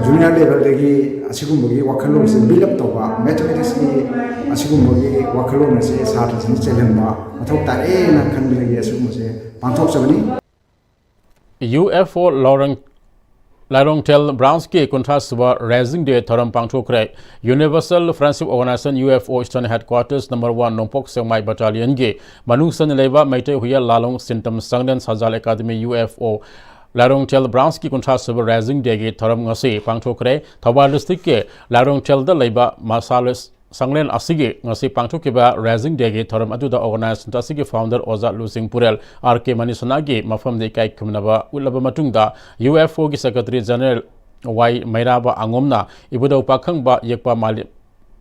junior ꯂꯦꯚꯦꯜꯗꯒꯤ ꯑꯁꯤꯒꯨꯝꯕꯒꯤ ꯋꯥꯈꯜꯂꯣꯟꯁꯦ ꯕꯤꯜ ꯑꯞ ꯇꯧꯕ, ꯃꯦꯊꯃꯦꯇꯤꯛꯁꯀꯤ ꯑꯁꯤꯒꯨꯝꯕꯒꯤ ꯋꯥꯈꯜꯂꯣꯟ ꯑꯁꯦ ꯁꯥꯇ꯭ꯔꯁꯤꯡꯗ ꯆꯦꯜꯍꯟꯕ ꯃꯊꯧ ꯇꯥꯔꯦꯅ ꯈꯟꯕꯗꯒꯤ ꯑꯁꯤꯒꯨꯝꯕꯁꯦ ꯄꯥꯡꯊꯣꯛꯆꯕꯅꯤ꯫ ꯌꯨ ꯑꯦꯐ ꯑꯣ ꯂꯥꯏꯔꯣꯡꯊꯦꯜ ꯕ꯭ꯔꯥꯟꯁꯀꯤ ꯀꯨꯟꯊ꯭ꯔꯥ ꯁꯨꯕ ꯔꯥꯏꯖꯤꯡ ꯗꯦ ꯊꯧꯔꯝ ꯄꯥꯡꯊꯣꯛꯈ꯭ꯔꯦ꯫ Universal Friendship Organization, U F O, Eastern Headquarters number one, ꯅꯣꯡꯄꯣꯛ ꯁꯦꯛꯃꯥꯏ ꯕꯠꯇꯥꯂꯤꯌꯟꯒꯤ ꯃꯅꯨꯡ ꯆꯟꯅ ꯂꯩꯕ Meitei Huiyen Lallong Sintam Changlen Sajal academy, U F O Lairongthel ꯕ꯭ꯔꯥꯟꯁꯀꯤ ꯀꯨꯟꯊ꯭ꯔꯥ ꯁꯨꯕ ꯔꯥꯏꯖꯤꯡ ꯗꯦꯒꯤ ꯊꯧꯔꯝ ꯉꯁꯤ ꯄꯥꯡꯊꯣꯛꯈ꯭ꯔꯦ꯫ ꯊꯧꯕꯥꯜ ꯗꯤꯁꯇ꯭ꯔꯤꯛꯀꯤ ꯂꯥꯏꯔꯣꯡꯊꯦꯜꯗ ꯂꯩꯕ ꯃꯁꯥꯂꯣꯏ ꯆꯥꯡꯂꯦꯟ ꯑꯁꯤꯒꯤ ꯉꯁꯤ ꯄꯥꯡꯊꯣꯛꯈꯤꯕ ꯔꯥꯏꯖꯤꯡ ꯗꯦꯒꯤ ꯊꯧꯔꯝ ꯑꯗꯨꯗ ꯑꯣꯔꯒꯅꯥꯏꯖꯦꯁꯟ ꯑꯁꯤꯒꯤ ꯐꯥꯎꯟꯗꯔ ꯑꯣꯖꯥ ꯂꯨꯆꯤꯡ ꯄꯨꯔꯦꯜ ꯑꯥꯔ ꯀꯦ ꯃꯅꯤꯁꯅꯥꯒꯤ ꯃꯐꯝꯗ ꯏꯀꯥꯏ ꯈꯨꯝꯅꯕ ꯎꯠꯂꯕ ꯃꯇꯨꯡꯗ, ꯌꯨ ꯑꯦꯐ ꯑꯣꯒꯤ ꯁꯦꯀ꯭ꯔꯦꯇꯔꯤ ꯖꯦꯅꯔꯦꯜ ꯋꯥꯏ ꯃꯩꯔꯥꯕ ꯑꯉꯣꯝꯅ ꯏꯕꯨꯙꯧ ꯄꯥꯈꯪꯕ ꯌꯦꯛꯄ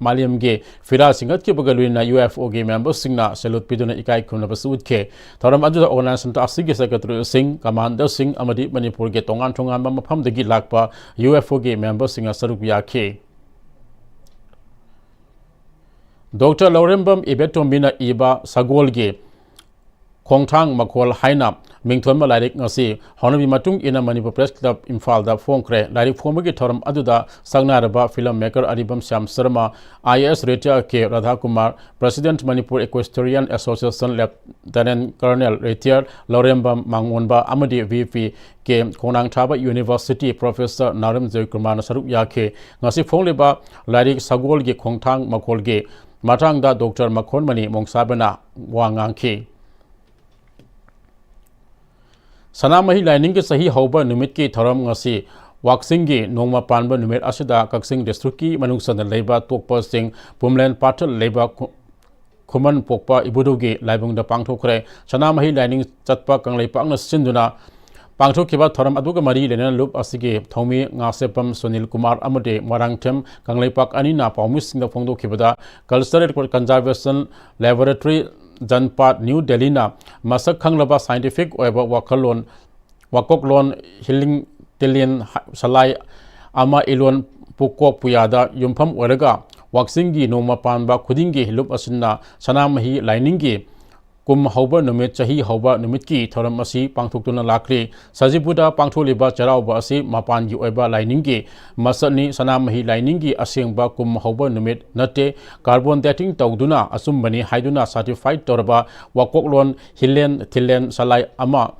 ꯃꯥꯂꯦꯝꯒꯤ ꯐꯤꯔꯥ ꯆꯤꯡꯈꯠꯈꯤꯕꯒ ꯂꯣꯏꯅꯅ ꯌꯨ ꯑꯦꯐ ꯑꯣꯒꯤ ꯃꯦꯝꯕꯔꯁꯤꯡꯅ ꯁꯦꯂꯨꯠ ꯄꯤꯗꯨꯅ ꯏꯀꯥꯏ ꯈꯨꯝꯅꯕꯁꯨ ꯎꯠꯈꯤ꯫ ꯊꯧꯔꯝ ꯑꯗꯨꯗ ꯑꯣꯔꯒꯅꯥꯏꯖꯦꯁꯟ ꯑꯁꯤꯒꯤ ꯁꯦꯀ꯭ꯔꯦꯇꯔꯤꯁꯤꯡ, ꯀꯃꯥꯟꯗꯔꯁꯤꯡ ꯑꯃꯗꯤ ꯃꯅꯤꯄꯨꯔꯒꯤ ꯇꯣꯉꯥꯟ ꯇꯣꯉꯥꯟꯕ ꯃꯐꯝꯗꯒꯤ ꯂꯥꯛꯄ ꯌꯨ ꯑꯦꯐ ꯑꯣꯒꯤ ꯃꯦꯝꯕꯔꯁꯤꯡꯅ ꯁꯔꯨꯛ ꯌꯥꯈꯤ꯫ ꯗꯣꯛꯇꯔ ꯂꯧꯔꯦꯝꯕꯝ ꯏꯕꯦꯇꯣꯝꯕꯤꯅ ꯏꯕ ꯁꯒꯣꯜꯒꯤ ꯈꯣꯡꯊꯥꯡ ꯃꯈꯣꯜ ꯍꯥꯏꯅ ꯃꯤꯡꯊꯣꯟꯕ ꯂꯥꯏꯔꯤꯛ ꯉꯁꯤ ꯍꯧꯅꯕꯤ ꯃꯇꯨꯡ ꯏꯟꯅ ꯃꯅꯤꯄꯨꯔ ꯄ꯭ꯔꯦꯁ ꯀ꯭ꯂꯕ ꯏꯝꯐꯥꯜꯗ ꯐꯣꯡꯈ꯭ꯔꯦ꯫ ꯂꯥꯏꯔꯤꯛ ꯐꯣꯡꯕꯒꯤ ꯊꯧꯔꯝ ꯑꯗꯨꯗ ꯁꯛꯅꯥꯏꯔꯕ film maker Aribam Syam Sharma, I A S retired K Radhakumar, president Manipur equestrian association lieutenant colonel retired Lourembam Mangonba ꯑꯃꯗꯤ V P K Khongnangthaba university professor Naorem ꯖꯣꯏꯀꯨꯃꯥꯔꯅ ꯁꯔꯨꯛ ꯌꯥꯈꯤ꯫ ꯉꯁꯤ ꯐꯣꯡꯂꯤꯕ ꯂꯥꯏꯔꯤꯛ ꯁꯒꯣꯜꯒꯤ ꯈꯣꯡꯊꯥꯡ ꯃꯈꯣꯜꯒꯤ ꯃꯇꯥꯡꯗ ꯗꯣꯛꯇꯔ ꯃꯈꯣꯟꯃꯅꯤ ꯃꯣꯡꯁꯥꯕꯅ ꯋꯥ ꯉꯥꯡꯈꯤ꯫ ꯁꯅꯥꯃꯍꯤ ꯂꯥꯏꯅꯤꯡꯒꯤ ꯆꯍꯤ ꯍꯧꯕ ꯅꯨꯃꯤꯠꯀꯤ ꯊꯧꯔꯝ ꯉꯁꯤ ꯋꯥꯛꯆꯤꯡꯒꯤ ꯅꯣꯡꯃ ꯄꯥꯟꯕ ꯅꯨꯃꯤꯠ ꯑꯁꯤꯗ ꯀꯛꯆꯤꯡ ꯗꯤꯁꯇ꯭ꯔꯤꯛꯀꯤ ꯃꯅꯨꯡ ꯆꯟꯅ ꯂꯩꯕ ꯇꯣꯛꯄꯁꯤꯡ ꯄꯨꯝꯂꯦꯟ ꯄꯥꯠꯇ ꯂꯩꯕ ꯈꯨ-, ꯈꯨꯃꯟ ꯄꯣꯛꯄ ꯏꯕꯨꯙꯧꯒꯤ ꯂꯥꯏꯕꯨꯡꯗ ꯄꯥꯡꯊꯣꯛꯈ꯭ꯔꯦ꯫ ꯁꯅꯥꯃꯍꯤ ꯂꯥꯏꯅꯤꯡ ꯆꯠꯄ ꯀꯪꯂꯩꯄꯥꯛꯅ ꯁꯤꯟꯗꯨꯅ ꯄꯥꯡꯊꯣꯛꯈꯤꯕ ꯊꯧꯔꯝ ꯑꯗꯨꯒ ꯃꯔꯤ ꯂꯩꯅꯅ ꯂꯨꯞ ꯑꯁꯤꯒꯤ ꯊꯧꯃꯤ ꯉꯥꯁꯦꯞꯄꯝ ꯁꯨꯅꯤꯜ ꯀꯨꯃꯥꯔ ꯑꯃꯗꯤ ꯃꯣꯏꯔꯥꯡꯊꯦꯝ ꯀꯪꯂꯩꯄꯥꯛ ꯑꯅꯤꯅ ꯄꯥꯎꯃꯤꯁꯤꯡꯗ ꯐꯣꯡꯗꯣꯛꯈꯤꯕꯗ, ꯀꯜꯆꯔꯦꯜ ꯀꯟꯖꯥꯔꯕꯦꯁꯟ ꯂꯦꯕꯣꯔꯦꯇꯔꯤ ꯖꯟꯄꯥꯠ, ꯅ꯭ꯌꯨ ꯗꯦꯜꯂꯤꯅ ꯃꯁꯛ ꯈꯪꯂꯕ ꯁꯥꯏꯟꯇꯤꯐꯤꯛ ꯑꯣꯏꯕ ꯋꯥꯈꯜꯂꯣꯟ, ꯋꯥꯀꯣꯛꯂꯣꯟ, ꯍꯤꯂꯤꯡ ꯇꯤꯂꯤꯟ ꯍ-, ꯁꯂꯥꯏ ꯑꯃ ꯏꯂꯣꯟ ꯄꯨꯀꯣꯛ ꯄꯨꯌꯥꯗ ꯌꯨꯝꯐꯝ ꯑꯣꯏꯔꯒ ꯋꯥꯛꯆꯤꯡꯒꯤ ꯅꯣꯡꯃ ꯄꯥꯟꯕ ꯈꯨꯗꯤꯡꯒꯤ ꯂꯨꯞ ꯑꯁꯤꯅ ꯁꯅꯥꯃꯍꯤ ꯂꯥꯏꯅꯤꯡꯒꯤ ꯀꯨꯝ ꯍꯧꯕ ꯅꯨꯃꯤꯠ, ꯆꯍꯤ ꯍꯧꯕ ꯅꯨꯃꯤꯠꯀꯤ ꯊꯧꯔꯝ ꯑꯁꯤ ꯄꯥꯡꯊꯣꯛꯇꯨꯅ ꯂꯥꯛꯂꯤ꯫ ꯁꯖꯤꯕꯨꯗ ꯄꯥꯡꯊꯣꯛꯂꯤꯕ ꯆꯩꯔꯥꯎꯕ ꯑꯁꯤ ꯃꯄꯥꯟꯒꯤ ꯑꯣꯏꯕ ꯂꯥꯏꯅꯤꯡꯒꯤ ꯃꯁꯛꯅꯤ꯫ ꯁꯅꯥꯃꯍꯤ ꯂꯥꯏꯅꯤꯡꯒꯤ ꯑꯁꯦꯡꯕ ꯀꯨꯝ ꯍꯧꯕ ꯅꯨꯃꯤꯠ ꯅꯠꯇꯦ꯫ Carbon dating ꯇꯧꯗꯨꯅ ꯑꯆꯨꯝꯕꯅꯤ ꯍꯥꯏꯗꯨꯅ certified ꯇꯧꯔꯕ ꯋꯥꯀꯣꯛꯂꯣꯟ ꯍꯤꯂꯦꯟ ꯊꯤꯂꯦꯟ ꯁꯂꯥꯏ ꯑꯃ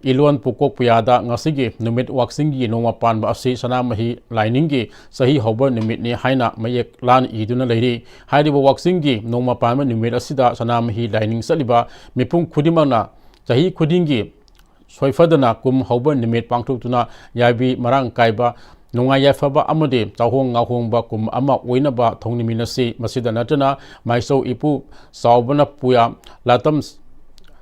ꯏꯂꯣꯟ ꯄꯨꯀꯣꯛ ꯄꯨꯌꯥꯗ ꯉꯁꯤꯒꯤ ꯅꯨꯃꯤꯠ ꯋꯥꯛꯆꯤꯡꯒꯤ ꯅꯣꯡꯃ ꯄꯥꯟꯕ ꯑꯁꯤ ꯁꯅꯥꯃꯍꯤ ꯂꯥꯏꯅꯤꯡꯒꯤ ꯆꯍꯤ ꯍꯧꯕ ꯅꯨꯃꯤꯠꯅꯤ ꯍꯥꯏꯅ ꯃꯌꯦꯛ ꯂꯥꯟ ꯏꯗꯨꯅ ꯂꯩꯔꯤ꯫ ꯍꯥꯏꯔꯤꯕ ꯋꯥꯛꯆꯤꯡꯒꯤ ꯅꯣꯡꯃ ꯄꯥꯟꯕ ꯅꯨꯃꯤꯠ ꯑꯁꯤꯗ ꯁꯅꯥꯃꯍꯤ ꯂꯥꯏꯅꯤꯡ ꯆꯠꯂꯤꯕ ꯃꯤꯄꯨꯝ ꯈꯨꯗꯤꯡꯃꯛꯅ ꯆꯍꯤ ꯈꯨꯗꯤꯡꯒꯤ ꯁꯣꯏꯐꯗꯅ ꯀꯨꯝ ꯍꯧꯕ ꯅꯨꯃꯤꯠ ꯄꯥꯡꯊꯣꯛꯇꯨꯅ ꯌꯥꯏꯕꯤ ꯃꯔꯥꯡ ꯀꯥꯏꯕ, ꯅꯨꯡꯉꯥꯏ ꯌꯥꯏꯐꯕ ꯑꯃꯗꯤ ꯆꯥꯎꯍꯣꯡ ꯉꯥꯍꯣꯡꯕ ꯀꯨꯝ ꯑꯃ ꯑꯣꯏꯅꯕ ꯊꯧꯅꯤꯃꯤꯟꯅꯁꯤ꯫ ꯃꯁꯤꯗ ꯅꯠꯇꯅ ꯃꯥꯏꯆꯧ ꯏꯄꯨ ꯆꯥꯎꯕꯅ ꯄꯨꯌꯥ ꯂꯥꯇꯝ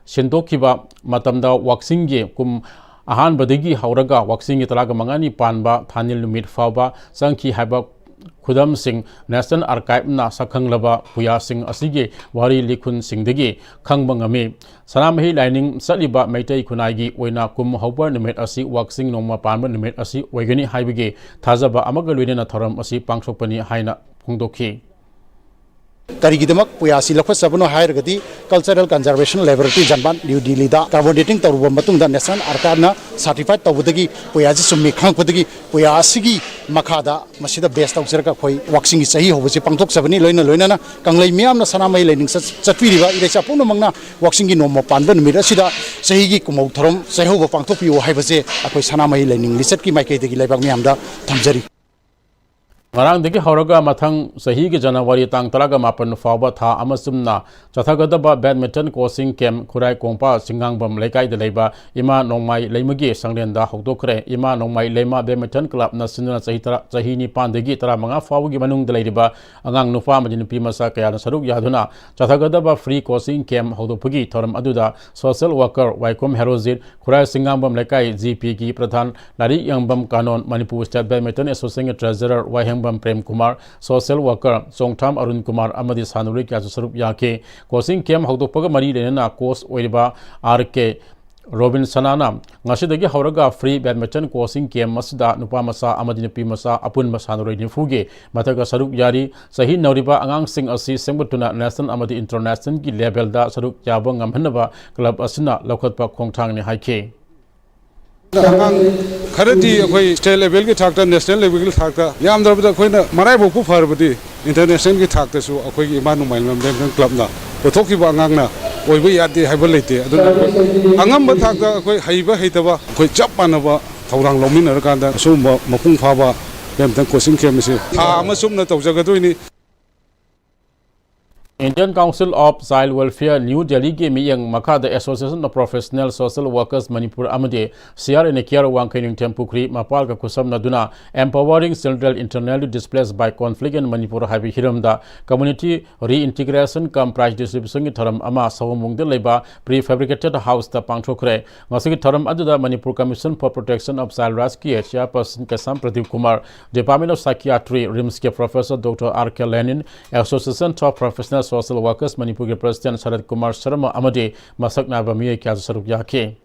ꯁꯤꯟꯗꯣꯛꯈꯤꯕ ꯃꯇꯝꯗ ꯋꯥꯛꯆꯤꯡꯒꯤ ꯀꯨꯝ ꯑꯍꯥꯟꯕꯗꯒꯤ ꯍꯧꯔꯒ ꯋꯥꯛꯆꯤꯡꯒꯤ ꯇꯔꯥꯒ ꯃꯉꯥꯅꯤ ꯄꯥꯟꯕ ꯊꯥꯅꯤꯜ ꯅꯨꯃꯤꯠ ꯐꯥꯎꯕ ꯆꯪꯈꯤ ꯍꯥꯏꯕ ꯈꯨꯗꯝꯁꯤꯡ National Archive ꯅ ꯁꯛꯈꯪꯂꯕ ꯄꯨꯌꯥꯁꯤꯡ ꯑꯁꯤꯒꯤ ꯋꯥꯔꯤ ꯂꯤꯈꯨꯟꯁꯤꯡꯗꯒꯤ ꯈꯪꯕ ꯉꯝꯃꯤ꯫ ꯁꯅꯥꯃꯍꯤ ꯂꯥꯏꯅꯤꯡ ꯆꯠꯂꯤꯕ ꯃꯩꯇꯩ ꯈꯨꯟꯅꯥꯏꯒꯤ ꯑꯣꯏꯅ ꯀꯨꯝ ꯍꯧꯕ ꯅꯨꯃꯤꯠ ꯑꯁꯤ ꯋꯥꯛꯆꯤꯡ ꯅꯣꯡꯃ ꯄꯥꯟꯕ ꯅꯨꯃꯤꯠ ꯑꯁꯤ ꯑꯣꯏꯒꯅꯤ ꯍꯥꯏꯕꯒꯤ ꯊꯥꯖꯕ ꯑꯃꯒ ꯂꯣꯏꯅꯅ ꯊꯧꯔꯝ ꯑꯁꯤ ꯄꯥꯡꯊꯣꯛꯄꯅꯤ ꯍꯥꯏꯅ ꯐꯣꯡꯗꯣꯛꯈꯤ꯫ ꯀꯔꯤꯒꯤꯗꯃꯛ ꯄꯨꯌꯥꯁꯤ ꯂꯧꯈꯠꯆꯕꯅꯣ ꯍꯥꯏꯔꯒꯗꯤ, Cultural Conservation Laboratory ꯖꯟꯕꯥꯟ ꯅ꯭ꯌꯨ ꯗꯤꯜꯂꯤꯗ carbon dating ꯇꯧꯔꯨꯕ ꯃꯇꯨꯡꯗ National Archive ꯅ certified ꯇꯧꯕꯗꯒꯤ ꯄꯨꯌꯥꯁꯤ ꯆꯨꯝꯃꯤ ꯈꯪꯂꯛꯄꯗꯒꯤ, ꯄꯨꯌꯥ ꯑꯁꯤꯒꯤ ꯃꯈꯥꯗ ꯃꯁꯤꯗ base ꯇꯧꯖꯔꯒ ꯑꯩꯈꯣꯏ ꯋꯥꯛꯆꯤꯡꯒꯤ ꯆꯍꯤ ꯍꯧꯕꯁꯤ ꯄꯥꯡꯊꯣꯛꯆꯕꯅꯤ꯫ ꯂꯣꯏꯅ ꯂꯣꯏꯅꯅ ꯀꯪꯂꯩ ꯃꯤꯌꯥꯝꯅ ꯁꯅꯥꯃꯍꯤ ꯂꯥꯏꯅꯤꯡ ꯆꯠ-, ꯆꯠꯄꯤꯔꯤꯕ ꯏꯔꯩꯆꯥ ꯄꯨꯝꯅꯃꯛꯅ ꯋꯥꯛꯆꯤꯡꯒꯤ ꯅꯣꯡꯃ ꯄꯥꯟꯕ ꯅꯨꯃꯤꯠ ꯑꯁꯤꯗ ꯆꯍꯤꯒꯤ ꯀꯨꯝꯍꯧ ꯊꯧꯔꯝ ꯆꯩꯍꯧꯕ ꯄꯥꯡꯊꯣꯛꯄꯤꯌꯨ ꯍꯥꯏꯕꯁꯦ ꯑꯩꯈꯣꯏ ꯁꯅꯥꯃꯍꯤ ꯂꯥꯏꯅꯤꯡ ꯂꯤꯆꯠꯀꯤ ꯃꯥꯏꯀꯩꯗꯒꯤ ꯂꯩꯕꯥꯛ ꯃꯤꯌꯥꯝꯗ ꯊꯝꯖꯔꯤ꯫ ꯉꯔꯥꯡꯗꯒꯤ ꯍꯧꯔꯒ ꯃꯊꯪ ꯆꯍꯤꯒꯤ ꯖꯅꯋꯥꯔꯤ ꯇꯥꯡ ꯇꯔꯥꯒ ꯃꯥꯄꯟ ꯐꯥꯎꯕ ꯊꯥ ꯑꯃ ꯆꯨꯝꯅ ꯆꯠꯊꯒꯗꯕ badminton coaching camp ꯈꯨꯔꯥꯏ ꯀꯣꯡꯄꯥ ꯆꯤꯡꯉꯥꯡꯕꯝ ꯂꯩꯀꯥꯏꯗ ꯂꯩꯕ ꯏꯃꯥ ꯅꯣꯡꯃꯥꯏ ꯂꯩꯃꯒꯤ ꯁꯪꯂꯦꯟꯗ ꯍꯧꯗꯣꯛꯈ꯭ꯔꯦ꯫ ꯏꯃꯥ ꯅꯣꯡꯃꯥꯏ ꯂꯩꯃ badminton club ꯅ ꯁꯤꯟꯗꯨꯅ ꯆꯍꯤ ꯇꯔꯥ, ꯆꯍꯤ ꯅꯤꯄꯥꯟꯗꯒꯤ ꯇꯔꯥꯃꯉꯥ ꯐꯥꯎꯕꯒꯤ ꯃꯅꯨꯡꯗ ꯂꯩꯔꯤꯕ ꯑꯉꯥꯡ ꯅꯨꯄꯥ ꯑꯃꯗꯤ ꯅꯨꯄꯤ ꯃꯆꯥ ꯀꯌꯥꯅ ꯁꯔꯨꯛ ꯌꯥꯗꯨꯅ ꯆꯠꯊꯒꯗꯕ free coaching camp ꯍꯧꯗꯣꯛꯄꯒꯤ ꯊꯧꯔꯝ ꯑꯗꯨꯗ social worker ꯋꯥꯏꯈꯣꯝ ꯍꯦꯔꯣꯖꯤꯠ, ꯈꯨꯔꯥꯏ ꯆꯤꯡꯉꯥꯡꯕꯝ ꯂꯩꯀꯥꯏ G P ꯒꯤ ꯄ꯭ꯔꯙꯥꯟ ꯂꯥꯏꯔꯤꯛ ꯌꯥꯡꯕꯝ ꯀꯥꯅꯣꯟ, ꯃꯅꯤꯄꯨꯔ State Badminton Association ꯒꯤ treasurer ꯋꯥꯍꯦꯡꯕꯝ ꯄ꯭ꯔꯦꯝ ꯀꯨꯃꯥꯔ, social worker ꯆꯣꯡꯊꯥꯝ ꯑꯔꯨꯟ ꯀꯨꯃꯥꯔ ꯑꯃꯗꯤ ꯁꯥꯟꯅꯔꯣꯏ ꯀꯌꯥꯁꯨ ꯁꯔꯨꯛ ꯌꯥꯈꯤ꯫ Coaching camp ꯍꯧꯗꯣꯛꯄꯒ ꯃꯔꯤ ꯂꯩꯅꯅ coach ꯑꯣꯏꯔꯤꯕ R K ꯔꯣꯕꯤꯟ ꯁꯅꯥꯅ ꯉꯁꯤꯗꯒꯤ ꯍꯧꯔꯒ free badminton coaching camp ꯑꯁꯤꯗ ꯅꯨꯄꯥ ꯃꯆꯥ ꯑꯃꯗꯤ ꯅꯨꯄꯤ ꯃꯆꯥ ꯑꯄꯨꯟꯕ ꯁꯥꯟꯅꯔꯣꯏ ꯅꯤꯐꯨꯒꯤ ꯃꯊꯛꯇ ꯁꯔꯨꯛ ꯌꯥꯔꯤ꯫ ꯆꯍꯤ ꯅꯧꯔꯤꯕ ꯑꯉꯥꯡꯁꯤꯡ ꯑꯁꯤ ꯁꯦꯝꯒꯠꯇꯨꯅ national ꯑꯃꯗꯤ internationalꯒꯤ levelꯗ ꯁꯔꯨꯛ ꯌꯥꯕ ꯉꯝꯍꯟꯅꯕ club ꯑꯁꯤꯅ ꯂꯧꯈꯠꯄ ꯈꯣꯡꯊꯥꯡꯅꯤ ꯍꯥꯏꯈꯤ꯫ ꯑꯉꯥꯡ ꯈꯔꯗꯤ ꯑꯩꯈꯣꯏ state levelꯒꯤ ꯊꯥꯛꯇ, national levelꯒꯤ ꯊꯥꯛꯇ, ꯌꯥꯝꯗ꯭ꯔꯕꯗ ꯑꯩꯈꯣꯏꯅ ꯃꯔꯥꯏꯕꯛꯄꯨ ꯐꯔꯕꯗꯤ internationalꯒꯤ ꯊꯥꯛꯇꯁꯨ ꯑꯩꯈꯣꯏꯒꯤ ꯏꯃꯥ ꯅꯣꯡꯃꯥꯏ ꯂꯝꯖꯦꯟ clubꯅ ꯄꯨꯊꯣꯛꯈꯤꯕ ꯑꯉꯥꯡꯅ ꯑꯣꯏꯕ ꯌꯥꯗꯦ ꯍꯥꯏꯕ ꯂꯩꯇꯦ꯫ ꯑꯗꯨꯅ ꯑꯉꯝꯕ ꯊꯥꯛꯇ ꯑꯩꯈꯣꯏ ꯍꯩꯕ ꯍꯩꯇꯕ ꯑꯩꯈꯣꯏ ꯆꯞ ꯃꯥꯟꯅꯕ ꯊꯧꯗꯥꯡ ꯂꯧꯃꯤꯟꯅꯔꯀꯥꯟꯗ ꯑꯁꯤꯒꯨꯝꯕ ꯃꯄꯨꯡ ꯐꯥꯕ badminton coaching camp ꯑꯁꯤ ꯊꯥ ꯑꯃ ꯆꯨꯞꯅ ꯇꯧꯖꯒꯗꯣꯏꯅꯤ꯫ Indian Council of Child Welfare, New Delhiꯒꯤ ꯃꯤꯠꯌꯦꯡ ꯃꯈꯥꯗ Association of Professional Social Workers Manipur ꯑꯃꯗꯤ C R and Care ꯋꯥꯡꯈꯩ ꯅꯤꯡꯊꯦꯝ ꯄꯨꯈ꯭ꯔꯤ ꯃꯄꯥꯜꯒ ꯈꯨꯠꯁꯝꯅꯗꯨꯅ Empowering Children Internally Displaced by Conflict in Manipur ꯍꯥꯏꯕ ꯍꯤꯔꯝꯗ community reintegration cum prize distributionꯒꯤ ꯊꯧꯔꯝ ꯑꯃ ꯁꯑꯣꯝꯕꯨꯡꯗ ꯂꯩꯕ prefabricated houseꯇ ꯄꯥꯡꯊꯣꯛꯈ꯭ꯔꯦ꯫ ꯉꯁꯤꯒꯤ ꯊꯧꯔꯝ ꯑꯗꯨꯗ Manipur Commission for Protection of Child Rightsꯀꯤ chairperson Keisham Pradeep Kumar, Department of Psychiatry, RIMSꯀꯤ professor Doctor R K Lenin, Association of Professional Social Workers Manipurꯒꯤ president ꯁꯔꯠ ꯀꯨꯃꯥꯔ ꯁꯔꯃ ꯑꯃꯗꯤ ꯃꯁꯛ ꯅꯥꯏꯕ ꯃꯤꯑꯣꯏ ꯀꯌꯥꯁꯨ ꯁꯔꯨꯛ ꯌꯥꯈꯤ꯫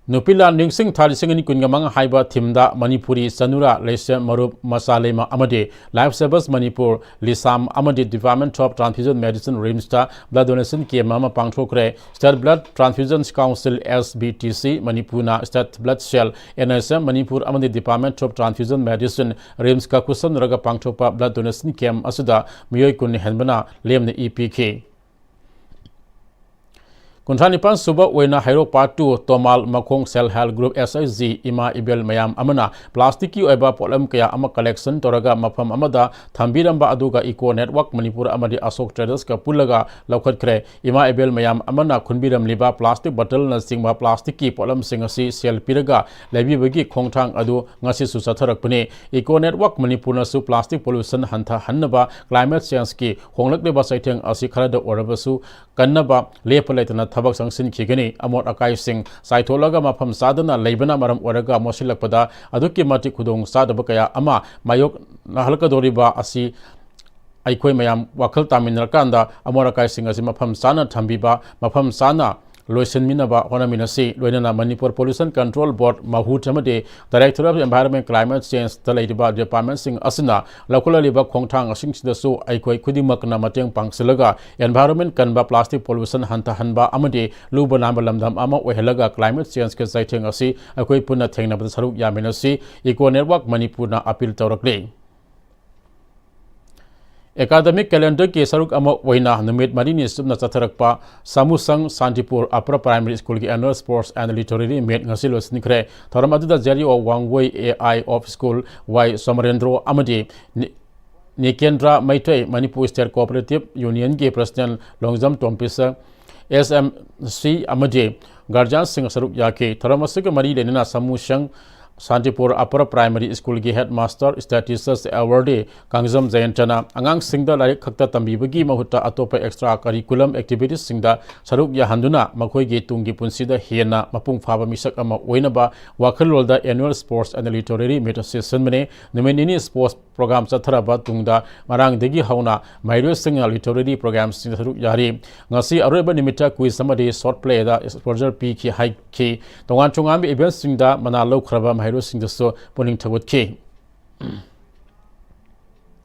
ꯅꯨꯄꯤ ꯂꯥꯟ ꯅꯤꯡꯁꯤꯡ ꯊꯥ ꯂꯤꯁꯤꯡ ꯑꯅꯤ ꯀꯨꯟꯒ ꯃꯉꯥ ꯍꯥꯏꯕ themeꯗ ꯃꯅꯤꯄꯨꯔꯤ ꯆꯅꯨꯔꯥ, ꯂꯩꯁꯦꯝ ꯃꯔꯨꯞ, ꯃꯆꯥ ꯂꯩꯃ ꯑꯃꯗꯤ Life Savers Manipur, ꯂꯤꯁꯥꯝ ꯑꯃꯗꯤ Department of Transfusion Medicine, RIMSꯇ blood donation camp ꯑꯃ ꯄꯥꯡꯊꯣꯛꯈ꯭ꯔꯦ꯫ State Blood Transfusion Council, S B T C, ꯃꯅꯤꯄꯨꯔꯅ State Blood Cell, N S M Manipur ꯑꯃꯗꯤ Department of Transfusion Medicine, RIMSꯀ ꯈꯨꯠꯁꯝꯅꯔꯒ ꯄꯥꯡꯊꯣꯛꯄ blood donation camp ꯑꯁꯤꯗ ꯃꯤꯑꯣꯏ ꯀꯨꯟ ꯍꯦꯟꯕꯅ ꯂꯦꯝꯅ E ꯄꯤꯈꯤ꯫ ꯀꯨꯟꯊ꯭ꯔꯥ ꯅꯤꯄꯥꯟ ꯁꯨꯕ ꯑꯣꯏꯅ ꯍꯩꯔꯣꯛ Part two ꯇꯣꯃꯥꯜ ꯃꯈꯣꯡ Self Help Group, S H G, ꯏꯃꯥ ꯏꯕꯦꯜ ꯃꯌꯥꯝ ꯑꯃꯅ plasticꯀꯤ ꯑꯣꯏꯕ ꯄꯣꯠꯂꯝ ꯀꯌꯥ ꯑꯃ collection ꯇꯧꯔꯒ ꯃꯐꯝ ꯑꯃꯗ ꯊꯝꯕꯤꯔꯝꯕ ꯑꯗꯨꯒ Eco Network ꯃꯅꯤꯄꯨꯔ ꯑꯃꯗꯤ ꯑꯁꯣꯛ Tradersꯀ ꯄꯨꯜꯂꯒ ꯂꯧꯈꯠꯈ꯭ꯔꯦ꯫ ꯏꯃꯥ ꯏꯕꯦꯜ ꯃꯌꯥꯝ ꯑꯃꯅ ꯈꯨꯟꯕꯤꯔꯝꯂꯤꯕ plastic bottleꯅꯆꯤꯡꯕ plasticꯀꯤ ꯄꯣꯠꯂꯝꯁꯤꯡ ꯑꯁꯤ sale ꯄꯤꯔꯒ ꯂꯩꯕꯤꯕꯒꯤ ꯈꯣꯡꯊꯥꯡ ꯑꯗꯨ ꯉꯁꯤꯁꯨ ꯆꯠꯊꯔꯛꯄꯅꯤ꯫ Eco Network ꯃꯅꯤꯄꯨꯔꯅꯁꯨ plastic pollution ꯍꯟꯊꯍꯟꯅꯕ climate changeꯀꯤ ꯍꯣꯡꯂꯛꯂꯤꯕ ꯆꯩꯊꯦꯡ ꯑꯁꯤ ꯈꯔꯗ ꯑꯣꯏꯔꯕꯁꯨ ꯀꯟꯅꯕ ꯂꯦꯞꯄ ꯂꯩꯇꯅ ꯊꯕꯛ ꯆꯪꯁꯤꯟꯈꯤꯒꯅꯤ꯫ ꯑꯃꯣꯠ ꯑꯀꯥꯏꯁꯤꯡ ꯆꯥꯏꯊꯣꯛꯂꯒ ꯃꯐꯝ ꯆꯥꯗꯅ ꯂꯩꯕꯅ ꯃꯔꯝ ꯑꯣꯏꯔꯒ ꯃꯣꯠꯁꯤꯜꯂꯛꯄꯗ ꯑꯗꯨꯛꯀꯤ ꯃꯇꯤꯛ ꯈꯨꯗꯣꯡ ꯆꯥꯗꯕ ꯀꯌꯥ ꯑꯃ ꯃꯥꯌꯣꯛꯅꯍꯜꯂꯛꯀꯗꯧꯔꯤꯕ ꯑꯁꯤ ꯑꯩꯈꯣꯏ ꯃꯌꯥꯝ ꯋꯥꯈꯜ ꯇꯥꯃꯤꯟꯅꯔꯀꯥꯟꯗ ꯑꯃꯣꯠ ꯑꯀꯥꯏꯁꯤꯡ ꯑꯁꯤ ꯃꯐꯝ ꯆꯥꯅ ꯊꯝꯕꯤꯕ, ꯃꯐꯝ ꯆꯥꯅ ꯂꯣꯏꯁꯤꯟꯃꯤꯟꯅꯕ ꯍꯣꯠꯅꯃꯤꯟꯅꯁꯤ꯫ ꯂꯣꯏꯅꯅ ꯃꯅꯤꯄꯨꯔ ꯄꯣꯂꯨꯁꯟ ꯀꯟꯇ꯭ꯔꯣꯜ ꯕꯣꯔꯗ, ꯃꯍꯨꯠ ꯑꯃꯗꯤ Director of Environment Climate Change ꯇ ꯂꯩꯔꯤꯕ ꯗꯤꯄꯥꯔꯠꯃꯦꯟꯁꯤꯡ ꯑꯁꯤꯅ ꯂꯧꯈꯠꯂꯛꯂꯤꯕ ꯈꯣꯡꯊꯥꯡꯁꯤꯡꯁꯤꯗꯁꯨ ꯑꯩꯈꯣꯏ ꯈꯨꯗꯤꯡꯃꯛꯅ ꯃꯇꯦꯡ ꯄꯥꯡꯁꯤꯜꯂꯒ environment ꯀꯟꯕ, plastic pollution ꯍꯟꯊꯍꯟꯕ ꯑꯃꯗꯤ ꯂꯨꯕ ꯅꯥꯟꯕ ꯂꯝꯗꯝ ꯑꯃ ꯑꯣꯏꯍꯜꯂꯒ climate change ꯀꯤ ꯆꯩꯊꯦꯡ ꯑꯁꯤ ꯑꯩꯈꯣꯏ ꯄꯨꯟꯅ ꯊꯦꯡꯅꯕꯗ ꯁꯔꯨꯛ ꯌꯥꯃꯤꯟꯅꯁꯤ꯫ Eco Network ꯃꯅꯤꯄꯨꯔꯅ appeal ꯇꯧꯔꯛꯂꯤ꯫ Academic calendar ꯒꯤ ꯁꯔꯨꯛ ꯑꯃ ꯑꯣꯏꯅ ꯅꯨꯃꯤꯠ ꯃꯔꯤꯅꯤ ꯆꯨꯞꯅ ꯆꯠꯊꯔꯛꯄ ꯁꯥꯃꯨꯁꯪ ꯁꯥꯟꯇꯤꯄꯨꯔ Upper Primary School ꯒꯤ Annual Sports and Literary Meet ꯉꯁꯤ ꯂꯣꯏꯁꯤꯟꯈ꯭ꯔꯦ꯫ ꯊꯧꯔꯝ ꯑꯗꯨꯗ ꯖꯦꯔꯤꯑꯣ Wangoi A I of School ꯋꯥꯏ ꯁꯣꯃꯔꯦꯟꯗ꯭ꯔꯣ ꯑꯃꯗꯤ ꯅꯤ-, ꯅꯤꯀꯦꯟꯗ꯭ꯔ Meitei Manipur State Cooperative Union ꯒꯤ President Longjam ꯇꯣꯝꯕꯤꯁ S M C ꯑꯃꯗꯤ guardian ꯁꯤꯡ ꯁꯔꯨꯛ ꯌꯥꯈꯤ꯫ ꯊꯧꯔꯝ ꯑꯁꯤꯒ ꯃꯔꯤ ꯂꯩꯅꯅ ꯁꯥꯃꯨꯁꯪ ꯁꯥꯟꯇꯤꯄꯨꯔ Upper Primary School ꯒꯤ Headmaster Status Award ꯀꯥꯡꯖꯝ ꯖꯌꯟꯇꯅ ꯑꯉꯥꯡꯁꯤꯡꯗ ꯂꯥꯏꯔꯤꯛ ꯈꯛꯇ ꯇꯝꯕꯤꯕꯒꯤ ꯃꯍꯨꯠꯇ ꯑꯇꯣꯞꯄ extra curriculum activities ꯁꯤꯡꯗ ꯁꯔꯨꯛ ꯌꯥꯍꯟꯗꯨꯅ ꯃꯈꯣꯏꯒꯤ ꯇꯨꯡꯒꯤ ꯄꯨꯟꯁꯤꯗ ꯍꯦꯟꯅ ꯃꯄꯨꯡ ꯐꯥꯕ ꯃꯤꯁꯛ ꯑꯃ ꯑꯣꯏꯅꯕ ꯋꯥꯈꯜꯂꯣꯟꯗ Annual Sports and Literary Meet ꯑꯁꯤ ꯁꯤꯟꯕꯅꯤ꯫ ꯅꯨꯃꯤꯠ ꯅꯤꯅꯤ sports program ꯆꯠꯊꯔꯕ ꯇꯨꯡꯗ ꯉꯔꯥꯡꯗꯒꯤ ꯍꯧꯅ ꯃꯍꯩꯔꯣꯏꯁꯤꯡꯅ literary program ꯁꯤꯡꯗ ꯁꯔꯨꯛ ꯌꯥꯔꯤ꯫ ꯉꯁꯤ ꯑꯔꯣꯏꯕ ꯅꯨꯃꯤꯠꯇ quiz ꯑꯃꯗꯤ short play ꯗ exposure ꯄꯤꯈꯤ ꯍꯥꯏꯈꯤ꯫ ꯇꯣꯉꯥꯟ ꯇꯣꯉꯥꯟꯕ event ꯁꯤꯡꯗ ꯃꯅꯥ ꯂꯧꯈ꯭ꯔꯕ ꯃꯍꯩꯔꯣꯏꯁꯤꯡꯗꯁꯨ ꯄꯨꯛꯅꯤꯡ ꯊꯧꯒꯠꯈꯤ꯫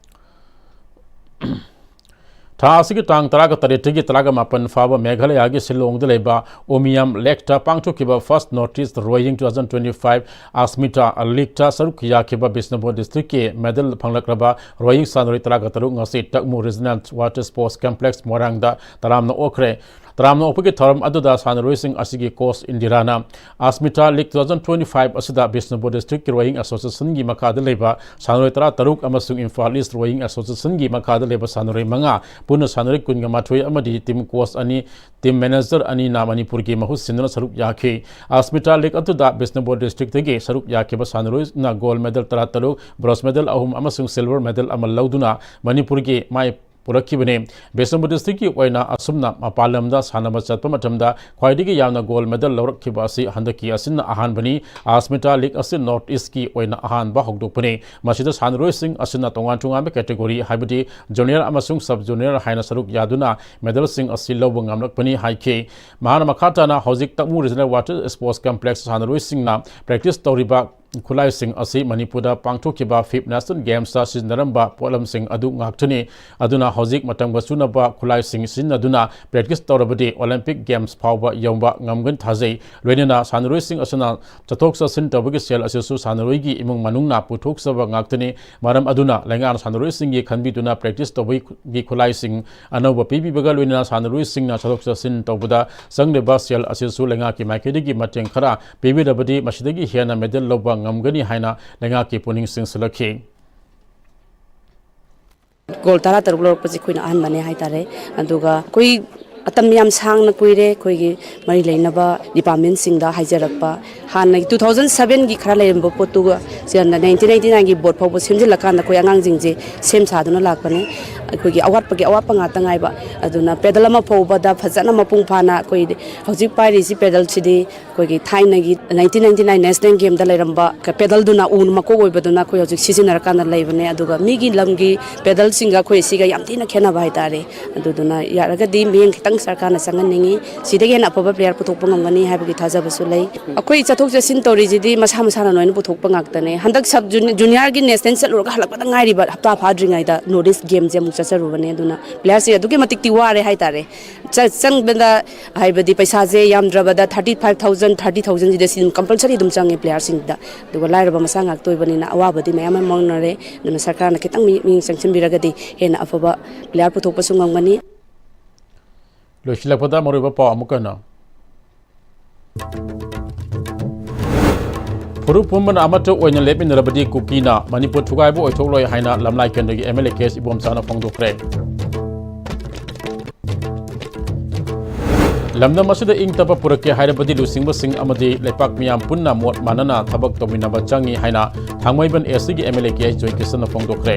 ꯊꯥ ꯑꯁꯤꯒꯤ ꯇꯥꯡ ꯇꯔꯥꯒ ꯇꯔꯦꯠꯇꯒꯤ ꯇꯔꯥꯒ ꯃꯥꯄꯟ ꯐꯥꯎꯕ ꯃꯦꯘꯥꯂꯌꯥꯒꯤ ꯁꯤꯂꯣꯡꯗ ꯂꯩꯕ ꯎꯃꯤꯌꯝ ꯂꯦꯛꯇ ꯄꯥꯡꯊꯣꯛꯈꯤꯕ First North East Rowing two thousand twenty-five Asmita League ꯇ ꯁꯔꯨꯛ ꯌꯥꯈꯤꯕ ꯕꯤꯁꯅꯨꯄꯨꯔ district ꯀꯤ medal ꯐꯪꯂꯛꯂꯕ rowing ꯁꯥꯟꯅꯔꯣꯏ ꯇꯔꯥꯒ ꯇꯔꯨꯛ ꯉꯁꯤ ꯇꯛꯃꯨ Regional Water Sports Complex ꯃꯣꯏꯔꯥꯡꯗ ꯇꯔꯥꯝꯅ ꯑꯣꯛꯈ꯭ꯔꯦ꯫ ꯇꯔꯥꯝꯅ ꯑꯣꯛꯄꯒꯤ ꯊꯧꯔꯝ ꯑꯗꯨꯗ ꯁꯥꯟꯅꯔꯣꯏꯁꯤꯡ ꯑꯁꯤꯒꯤ coach ꯏꯟꯗꯤꯔꯥꯅ Asmita League two thousand twenty-five ꯑꯁꯤꯗ ꯕꯤꯁꯅꯨꯄꯨꯔ district ꯀꯤ rowing association ꯒꯤ ꯃꯈꯥꯗ ꯂꯩꯕ ꯁꯥꯟꯅꯔꯣꯏ ꯇꯔꯥ ꯇꯔꯨꯛ ꯑꯃꯁꯨꯡ Imphal East Rowing Association ꯒꯤ ꯃꯈꯥꯗ ꯂꯩꯕ ꯁꯥꯟꯅꯔꯣꯏ ꯃꯉꯥ, ꯄꯨꯟꯅ ꯁꯥꯟꯅꯔꯣꯏ ꯀꯨꯟꯒ ꯃꯥꯊꯣꯏ ꯑꯃꯗꯤ team coach ꯑꯅꯤ, team manager ꯑꯅꯤꯅ ꯃꯅꯤꯄꯨꯔꯒꯤ ꯃꯍꯨꯠ ꯁꯤꯟꯗꯨꯅ ꯁꯔꯨꯛ ꯌꯥꯈꯤ꯫ Asmita League ꯑꯗꯨꯗ ꯕꯤꯁꯅꯨꯄꯨꯔ district ꯇꯒꯤ ꯁꯔꯨꯛ ꯌꯥꯈꯤꯕ ꯁꯥꯟꯅꯔꯣꯏꯅ gold medal ꯇꯔꯥ ꯇꯔꯨꯛ, bronze medal ꯑꯍꯨꯝ ꯑꯃꯁꯨꯡ silver medal ꯑꯃ ꯂꯧꯗꯨꯅ ꯃꯅꯤꯄꯨꯔꯒꯤ ꯃꯥꯏ ꯄꯨꯔꯛꯈꯤꯕꯅꯤ꯫ ꯕꯤꯁꯅꯨꯄꯨꯔ districtꯀꯤ ꯑꯣꯏꯅ ꯑꯁꯨꯝꯅ ꯃꯄꯥꯟ ꯂꯝꯗ ꯁꯥꯟꯅꯕ ꯆꯠꯄ ꯃꯇꯝꯗ ꯈ꯭ꯋꯥꯏꯗꯒꯤ ꯌꯥꯝꯅ gold medal ꯂꯧꯔꯛꯈꯤꯕ ꯑꯁꯤ ꯍꯟꯗꯛꯀꯤ ꯑꯁꯤꯅ ꯑꯍꯥꯟꯕꯅꯤ꯫ Asmita League ꯑꯁꯤ North Eastꯀꯤ ꯑꯣꯏꯅ ꯑꯍꯥꯟꯕ ꯍꯧꯗꯣꯛꯄꯅꯤ꯫ ꯃꯁꯤꯗ ꯁꯥꯟꯅꯔꯣꯏꯁꯤꯡ ꯑꯁꯤꯅ ꯇꯣꯉꯥꯟ ꯇꯣꯉꯥꯟꯕ category, ꯍꯥꯏꯕꯗꯤ junior ꯑꯃꯁꯨꯡ sub junior ꯍꯥꯏꯅ ꯁꯔꯨꯛ ꯌꯥꯗꯨꯅ medalꯁꯤꯡ ꯑꯁꯤ ꯂꯧꯕ ꯉꯝꯂꯛꯄꯅꯤ ꯍꯥꯏꯈꯤ꯫ ꯃꯍꯥꯛꯅ ꯃꯈꯥ ꯇꯥꯅ ꯍꯧꯖꯤꯛ ꯇꯛꯃꯨ Regional Water Sports Complex ꯁꯥꯟꯅꯔꯣꯏꯁꯤꯡꯅ practice ꯇꯧꯔꯤꯕ ꯈꯨꯠꯂꯥꯏꯁꯤꯡ ꯑꯁꯤ ꯃꯅꯤꯄꯨꯔꯗ ꯄꯥꯡꯊꯣꯛꯈꯤꯕ fifth National Gamesꯇ ꯁꯤꯖꯤꯟꯅꯔꯝꯕ ꯄꯣꯠꯂꯝꯁꯤꯡ ꯑꯗꯨ ꯉꯥꯛꯇꯅꯤ꯫ ꯑꯗꯨꯅ ꯍꯧꯖꯤꯛ ꯃꯇꯝꯒ ꯆꯨꯅꯕ ꯈꯨꯠꯂꯥꯏꯁꯤꯡ ꯁꯤꯖꯤꯟꯅꯗꯨꯅ practice ꯇꯧꯔꯕꯗꯤ Olympic Games ꯐꯥꯎꯕ ꯌꯧꯕ ꯉꯝꯒꯅꯤ ꯊꯥꯖꯩ꯫ ꯂꯣꯏꯅꯅ ꯁꯥꯟꯅꯔꯣꯏꯁꯤꯡ ꯑꯁꯤꯅ ꯆꯠꯊꯣꯛ ꯆꯠꯁꯤꯟ ꯇꯧꯕꯒꯤ ꯁꯦꯜ ꯑꯁꯤꯁꯨ ꯁꯥꯟꯅꯔꯣꯏꯒꯤ ꯏꯃꯨꯡ ꯃꯅꯨꯡꯅ ꯄꯨꯊꯣꯛꯆꯕ ꯉꯥꯛꯇꯅꯤ꯫ ꯃꯔꯝ ꯑꯗꯨꯅ ꯂꯩꯉꯥꯛꯅ ꯁꯥꯟꯅꯔꯣꯏꯁꯤꯡꯒꯤ ꯈꯟꯕꯤꯗꯨꯅ practice ꯇꯧꯕꯒꯤ ꯈꯨꯠꯂꯥꯏꯁꯤꯡ ꯑꯅꯧꯕ ꯄꯤꯕꯤꯕꯒ ꯂꯣꯏꯅꯅ ꯁꯥꯟꯅꯔꯣꯏꯁꯤꯡꯅ ꯆꯠꯊꯣꯛ ꯆꯠꯁꯤꯟ ꯇꯧꯕꯗ ꯆꯪꯂꯤꯕ ꯁꯦꯜ ꯑꯁꯤꯁꯨ ꯂꯩꯉꯥꯛꯀꯤ ꯃꯥꯏꯀꯩꯗꯒꯤ ꯃꯇꯦꯡ ꯈꯔ ꯄꯤꯕꯤꯔꯕꯗꯤ ꯃꯁꯤꯗꯒꯤ ꯍꯦꯟꯅ medal ꯂꯧꯕ ꯉꯝꯒꯅꯤ ꯍꯥꯏꯅ ꯂꯩꯉꯥꯛꯀꯤ ꯄꯨꯛꯅꯤꯡ ꯆꯤꯡꯁꯤꯜꯂꯛꯈꯤ꯫ Gold ꯇꯔꯥꯇꯔꯨꯛ ꯂꯧꯔꯛꯄꯁꯤ ꯑꯩꯈꯣꯏꯅ ꯑꯍꯥꯟꯕꯅꯦ ꯍꯥꯏꯇꯥꯔꯦ꯫ ꯑꯗꯨꯒ ꯑꯩꯈꯣꯏ ꯃꯇꯝ ꯌꯥꯝ ꯁꯥꯡꯅ ꯀꯨꯏꯔꯦ ꯑꯩꯈꯣꯏꯒꯤ ꯃꯔꯤ ꯂꯩꯅꯕ departmentꯁꯤꯡꯗ ꯍꯥꯏꯖꯔꯛꯄ꯫ ꯍꯥꯟꯅꯒꯤ two thousand sevenꯒꯤ ꯈꯔ ꯂꯩꯔꯝꯕ ꯄꯣꯠꯇꯨꯒ ꯁꯤꯗ nineteen ninety nineꯒꯤ board ꯐꯥꯎꯕ ꯁꯦꯝꯖꯤꯜꯂꯀꯥꯟꯗ ꯑꯩꯈꯣꯏ ꯑꯉꯥꯡꯁꯤꯡꯁꯦ ꯁꯦꯝ ꯁꯥꯗꯨꯅ ꯂꯥꯛꯄꯅꯤ꯫ ꯑꯩꯈꯣꯏꯒꯤ ꯑꯋꯥꯠꯄꯒꯤ ꯑꯋꯥꯠꯄ ꯉꯥꯛꯇ ꯉꯥꯏꯕ꯫ ꯑꯗꯨꯅ pedal ꯑꯃ ꯐꯥꯎꯕꯗ ꯐꯖꯅ ꯃꯄꯨꯡ ꯐꯥꯅ ꯑꯩꯈꯣꯏ ꯍꯧꯖꯤꯛ ꯄꯥꯏꯔꯤꯁꯤ pedalꯁꯤꯗꯤ ꯑꯩꯈꯣꯏꯒꯤ ꯊꯥꯏꯅꯒꯤ nineteen ninety nine National Gameꯗ ꯂꯩꯔꯝꯕ pedalꯗꯨꯅ ꯎꯅ ꯃꯀꯣꯛ ꯑꯣꯏꯕꯗꯨꯅ ꯑꯩꯈꯣꯏ ꯍꯧꯖꯤꯛ ꯁꯤꯖꯤꯟꯅꯔꯀꯥꯟꯗ ꯂꯩꯕꯅꯦ꯫ ꯑꯗꯨꯒ ꯃꯤꯒꯤ ꯂꯝꯒꯤ pedalꯁꯤꯡꯒ ꯑꯩꯈꯣꯏ ꯁꯤꯒ ꯌꯥꯝ ꯊꯤꯅ ꯈꯦꯠꯅꯕ ꯍꯥꯏꯇꯥꯔꯦ꯫ ꯑꯗꯨꯗꯨꯅ ꯌꯥꯔꯒꯗꯤ ꯃꯤꯠꯌꯦꯡ ꯈꯤꯇꯪ ꯁꯔꯀꯥꯔꯅ ꯆꯪꯍꯟꯅꯤꯡꯉꯤ꯫ ꯁꯤꯗꯒꯤ ꯍꯦꯟꯅ ꯑꯐꯕ player ꯄꯨꯊꯣꯛꯄ ꯉꯝꯒꯅꯤ ꯍꯥꯏꯕꯒꯤ ꯊꯥꯖꯕꯁꯨ ꯂꯩ꯫ ꯑꯩꯈꯣꯏ ꯆꯠꯊꯣꯛ ꯆꯠꯁꯤꯟ ꯇꯧꯔꯤꯁꯤꯗꯤ ꯃꯁꯥ ꯃꯁꯥꯅ ꯂꯣꯏꯅ ꯄꯨꯊꯣꯛꯄ ꯉꯥꯛꯇꯅꯦ꯫ ꯍꯟꯗꯛ sub juniorꯒꯤ national ꯆꯠꯂꯨꯔꯒ ꯍꯜꯂꯛꯄꯗ ꯉꯥꯏꯔꯤꯕ ꯍꯞꯇꯥ ꯐꯥꯗ꯭ꯔꯤꯉꯩꯗ North East Gameꯁꯦ ꯑꯃꯨꯛ ꯆꯠꯆꯔꯨꯕꯅꯦ꯫ ꯑꯗꯨꯅ playerꯁꯤꯡ ꯑꯗꯨꯛꯀꯤ ꯃꯇꯤꯛꯇꯤ ꯋꯥꯔꯦ ꯍꯥꯏꯇꯥꯔꯦ꯫ ꯆ-, ꯆꯪꯕꯗ ꯍꯥꯏꯕꯗꯤ ꯄꯩꯁꯥꯁꯦ ꯌꯥꯝꯗ꯭ꯔꯕꯗ thirty five thousand, thirty thousandꯁꯤꯗ ꯁꯤ ꯑꯗꯨꯝ compulsory ꯑꯗꯨꯝ ꯆꯪꯉꯦ playerꯁꯤꯡꯗ꯫ ꯑꯗꯨꯒ ꯂꯥꯏꯔꯕ ꯃꯆꯥ ꯉꯥꯛꯇ ꯑꯣꯏꯕꯅꯤꯅ ꯑꯋꯥꯕꯗꯤ ꯃꯌꯥꯝ ꯑꯃ ꯃꯥꯌꯣꯛꯅꯔꯦ꯫ ꯑꯗꯨꯅ ꯁꯔꯀꯥꯔꯅ ꯈꯤꯇꯪ ꯃꯤ-, ꯃꯤꯠꯌꯦꯡ ꯆꯪꯁꯤꯟꯕꯤꯔꯒꯗꯤ ꯍꯦꯟꯅ ꯑꯐꯕ player ꯄꯨꯊꯣꯛꯄꯁꯨ ꯉꯝꯒꯅꯤ꯫ ꯂꯣꯏꯁꯤꯜꯂꯛꯄꯗ ꯃꯔꯨꯑꯣꯏꯕ ꯄꯥꯎ ꯑꯃꯨꯛ ꯍꯟꯅ꯫ ꯐꯨꯔꯨꯞ ꯄꯨꯝꯕꯅ ꯑꯃꯠꯇ ꯑꯣꯏꯅ ꯂꯦꯞꯃꯤꯟꯅꯔꯕꯗꯤ ꯀꯨꯀꯤꯅ ꯃꯅꯤꯄꯨꯔ ꯊꯨꯒꯥꯏꯕ ꯑꯣꯏꯊꯣꯛꯂꯣꯏ ꯍꯥꯏꯅ ꯂꯝꯂꯥꯏ ꯀꯦꯟꯗ꯭ꯔꯒꯤ MLA ꯀꯦ ꯑꯦꯁ ꯏꯕꯣꯝꯆꯥꯅ ꯐꯣꯡꯗꯣꯛꯈ꯭ꯔꯦ꯫ ꯂꯝꯗꯝ ꯑꯁꯤꯗ ꯏꯪ ꯇꯞꯄ ꯄꯨꯔꯛꯀꯦ ꯍꯥꯏꯔꯕꯗꯤ ꯂꯨꯆꯤꯡꯕꯁꯤꯡ ꯑꯃꯗꯤ ꯂꯩꯄꯥꯛ ꯃꯤꯌꯥꯝ ꯄꯨꯟꯅ ꯃꯣꯠ ꯃꯥꯟꯅꯅ ꯊꯕꯛ ꯇꯧꯃꯤꯟꯅꯕ ꯆꯪꯏ ꯍꯥꯏꯅ ꯊꯥꯡꯃꯩꯕꯟ ꯑꯦꯁ ꯁꯤꯒꯤ MLA ꯀꯦ ꯑꯩꯆ ꯖꯣꯏꯀꯤꯁꯟꯅ ꯐꯣꯡꯗꯣꯛꯈ꯭ꯔꯦ꯫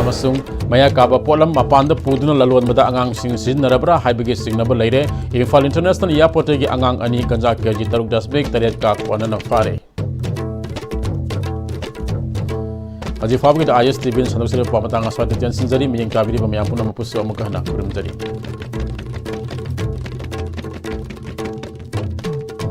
ꯑꯃꯁꯨꯡ ꯃꯌꯥ ꯀꯥꯕ ꯄꯣꯠꯂꯝ ꯃꯄꯥꯟꯗ ꯄꯨꯗꯨꯅ ꯂꯂꯣꯟꯕꯗ ꯑꯉꯥꯡꯁꯤꯡ ꯁꯤꯖꯤꯟꯅꯔꯕ꯭ꯔꯥ ꯍꯥꯏꯕꯒꯤ ꯆꯤꯡꯅꯕ ꯂꯩꯔꯦ꯫ ꯏꯝꯐꯥꯜ ꯏꯟꯇꯔꯅꯦꯁꯅꯦꯜ ꯏꯌꯥꯔꯄꯣꯔꯠꯇꯒꯤ ꯑꯉꯥꯡ ꯑꯅꯤ ꯒꯟꯖꯥ ꯀꯦꯖꯤ ꯇꯔꯨꯛ ꯗꯁꯃꯤꯛ ꯇꯔꯦꯠꯀ ꯀꯣꯟꯅꯅ ꯐꯥꯔꯦ꯫ ꯍꯧꯖꯤꯛ ꯐꯥꯎꯕꯒꯤꯗ ꯑꯥꯏ ꯑꯦꯁ ꯇꯤ ꯚꯤꯅ ꯁꯟꯗꯣꯛꯆꯔꯤꯕ ꯄꯥꯎ ꯃꯇꯥꯡ ꯑꯁ꯭ꯋꯥꯏꯗ ꯇꯦꯟꯁꯤꯟꯖꯔꯤ꯫ ꯃꯤꯠꯌꯦꯡ ꯇꯥꯕꯤꯔꯤꯕ ꯃꯌꯥꯝ ꯄꯨꯝꯅꯃꯛꯄꯨꯁꯨ ꯑꯃꯨꯛꯀ ꯍꯟꯅ ꯈꯨꯔꯨꯝꯖꯔꯤ꯫